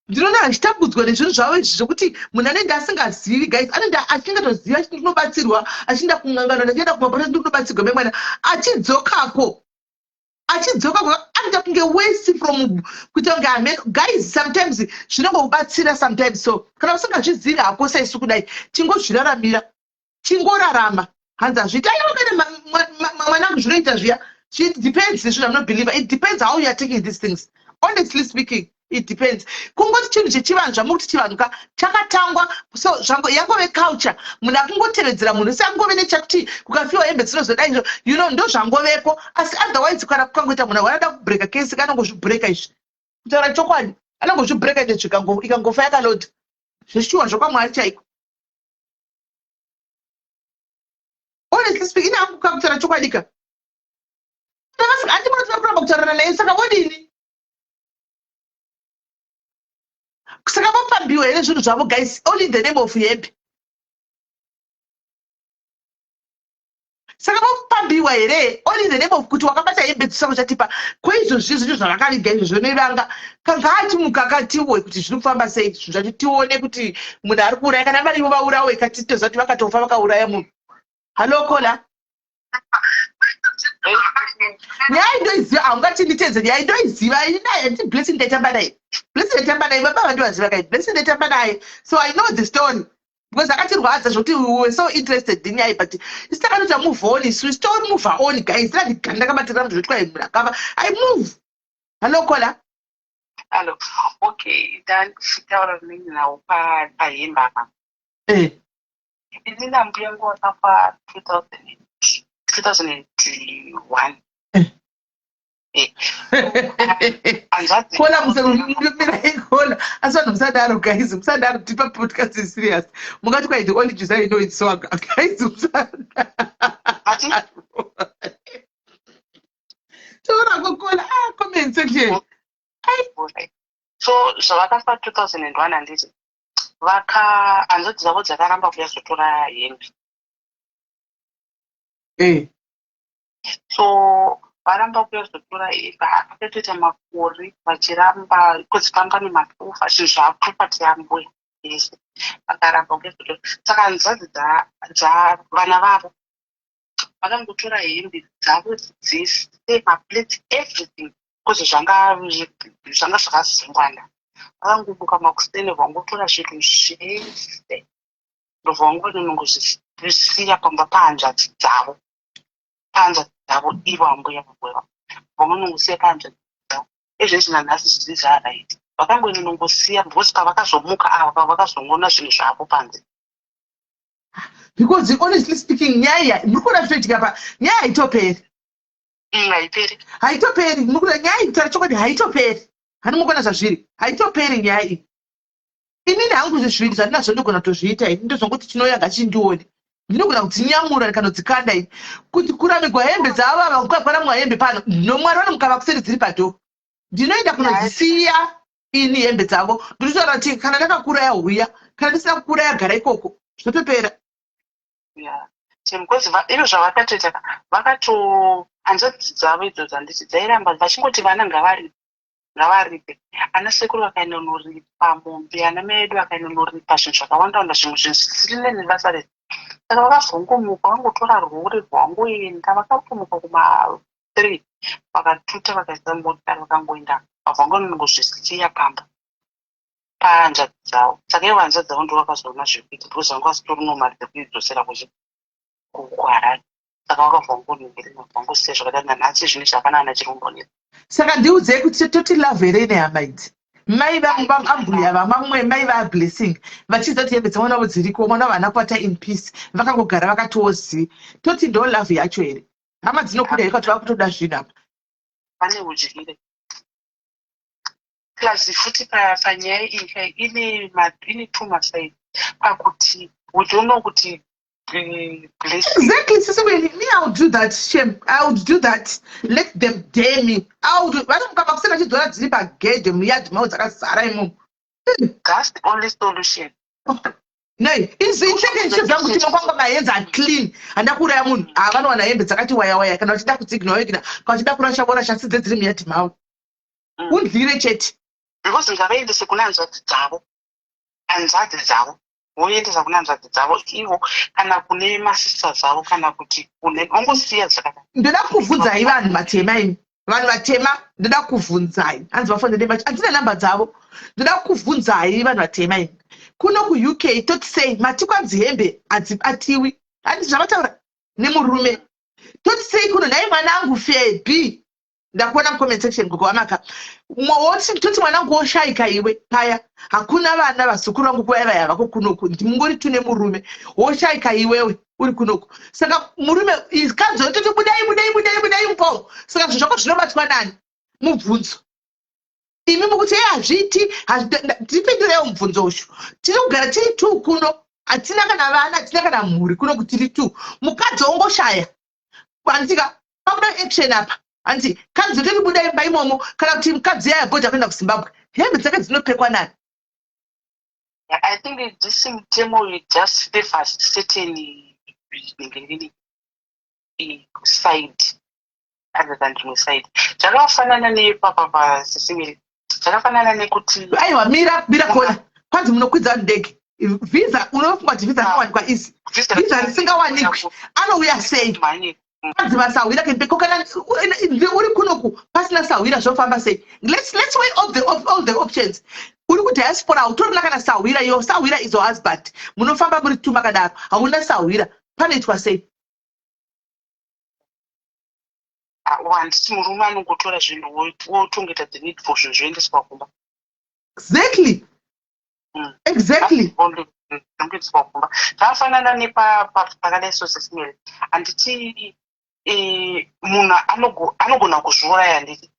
Ndinoona achitambudzwa nezvinhu zvavo izvi zvokuti munhu anenge asingazivi. Guys, anenge achingatoziva achiti ndinobatsirwa, achienda kungangano, achienda kumapota, ndinobatsirwa memwana, achidzokako, achidzokako anoita kunge waste from kuita kunge amen. Guys, sometimes zvinongokubatsira sometimes. So kana usingazvizivi hako saisu kudai, chingozviraramira, chingorarama. Hanzi hazviiti. Aiwa, kana mwanangu, zvinoita zviya. It depends zvinhu amunobelieve. It depends how you are taking these things. Honestly speaking, it depends. Kungoti chinhu chechivanhu, zvamukuti chivanhu ka, chakatangwa so yangove culture. Munhu akungotevedzera munhu se akungove nechakuti kukafiwa hembe dzinozodai ndo zvangoveko. Asi otherwise, kana kukangoita munhu anoda kubreaka curse, kanongozvibreaka izvi. Kutaura chokwadi, anongozvibreaka ende ikangofa yakalodha. Zveshuwa zvokwamwari chaiko. Honestly speaking, ini hangu kakutaura chokwadi ka. Handi munotoda kuramba kutaurana naye saka vodini? Saka vopambiwa here zvinhu zvavo guys only in the name of hembe. Saka vopambiwa here only in the name of kuti wakabata hembe dzisako chatipa kweizvozvi zvinhu zvavakaviga izvozvo nevanga kangachimuka katiwe kuti zviri kufamba sei zvinhu zvacho tione kuti munhu ari kuuraya kana varivo vaurawe katitoziva kuti vakatofa vakauraya munhu. Hallo kola. Nyaya ndoiziva haungati nditedze nyaya ndoiziva ini naye ndi Blessing ndaitamba naye. Blessing ndaitamba naye baba vandivaziva kai Blessing ndaitamba naye. So I know the story. Because akatirwadza zvekuti we were so interested in nyaya but isu takatoita move on isu isu to move on guys tira ndakabatirira munhu zvekuti kwai munhu akava I move. Hello kola. Hello. Okay, ndanditaura nini nawo pahembe apa. Eh. Ini nambuya yangu wakafa 2001. Eh. Kola musarumirai kola. Asi vanhu musadaro guys, musadaro tipa podcast is serious. Mungati kwai the only juice I know is swagger. Guys musadaro. Taura kokola ah comment section. Ai. So zvavakafa 2001 handiti vaka hanzvadzi dzavo dzakaramba kuyazotora hembe. Eh. So varamba kuyazotora hembe akatoita makore vachiramba because panga nemasofa zvinhu zvaproperty yambuya yese vakaramba kuyazotora saka hanzvadzi dzavana vavo vakangotora hembe dzavo dzese maplates everything because zvanga zvanga zvakazungwana vakangomuka makuseni vangotora zvinhu zvese ndobva vangonongozvisiya pamba pahanzvadzi dzavo pahanzvadzi dzavo ivo ambuya vakweva vangonongosiya pahanzvadzi dzavo ezvezvi nanhasi zviri zvaraiti vakangonongosiya because pavakazomuka ava pavakazongoona zvinhu zvavo panze. Because honestly speaking nyaya muri kuona zvinoitika pa nyaya haitoperi. Haiperi. Haitoperi muri kuona nyaya iyi kutaura chokwadi haitoperi. Hani mukuona zvazviri haitoperi nyaya iyi. Inini hangu zvezvivindi zvandinazvo ndogona kutozviita ini ndozvongoti chinouya ngachindione. Ndinogona kudzinyamura ndikanodzikanda ini. Kuti kuramigwa hembe dzavo ava kuramwa hembe pano nomwari vanomuka vakuseri dziri padhoo. Ndinoenda kunodzisiya ini hembe dzavo ndinotaura kuti kana ndakakuraya huya kana ndisina kukuraya gara ikoko zvotopera. Yeah. Because izvo zvavakatoita vakato hanzvadzi dzavo idzodzo handiti dzairamba vachingoti vana ngavaripe ngavaripe ana sekuru vakainonoripa mombe ana mai edu vakainonoripa zvinhu zvakawanda wanda zvimwe zvinhu zvisiri nebasa rese saka vakazongomuka vangotora rwuri rwangoenda vakatomuka kuma 3 vakatuta vakaisa motikari vakangoenda vangonongozvisiya pamba pahanzvadzi dzavo saka ivo hanzvadzi dzavo ndo vakazoona zvekuita because vanga vasitorino mari dzekuidzosera kuHarare saka vakabva vangoningirina vangosiya zvakadai nanhasi zvinhu izvi hapana ana chiri kumbonetsa. Saka ndiudzei kuti toti love here ine hama idzi mai ambuya vamamwe mai vaBlessing vachiziva kuti hembe dzemwana wavo dziriko mwana wavo haana kuvata in peace vakangogara vakatozivi toti ndo love yacho here hama dzinokuda here kuti vakutoda zvinhu apa. Pane udyire plus futi panyaya iyi ine two masides pakuti we don't know kuti blessing. Exactly, Sisi Winnie. Me, I would do that. Shame. I would do that. Let them dare me. I would. Vanomuka makuseni vachidzora dziri pagedhe muyadhi mavo dzakazara imomo. That's the only solution. Nei, izincheke zvangu kuti makwanga my hands are clean. Handa kuuraya munhu. Ah, vanowana hembe dzakati waya waya kana vachida kudzigna wegna, kana vachida kurasha vorasha asi dzedziri muyadhi mavo. Undyire chete. Because ngavaendese kuna hanzvadzi dzavo. Hanzvadzi dzavo. Voendesa kuna hanzvadzi dzavo ivo kana kune masisters avo kana kuti kune vongosiya zvakadaro. Ndoda kuvhunzai vanhu vatema imi. Vanhu vatema ndoda kuvhunzai. Hanzi vafonere macho. Handina namba dzavo. Ndoda kuvhunzai vanhu vatema imi. Kuno kuUK toti sei mati kwanzi hembe hadzibatiwi. Handiti zvavataura nemurume. Toti sei kuno nhai mwanangu Febi. Ndakuona mucomment section gogo vamaka. Woti toti mwanangu woshaika iwe paya. Hakuna vana vazukuru vangu kuvaya vaya vako kunoku. Ndimungori tune murume. Woshaika iwewe uri kunoku. Saka murume kanzo toti budai budai budai budai mupo. Saka zvinhu zvako zvinobatwa nani? Mubvunzo. Imi mukuti, "E, hazviiti." Tipindureiwo mubvunzo uyu. Tiri kugara tiri two kuno, hatina kana vana, hatina kana mhuri kuno, kuti tiri two. Mukadzi ongoshaya, handitika? Pakuda action apa, hanzi kanzi tiri buda imba imomo, kana kuti mukadzi yaya bhodha kuenda kuZimbabwe, hembe dzake dzinopfekwa nani? I think this mutemo, it just favors certain nhingirini side other than rimwe side. Zvakafanana nepapa pasisimiri, zvakafanana nekuti Aiwa, mira, mira kona. Kwanzi munokwidza ndege, visa, unofunga kuti visa rinowanikwa easy? Visa risingawanikwi, anouya sei? Kwanzi vasahwira kembeko. Kana uri kunoku pasina sahwira, zvofamba sei? Let's weigh all the options. Uri kudiaspora, hautorina kana sahwira. Iyo sahwira is your husband. Munofamba muri two makadaro, hauna sahwira, panoitwa sei? Handiti murume anongotora zvinhu, wotongeta the need for zvinhu zvoendeswa kumba? Exactly. Zvongoendeswa kumba. Zvakafanana nepakadai so, sesimeri, handiti munhu anogona kuzviuraya? Handiti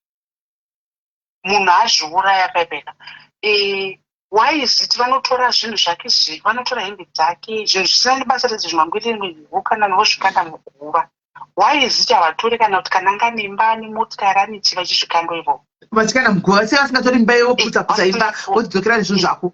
munhu azviuraya paipeka? Why is it vanotora zvinhu zvake, vanotora hembe dzake, zvinhu zvisina nebasa redzi, zvimangwiri kana vozvikanda muguva? Why is it havatori kana kuti kana anga nemba, nemotikari, ane chi, vachizvikanda ivovo? Vachikanda muguva. Sei vasingatori imba yovoputsa putsa imba, wotidzokera nezvinhu zvako?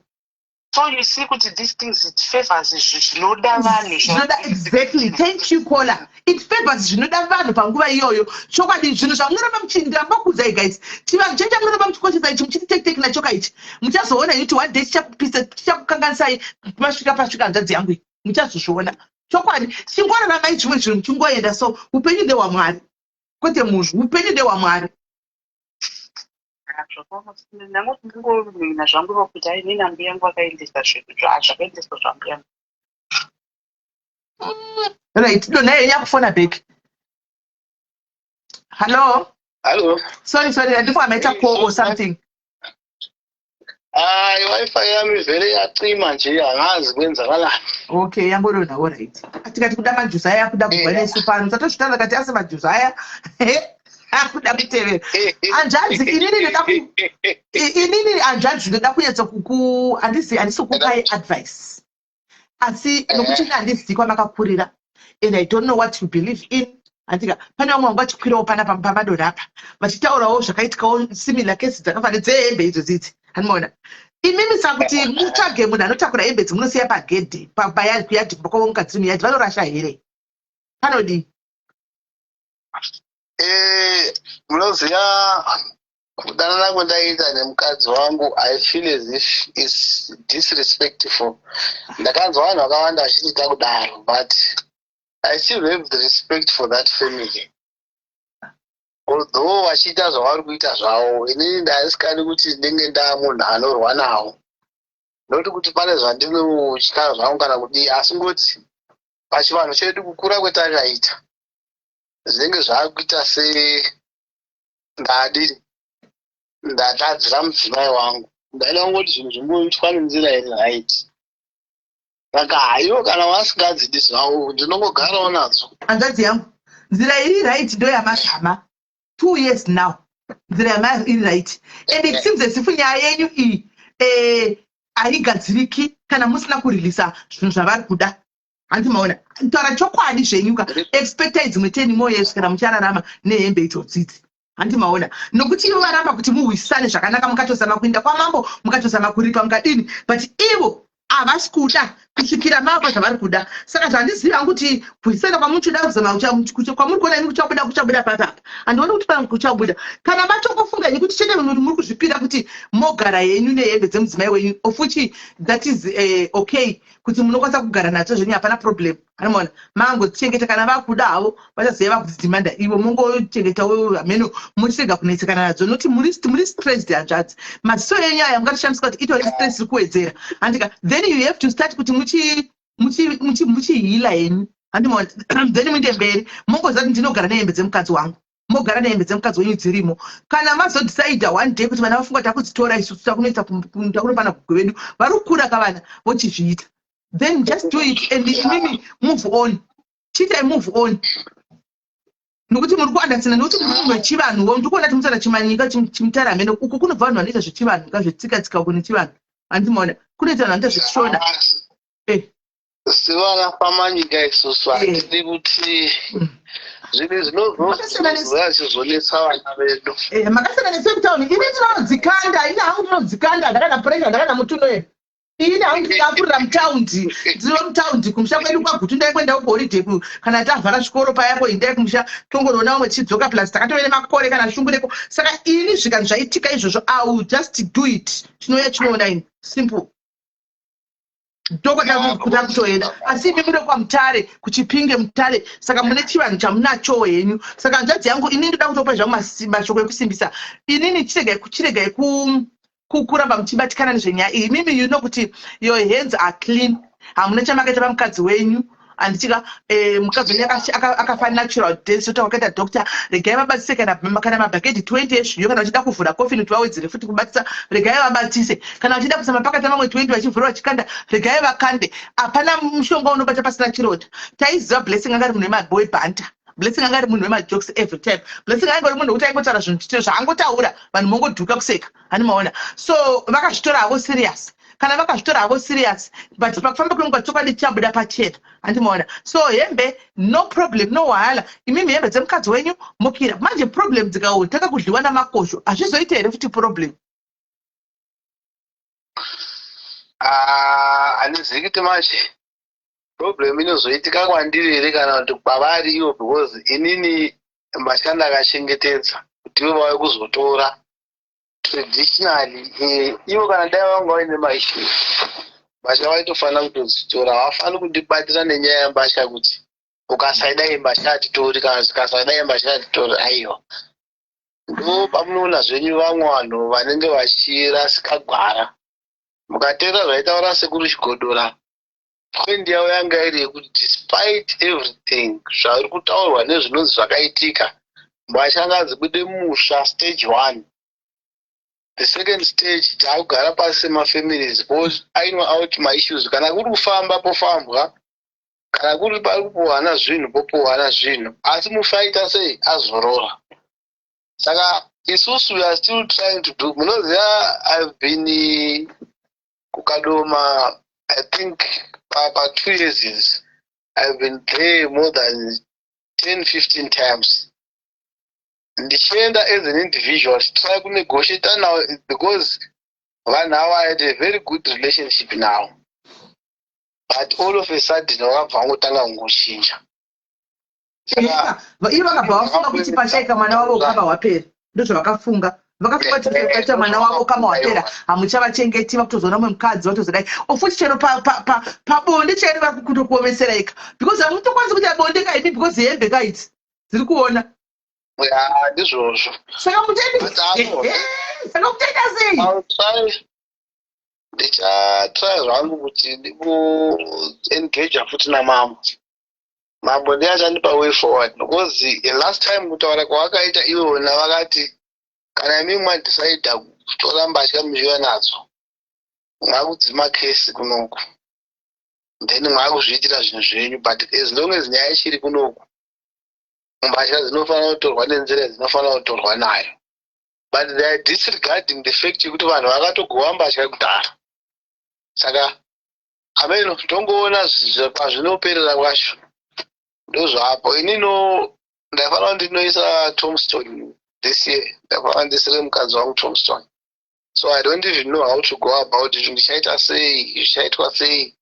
So you see kuti these things, it favors zvinoda vanhu. Zvinoda, exactly. Thank you, caller. It favors zvinoda vanhu panguva iyoyo. Chokwadi, zvinhu zvamunoramba muchiramba kuudzai guys, chivanhu checho chamunoramba muchikoshesa ichi, muchiti tekiteki nachoka ichi, muchazoona kuti one day chichakupisa, chichakukanganisai. Masvika pasvika hanzvadzi yangu iyi, muchazozviona. Chokwadi, chingororamai zvimwe zvinhu muchingoenda. So upenyu ndehwamwari, kwete munhu. Upenyu ndehwamwari. Ndangoti ndingomina zvangu kuti ai, nina mbuya yangu vakaendesa zvinhu, zvakaendeswa zvambuya yangu. Right, donhai yenyu yakufona back. Hallo? Hallo. Sorry, sorry, handifo maita call or something. Hayi, i-Wi-Fi yami vele yacima nje, angazi kwenzakalani. Okay, yangodonhawo. Right, tikati kuda majuzi aya akuda kubva nesu pano, tatozvitaura kati asi majuzi aya akuda kutevera hanzvadzi. Inini hanzvadzi, ndoda kunyatsa kuku handisi kukupai advice, asi nokuti ini handizivi kwamakakurira and I don't know what you believe in, handika? Pane vamwe vanga vachikwirawo pana pamadonha apa, vachitaurawo zvakaitikawo, similar case dzakafanana dzehembe idzo dzidzi, handimaona imimi? Saka kuti mutsvage munhu anotakura hembe dzimunosiya pagedhe, kuyadhi kumba kwavo, mukadziri muyadhi, vanorasha here? Panodii? Munoziva, kudanana kwendaita nemukadzi wangu, I feel as if is disrespectful. Ndakanzwa vanhu vakawanda vachitiita kudaro, but I still have the respect for that family, although vachiita zvavari kuita zvavo. Inini ndaisikadi kuti ndinge ndaa munhu anorwa navo, noti kuti pane zvandinotya zvangu kana kudii, asi ngoti pachivanhu chedu, kukura kwetakaita, zvinenge zvaakuita se ndadini, ndatadzira mudzimai wangu. Ndaida kungoti zvinhu zvingoitwa nenzira iri right. Saka haiwo, kana vasingadzidi zvavo, ndinongogarawo nadzo. Hanzvadzi yangu, nzira iri right ndo yamazama 2 years now. Nzira yama iri right, and it seems as if nyaya yenyu iyi haigadziriki kana musina kurilisa zvinhu zvavari kuda, hanti maona? Taura chokwadi zvenyuka, expectai dzimwe 10 more years kana muchararama nehembe idzodzidzi, handi maona? Nokuti ivo varamba kuti muhwisane zvakanaka. Mukatozama kuenda kwamambo, mukatozama kuripa, mukadini, but ivo havasi kuda kusvikira mava zvavari kuda. Saka zvandizivi hangu kuti kuhwisana kwamuchida kuzama kwamuri kuona imi kuchabuda, kuchabuda papapa, handioni kuti pamwe kuchabuda. Kana matongofunga henyu kuti chete muri kuzvipira kuti mogara henyu nehembe dzemudzimai wenyu, of which that is okay, kuti munokwanisa kugara nadzo zvenyu, hapana problem, anomaona? Mangochengeta, kana vakuda havo vachaziva vakudzidhimanda, ivo mongochengetawo hameno, muchirega kunetsekana nadzo, nokuti muri stressed, hanzvadzi. Maziso enyu aya mungatishamisika kuti itori stress iri kuwedzera, handika? Then you have to start kuti muchiheala henyu, handimaona? Then muinde mberi, mongoziva kuti ndinogara nehembe dzemukadzi wangu. Mogara nehembe dzemukadzi wenyu dzirimo. Kana mazodecida one day kuti vana vafunga takudzitora isusu, takunoisa, takunopana gogo vedu vari kukura kavana, vochizviita, then just do it and imimi move on. Chiitai move on. Nokuti muri kuunderstanda, nokuti muri munhu wechivanhuwo. Ndiri kuona timutaura chimanyika, chimutare, hamene uko kunobva vanhu vanoita zvechivanhu ka, zvetsika tsika uko nechivanhu, handimaona kunoita vanhu vanoita zvechishona. Sevana pamanyika isusu hatidi kuti zvinhu zvinozozouya zvichizonetsa vana vedu. Makasiyana nesekutauni. Ini ndinodzikanda, ini hangu ndinodzikanda, ndakana pressure, ndakana mutuno. Ini hangu ndikakurira mutaundi, ndino mutaundi. Kumusha kwedu kwaGutu ndaingoendawo kuholiday kana tavhara zvikoro payako, indai kumusha tongoroona vamwe tichidzoka. Plus takatove nemakore kana shungu neko. Saka ini zvikani zvaitika izvozvo, I will just do it. Chinouya chinoona ini, simple. Ndokota kutoenda. Asi imi mude kwaMutare, kuChipinge, Mutare, saka mune chivanhu chamunachowo henyu. Saka hanzvadzi yangu, ini ndoda kutopa zvangu mashoko ekusimbisa. Inini chiregai kuramba muchibatikana nezvenyaya iyi. Imimi, you know kuti your hands are clean, hamuna chamakaita pamukadzi wenyu, handitika? Mukadzi wenyu akafa natural death, sota wakaita doctor. Regai vabatise kana mabhaketi 20 ezviyo. Kana vachida kuvhura coffin kuti vawedzere futi kubatisa, regai vabatise. Kana vachida kuisa mapakati mamwe 20 vachivhura vachikanda, regai vakande. Hapana mushonga unobata pasina chironda. Taiziva Blessing anga ari munhu wemaboy banter. Blessing anga ari munhu wemajokes every time. Blessing anga ari munhu wekuti aingotaura zvinhu zvaangotaura, vanhu mongodhuka kuseka, hani maona? So vakazvitora havo serious. Kana vakazvitora havo serious, but pakufamba kwenguva chokwadi chichabuda pachena, handimaona? So hembe, no problem, no wahala. Imimi hembe dzemukadzi wenyu mukira. Manje problem dzikaotanga kudliwa namakosho, hazvizoita here futi problem? Ah, handizivi kuti manje problem inozoitika kwandiri here kana kuti kwavari ivo, because inini mbatya ndakachengetedza kuti ivo vauye kuzotora traditionally. Ivo kana dai vanga vaine maissues, mbatya vaitofanira kutodzitora. Havafani kundibatira nenyaya yembatya kuti ukasaidai mbatya hatitori, kana zikasadai mbatya hatitori. Aiwa, ndo pamunoona zvenyu vamwe vanhu vanenge vachirasika gwara. Mukateerera zvaitaura Sekuru Chigodora, point yavo yanga iri yekuti despite everything zvari kutaurwa nezvinonzi zvakaitika, mbatya ngadzibude musha, stage one. The second stage, taakugara pasi semafamilies, poironwa out maissues. Kana kuri kufamba, pofambwa. Kana kuri pari kupuhwana zvinhu, popuhwana zvinhu. Asi mufaita sei azorora. Saka isusu we are still trying to do. Munoziva, I've been kuKadoma, I think pa 2 years is I've been there more than 10 15 times, ndichienda as an individual to try kunegotiate now, because vanhu ava had a very good relationship now, but all of a sudden vakabva vangotanga kungochinja. Ivo vakabva vafunga kuti pashaika mwana wavo ukama hwapera. Ndozvavakafunga. Vakafunga kuti paita mwana wavo ukama hwapera, hamuchavachengeti, vakutozoona mumwe mukadzi, vatozodai. Ofuti chero pabonde chairo vari kutokuomeseraika, because hamutokwanisi kuita bonde kaimi, because hembe kaidzi dziri kuona. Ya, ndizvozvo. Saka saka muchaita sei? I'll try, ndichatry zvangu kuti ndikuengaja futi namambo. Mambo ndiye achandipa way forward, because the last time kutaura kwavakaita ivona, vakati kana imi madecida kutora mbatya muchiuya nadzo, mwakudzima kesi kunoku, then mwakuzviitira zvinhu zvenyu. But as long as nyaya ichiri kunoku, mbatya dzinofanira kutorwa nenzira dzinofanira kutorwa nayo. But they are disregarding the fact yekuti vanhu vakatogova mbatya kudhara. Saka ameno, tongoona pazvinoperera kwacho. Ndozvapo. Inino ndaifanira ndinoisa tombstone this year, ndaifanira ndisire mukadzi wangu tombstone. So I don't even know how to go about it. Ndichaita sei? Zvichaitwa sei?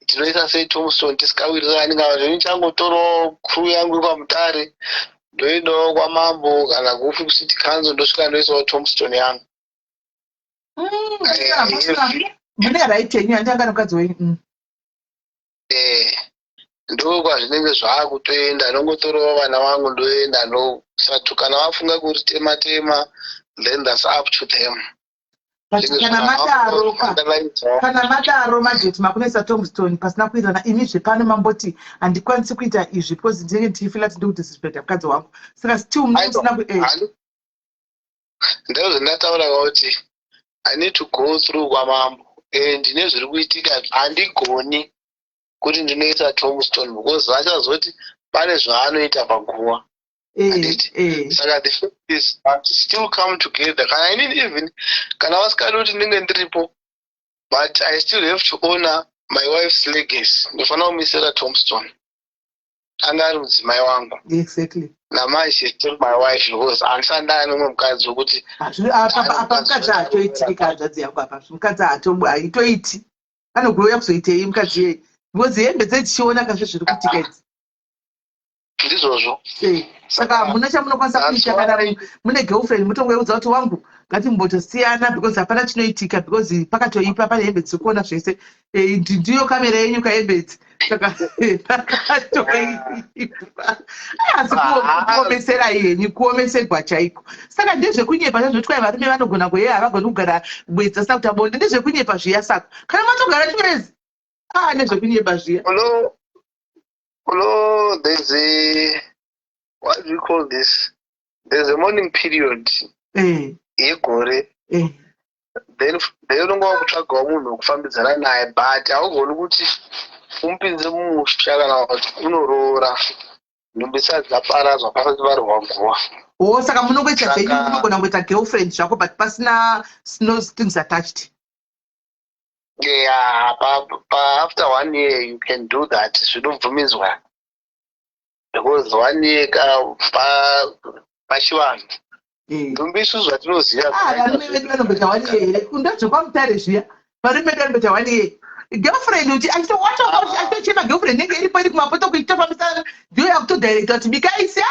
Tinoita sei tombstone tisikawirirani? Kana kuti ndichangotorawo crew yangu kwaMutare, ndoendawo kwamambo kana kufi city council, ndosvika ndoisawo tombstone yangu. Mune right yenyu, handanga nemukadzi wenyu. Ndo kwazvinenge zvaakutoenda. Ndongotorawo vana vangu, ndoenda ndosatu. Kana vafunga kuritema tema, then that's up to them. But kana madaro majeti makunoisa tombstone pasina kuirana, imi zvepano mamboti handikwanisi kuita izvi because ndinenge ndichifeela kuti ndikudisrespecta mukadzi wangu. Saka still musina. Ndozvandataura kuti I need to go through kwamambo, and nezviri kuitika handigoni kuti ndinoisa tombstone, because vachazoti pane zvaanoita paguva. Handiti? Saka the families must still come together. Kana inini, even kana vasikadi kuti ndinge ndiripo, but I still have to honor my wife's legacy. Ndofanira kumuisira tombstone. Anga ari mudzimai wangu. Namai, she still my wife, because handisati ndava nemumwe mukadzi wekuti Apa mukadzi haatoitiki kahanzvadzi yangu. Apa mukadzi haitoiti, anogouya kuzoitei mukadzi iyeye? Because hembe dzedzichiona kazve zviri kuitika idzi. Ndizvozvo. Saka hamuna chamunokwanisa kuita. Kana mune girlfriend, mutongoudza kuti, "Wangu, ngatimbotosiyana," because hapana chinoitika, because pakatoipa, pane hembe dziri kuona zvese. Ndiyo kamera yenyu kahembe idzi. Saka pakatoipa. Asi kuomeserai henyu, kuomesegwa chaiko. Saka ndezvekunyepa zvazvoti varume vanogona kuye, havagoni kugara mwedzi asina kuita bonde. Ndezvekunyepa zviya. Saka kana matogara 2 years, a nezvekunyepa zviya. Uno there's a, what do you call this, there's a mourning period yegore. Then unonga wakutsvagawo munhu wekufambidzana naye, but haugoni kuti umupinze mumusha kana kuti unoroora nhumbi isati dzaparadzwa, pasati parwa guva. O, saka munongoita zvenyu, munogona kungoita girlfriend zvako, but pasina no strings attached. Yeah, pa after one year you can do that, zvinobvumidzwa, because one year ka pachivanhu nhumbi isu zvatinoziva. Ah, varume vedu vanomboita one year here? Ndozvekwamutare zviya. Varume vedu vanomboita one year girlfriend uchi achitochema girlfriend inenge iripo, iri kumapoto kuchitofambisa, ndiyo yakutodirecta kuti bikai isi,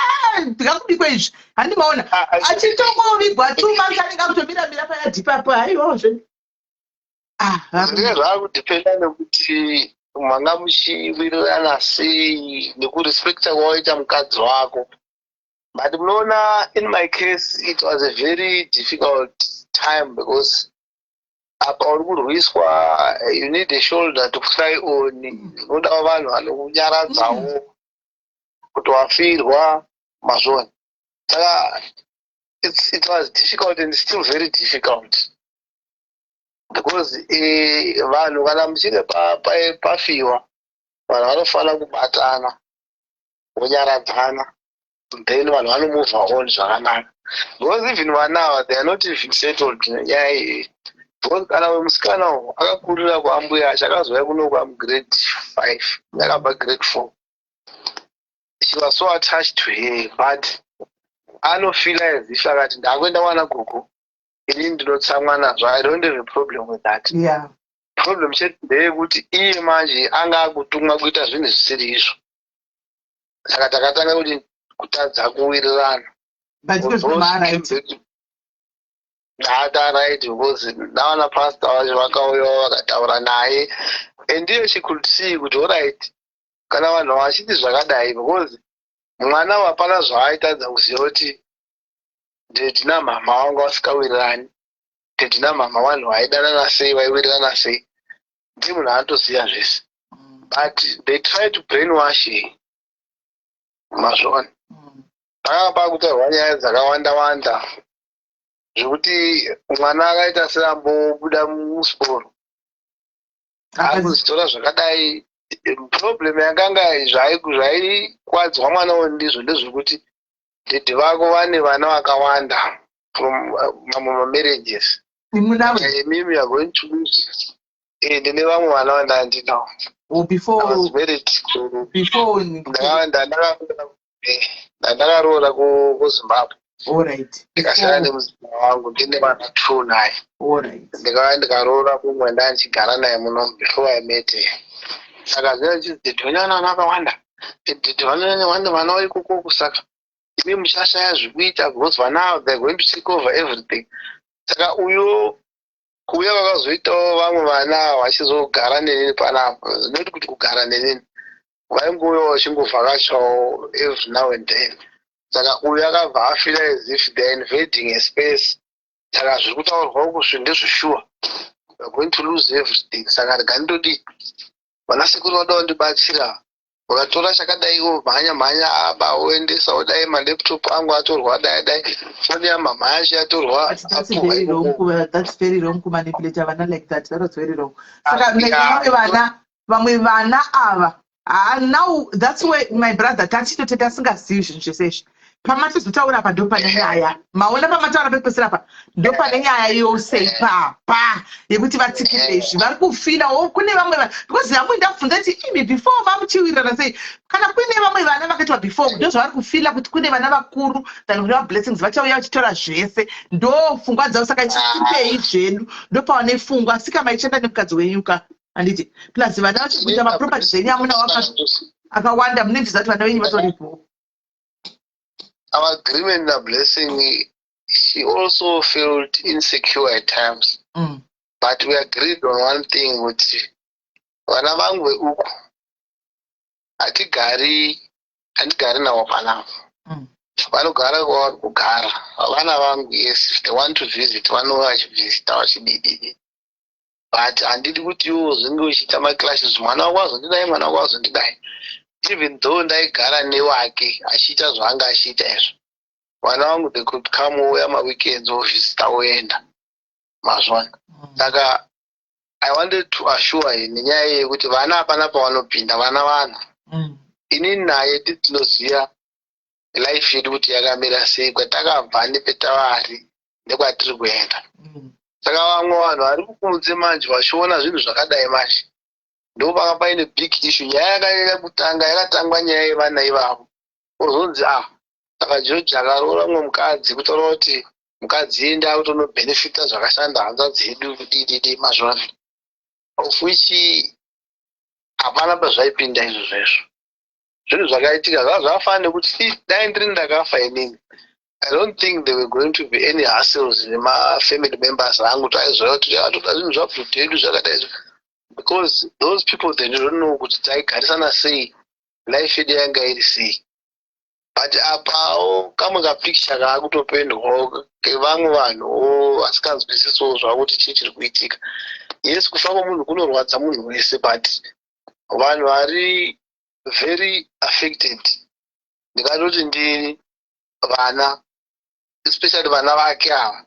ndingakubikwa izvi, handimaona. Achitongovigwa 2 months, anenge akutomiramira payadhipapo. Haiwazve. Zvinenge zvakudhipenda nekuti manga muchiwirirana sei, nekurespekta kwawaita mukadzi wako. But munoona, in my case it was a very difficult time, because apa uri kurwiswa, you need a shoulder to cry on. Unodawo vanhu vanokunyaradzawo kuti wafirwa, mazvona. Saka it was difficult and still very difficult, because vanhu kana muchinge pafiwa, vanhu vanofanira kubatana, vonyaradzana, then vanhu vanomove on zvakanaka, because even vana ava, they are not even settled nenyaya iyi, because kana wemusikana uyu akakurira kuambuya acho, akazouya kuno kwamugrade 5, yakabva grade 4. She was so attached to her, but anofeela as if akati, "Ndakuenda kwana gogo, inini ndinotsamwa nazvo." I don't have a problem with that. Problem chete ndeyekuti iye manje anga akutumwa kuita zvinhu zvisiri izvo. Saka takatanga kuti kutadza kuwirirana. But iko zvino maaright? Right, because navana pastor vacho vakauyawo, vakataura naye, and iye she could see kuti alright, kana vanhu vachiti zvakadai, because mwana hapana zvaaitadza kuziva kuti daddy namama vanga vasikawirirani, daddy namama vanhu vaidanana sei, vaiwirirana sei. Ndiye munhu anotoziva zvese, but they try to brainwash her, mazvona. Pakanga pakutaurwa nyaya dzakawanda wanda zvekuti mwana akaita seambobuda musiporo, akuzitora zvakadai. Problem yakanga zvaikwadzwa mwana uyu ndizvo ndezvekuti daddy vako vane vana vakawanda from mamwe mamarriages. Imwe Imimi you are going to lose. Ndine vamwe vana vandandinawo. Oh, before I was married to before ndandakaroora kuZimbabwe. Ndikasiyana nemudzimai wangu, ndine vana two naye. Ndikauya ndikaroora kumwe, ndandichigara naye muno before I met her. Saka zvino chizi vana vakawanda, daddy vane vana ikokoko, saka imi muchashaya zvekuita, because vana ava, they are going to take over everything. Saka uyo kuuya vakazoitawo vamwe vana vachizogara nenini panapa, not kuti kugara nenini, vaingouyawo vachingovhakachawo every now and then. Saka uyu akabva afeela as if they are invading a space. Saka zviri kutaurwa uku zvinhu ndezveshuwa, we are going to lose everything. Saka rega ndodii, vana sekuru vada kundibatsira, vakatora chakadaiwo, mhanya mhanya, aba oendesa, odai malaptop angu atorwa, dai dai foni yamama yacho yatorwa. But that's very wrong. That's very wrong kumanipulate vana like that. That was very wrong. Saka vamwe vana ava, ah, now that's where my brother tachitoteta asingazivi zvinhu zvese izvi. Pamatizotaura apa ndo pane nyaya. Maona pamataura pekupedzisira apa ndo pane nyaya yose ipapa yekuti vatsikire izvi vari kufila wo kune vamwe because vamwe ndabvunza kuti imi before vamuchiwirirana sei, kana kuine vamwe vana vakaitwa before, ndo zvavari kufila kuti kune vana vakuru than kune vaBlessings vachauya vachitora zvese. Ndo pfungwa dzavo. Saka ichitipei zvedu, ndo pawane pfungwa. Sika maichenda nemukadzi wenyu ka, handiti? Plus vana vachikuita maproperties enyu amuna akawanda, munenjiza kuti vana venyu vatoripo. Our agreement naBlessing, she also felt insecure at times, but we agreed on one thing, kuti vana vangu veuku hatigari, handigari navo panapa. Vanogara kwavari kugara vana vangu. Yes, if they want to visit, vanouya vachivhizita, vachidididi, but handidi kuti iwo zvinge uchiita maclashes, mwana wako azondidai, mwana wako azondidai. Even though ndaigara newake achiita zvaanga achiita izvo, vana vangu, they could come, ouya maweekends, ovhizita, oenda mazvona. Saka I wanted to assure her nenyaya yekuti vana hapana pavanopinda vana vana. Inini naye tinoziva life yedu kuti yakamira sei, kwatakabva nepetavari nekwatiri kuenda. Saka vamwe vanhu vari kukunze manje vachiona zvinhu zvakadai manje, ndo panga paine big issue. Nyaya yakanyanya kutanga yakatangwa nyaya yevana ivavo, ozonzi, ah, saka George akaroora mumwe mukadzi, kutaura kuti mukadzi ende akutonobhenefita zvakashanda hanza dzedu, kudididi mazvona, of which hapana pazvaipinda izvozvo. Izvo zvinhu zvakaitika zvava zvakafanana nekuti dai ndiri ndakafa inini, I don't think there were going to be any hassles nemafamily members angu kuti aizoya kuti atoda zvinhu zvabvute edu zvakadai, because those people, they don't know kuti taigarisana sei, life yedu yanga iri sei. But apawo kamwe kapicture kaakutopendwawo kevamwe vanhuwo vasinganzwisisiwo zvavo kuti chii chiri kuitika. Yes, kufa kwomunhu kunorwadza munhu wese, but vanhu vari very affected, ndingatoti ndini vana, especially vana vake ava.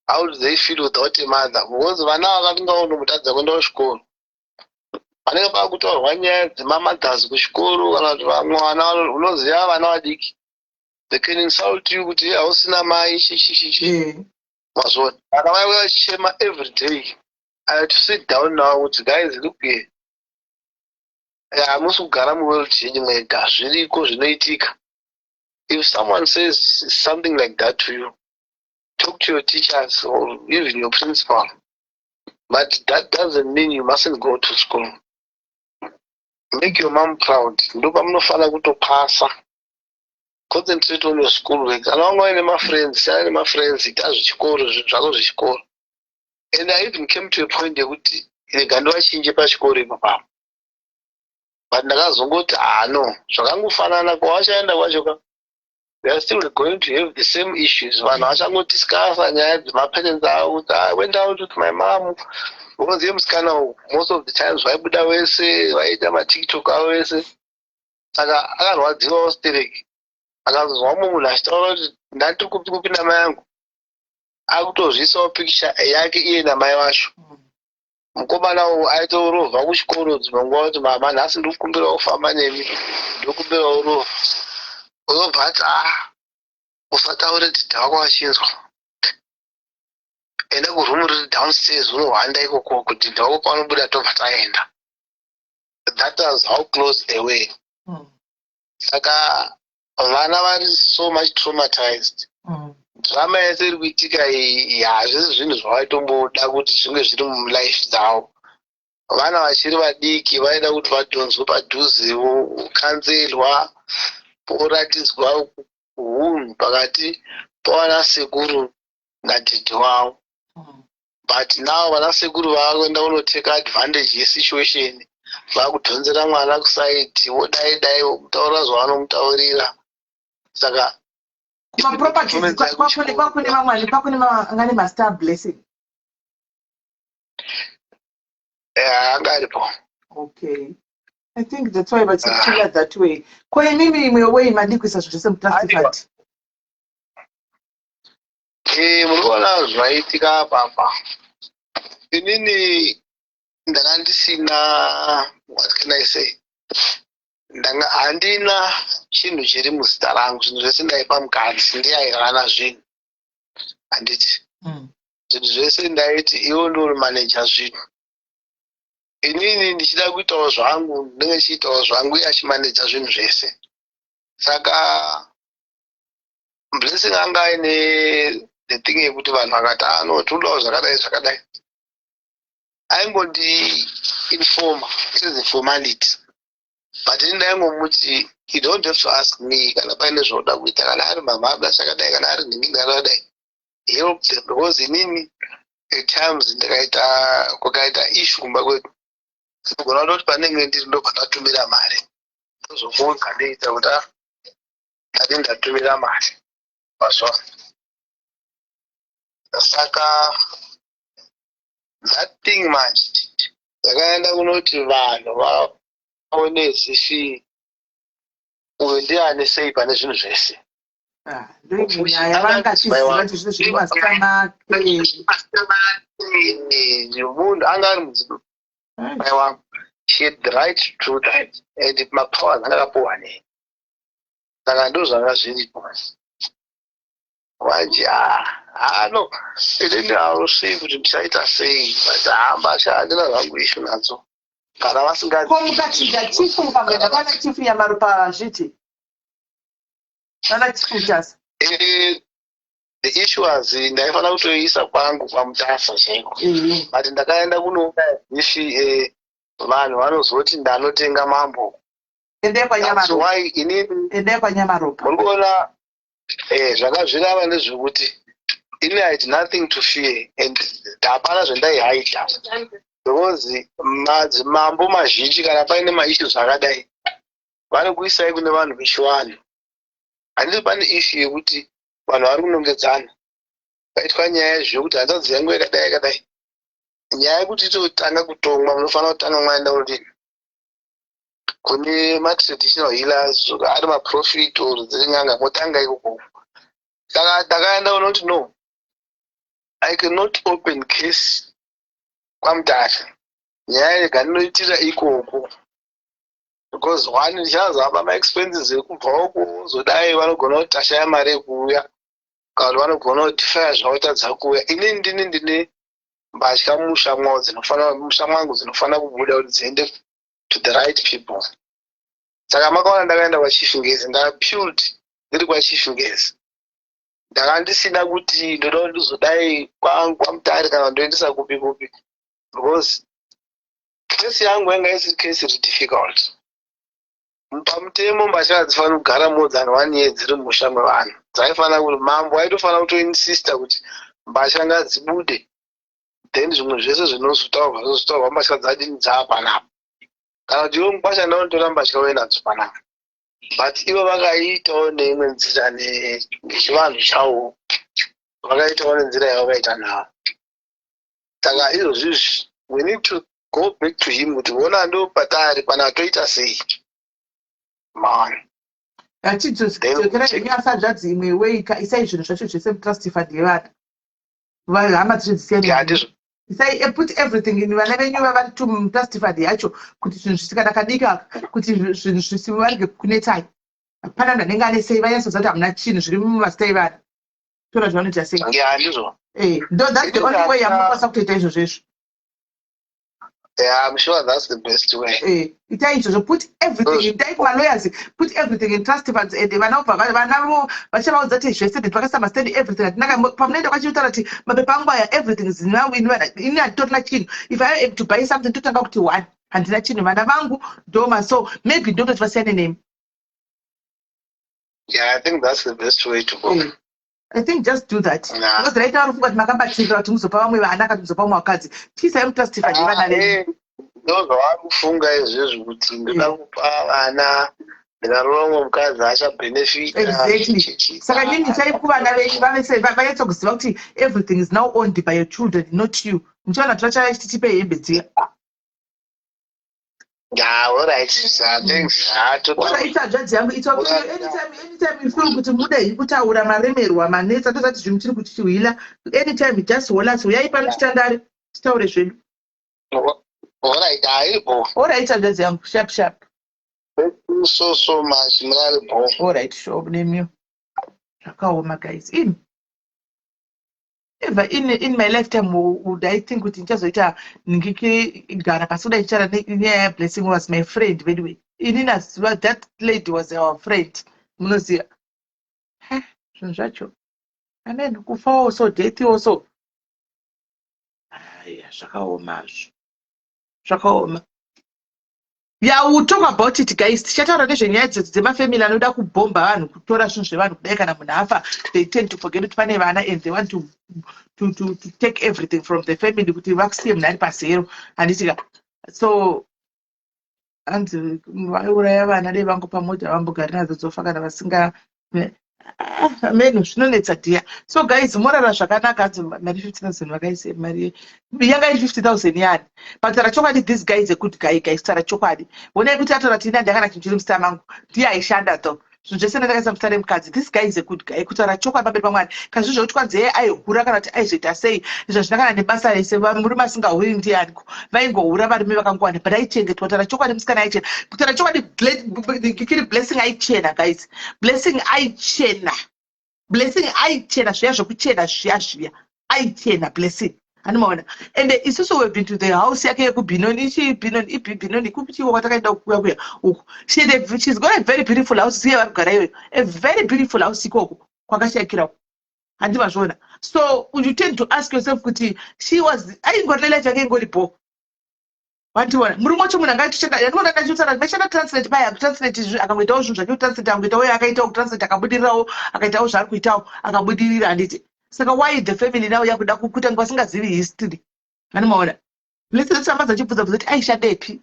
How do they feel without a mother? Because vana ava vatingaonomutadza kuenda kuchikoro, panenge pakutaurwa nyaya dzemamothers kuchikoro, kana kuti vamwe vana, unoziva vana vadiki, they can insult you kuti hausina mai, chichichichi. Mazvona, vana vaiuya vachichema every day. I had to sit down now kuti, "Guys, look here, hamusi kugara muworld yenyu mwega, zviriko zvinoitika. If someone says something like that to you, talk to your teachers or even your principal, but that doesn't mean you mustn't go to school. Make your mom proud. Ndo pamunofanira kutopasa. Concentrate on your school work. Kana wanga uine mafriends, shanda nemafriends, ita zvichikoro, zvinhu zvako zvechikoro." And I even came to a point yekuti rega ndovachinje pachikoro ipapapo, but ndakazongoti, ah no, zvakangofanana, kwavachaenda kwacho ka, they are still going to have the same issues. Vanhu vachangodiscussa nyaya dzemaparents avo kuti I went out with my mom, because iye musikana uyu most of the times vaibuda wese, vaiita maTikTok avo vese. Saka akarwadziwawo stereki, akazozwa mumwe munhu achitaura kuti ndandiri kupi kupi namai angu, akutozviisawo picture yake iye namai vacho. Mukomana uyu aitorovha kuchikoro dzimwe nguva kuti, "Mama, nhasi ndiri kukumbirawo kufamba nemi, ndikukumbirawo rovha." Unobva ati, "Ah, usataure dhidha wako vachinzwa. Enda kurumu riri downstairs, unohwanda ikoko, kuti dhidha wako panobuda tobva taenda." That was how close they were. Saka vana vari so much traumatized. Drama yese iri kuitika iyi hazvisi zvinhu zvavaitomboda kuti zvinge zviri mulife dzavo. Vana vachiri vadiki, vaida kuti vadhonzwe padhuze, vokanzelwa, voratidzwa hunhu pakati pavana sekuru nadhidhi wavo. But now vana sekuru vakuenda kunoteka advantage yesituation, vakudhonzera mwana kuside, vodai dai vomutaurira zvavanomutaurira. Saka kumaproperties kwakune vamwe, kwakune anga nemastar Blessing? Anga aripo. Okay, I think that's why vachifila that way. Ko imimi, imwe way mandikuisa zvinhu zvese mutrust fund? Muri kuona zvaitika apapa. Inini ndanga ndisina, what can I say, ndanga handina Chinhu chiri muzita rangu, zvinhu zvese ndaipa mukadzi, ndiye airana zvinhu, handiti? Zvinhu zvese ndaiti iwo ndori maneja zvinhu. Inini ndichida kuitawo zvangu, ndinenge chiitawo zvangu, iye achimaneja zvinhu zvese. Saka Blessing anga aine the thing yekuti vanhu vakati, "Ano tinodawo zvakadai zvakadai," aingondi informa as a formality, but ini ndaingomuti, "You don't have to ask me kana paine zvauda kuita. Kana ari mama ada chakadai, kana ari nhingi akadai, help them," because inini at times ndikaita, kukaita issue kumba kwedu, ndinogona kutoti panenge ndiri ndobva ndatumira mari, ndozokuudza ndeita kuti, "Ah, ndati ndatumira mari mazvona." Saka that thing manje ndakaenda kunoti vanhu vaone zifi uyu ndiani sei pane zvinhu zvese. Ah, ndoimwe nyaya vanga achiziva kuti zvinhu zviri mazita make. Munhu anga ari mudzimai wangu, she had the right to do that, and mapowers anga akapuhwa nei. Saka ndo zvanga zviripo manje. Ano inini hausii kuti ndichaita sei, but hamba handina zvangu issue nadzo kana vasinga. Ko mukachinja chief, mukangoenda kwana Chief Nyamaropa, zviti nana Chief Mutasa? The issue was ndaifanira kutoisa kwangu kwaMutasa chaiko, but ndakaenda kunoona ishi vanhu vanozoti ndanotenga mambo. Endai That's kwaNyamaropa. why inini Endai kwaNyamaropa. Muri kuona, zvakazvirava ndezvekuti ini I had nothing to fear and hapana zvandaihaita, because madzimambo mazhinji, kana paine maissues akadai, vanokuisai kune vanhu vechivanhu, handiti? Pane issue yekuti vanhu vari kunongedzana, paitwa nyaya yezvekuti hanzvadzi yangu yakadai yakadai, nyaya yekuti itotanga kutongwa, munofanira kutanga mwaenda kunodini, kune matraditional healers, ari maprofit or dziri n'anga, motanga ikoko. Saka ndakaenda kunoti, "No, I cannot open case kwaMutare. Nyaya rega ndinoitira ikoko," because one, ndichazapa maexpenses ekubva uko, zodai vanogona kuti tashaya mari yekuuya, kana kuti vanogona kuti faya zvavotadza kuuya. Inini ndini ndine mbatya mumusha mwavo dzinofanira, musha mwangu dzinofanira kubuda kuti dziende to the right people. Saka makaona ndakaenda kwaChief Ngezi, ndaappealed ndiri kwaChief Ngezi. Ndanga ndisina kuti ndoda kuti ndizodai kwaMutare kana ndoendesa kupi kupi, because kesi yangu yanga isiri kesi iri difficult. Pamutemo mbatya hadzifaniri kugara more than one year dziri mumusha mevanhu. Dzaifanira kuti mambo aitofanira kutoinsista kuti mbatya ngadzibude, then zvimwe zvese zvinozotaurwa zvozotaurwa mbatya dzadini, dzaapanapa, kana kuti iwe mukwasha ndaunitora mbatya uye nadzo panapa. But ivo vakaiitawo neimwe nzira, nechivanhu chavo vakaitawo nenzira yavakaita navo. Saka izvozvizvi we need to go back to him kuti ona, ndo patari pana, toita sei man? Achidzokera henyu asanzvadzi imwe weika, isai zvinhu zvacho zvese mutrust fund yevana, hama dzacho dzisiyane. Handizvo. Isai, put everything in vana venyu vavari to mutrust fund yacho, kuti zvinhu zvisikadakadika, kuti zvinhu zvisivarege kunetsai. Hapana munhu anenge ane sei, vanyatsoziva kuti hamuna chinhu, zviri mumazita evana. Tora zvavanoita sei. Ya, handizvo. Ndo that's the only way yamunokwanisa kutoita izvozvo izvo. Yeah, I'm sure that's the best way. Itai izvozvo, put everything, itai kumalawyers, put everything in trust funds, and vana ubva vana vo vachavaudza kuti zvese vakaisa mastand, everything hatina. Pamunoenda kwachitaura kuti mapepa angu aya, everything is now in vana, ini handitorina chinhu. If I am to buy something, totanga kuti one, handina chinhu, vana vangu ndoma, so maybe ndototi vasiyane nemi. Yeah, I think that's the best way to go. I think just do that. Because right now unofunga kuti makabatsirira kuti muzopa vamwe vana kana muzopa vamwe vakadzi. Chiisai mutrust fund yevana venyu. Ndo zvavari kufunga izvezvi, kuti ndoda kupa vana, ndikaroora umwe mukadzi achabhenefita. Exactly. Saka nini itai kuvana venyu vavese vanyatsokuziva kuti everything is now owned by your children, not you. Muchiona kuti vachauya chiti tipe hembe dziya. Yeah, all right. Thanks. Alright, hanzvadzi yangu, it's okay. Anytime you feel kuti mude kutaura, maremerwa, manetsa, tozati zvinhu tiri kuchihwila, anytime just hold us, uyai pano titandare, titaure zvedu. All right, hairipo. Alright, hanzvadzi yangu, sharp sharp. Thank you. you so so much. Murare bo. Alright, sure, nemiwo. Zvakaoma, guys. In ever in my lifetime would I think kuti ndichazoita ndikigara pasi kudai ndichara nenyaya yaBlessing. Was my friend anyway. Inini aziva that lady was our friend, munoziva. Zvinhu zvacho, amen. Kufa also, death also. Aya, zvakaomazvo, zvakaoma. Yeah, we'll talk about it, guys. Tichataura nezvenyaya dzedzo dzemafamily anoda kubhomba vanhu, kutora zvinhu zvevanhu kudai. Kana munhu afa, they tend to forget kuti pane vana and they want to take everything from the family kuti vakusiye munhu ari pazero, handitika? So hanzi vaiuraya vana, dei vangopa mota vambogari nadzo dzofa kana vasinga. Menu zvinonetsa, dear. So guys, morara zvakanaka. Hanzi mari 50,000 vakaise mari yanga iri 50,000 yani. But taura chokwadi, this guy is a good guy, guys. Taura chokwadi, honai kuti ataura kuti ina ndakana chinhu chiri musita mangu, ndiye aishanda though. Zvinhu zvese ndakaisa musita remukadzi. This guy is a good guy, kutaura chokwadi pamberi pamwari. Kana zvinhu zvekuti kwanzi yeye aihura kana kuti aizoita sei, izvo zvina kana nebasa rese. Murume asingahuri ndianiko? Vaingohura varume vakangowana, but aichengetwa. Taura chokwadi, musikana aichena. Kutaura chokwadi, kiri Blessing aichena, guys. Blessing aichena, Blessing aichena zviya zvokuchena zviya zviya. Aichena Blessing, handimaona? Ende isusu we've been to the house yake yekuBenoni. Ichi Benoni, iBenoni kuchiko kwatakaenda kuya kuya uku. She's got a very beautiful house. Siye vari kugara iyoyo, a very beautiful house ikoko kwakashayikira, handimazviona? So you tend to ask yourself kuti she was aingori nelife yake ingori bo. Wandiona? Murume wacho munhu angatoshanda, andinoona ndachitaura, mashanda translate paya, kutranslate, akangoitawo zvinhu zvake kutranslate, akangoitawo akaitawo kutranslate, akabudirirawo, akaitawo zvaari kuitawo, akabudirira, handiti? Saka why the family now yakuda kutanga vasingazivi history, handimaona? Lesamba dzachibvunza bvunza kuti aishandepi,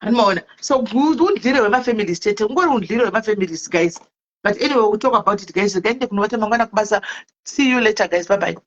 handimaona? So undyire hwemafamilies chete, ungori undyire hwemafamilies, guys. But anyway, we'll talk about it, guys. Gainde kunovata mangwana kubasa. See you later, guys. Bye bye.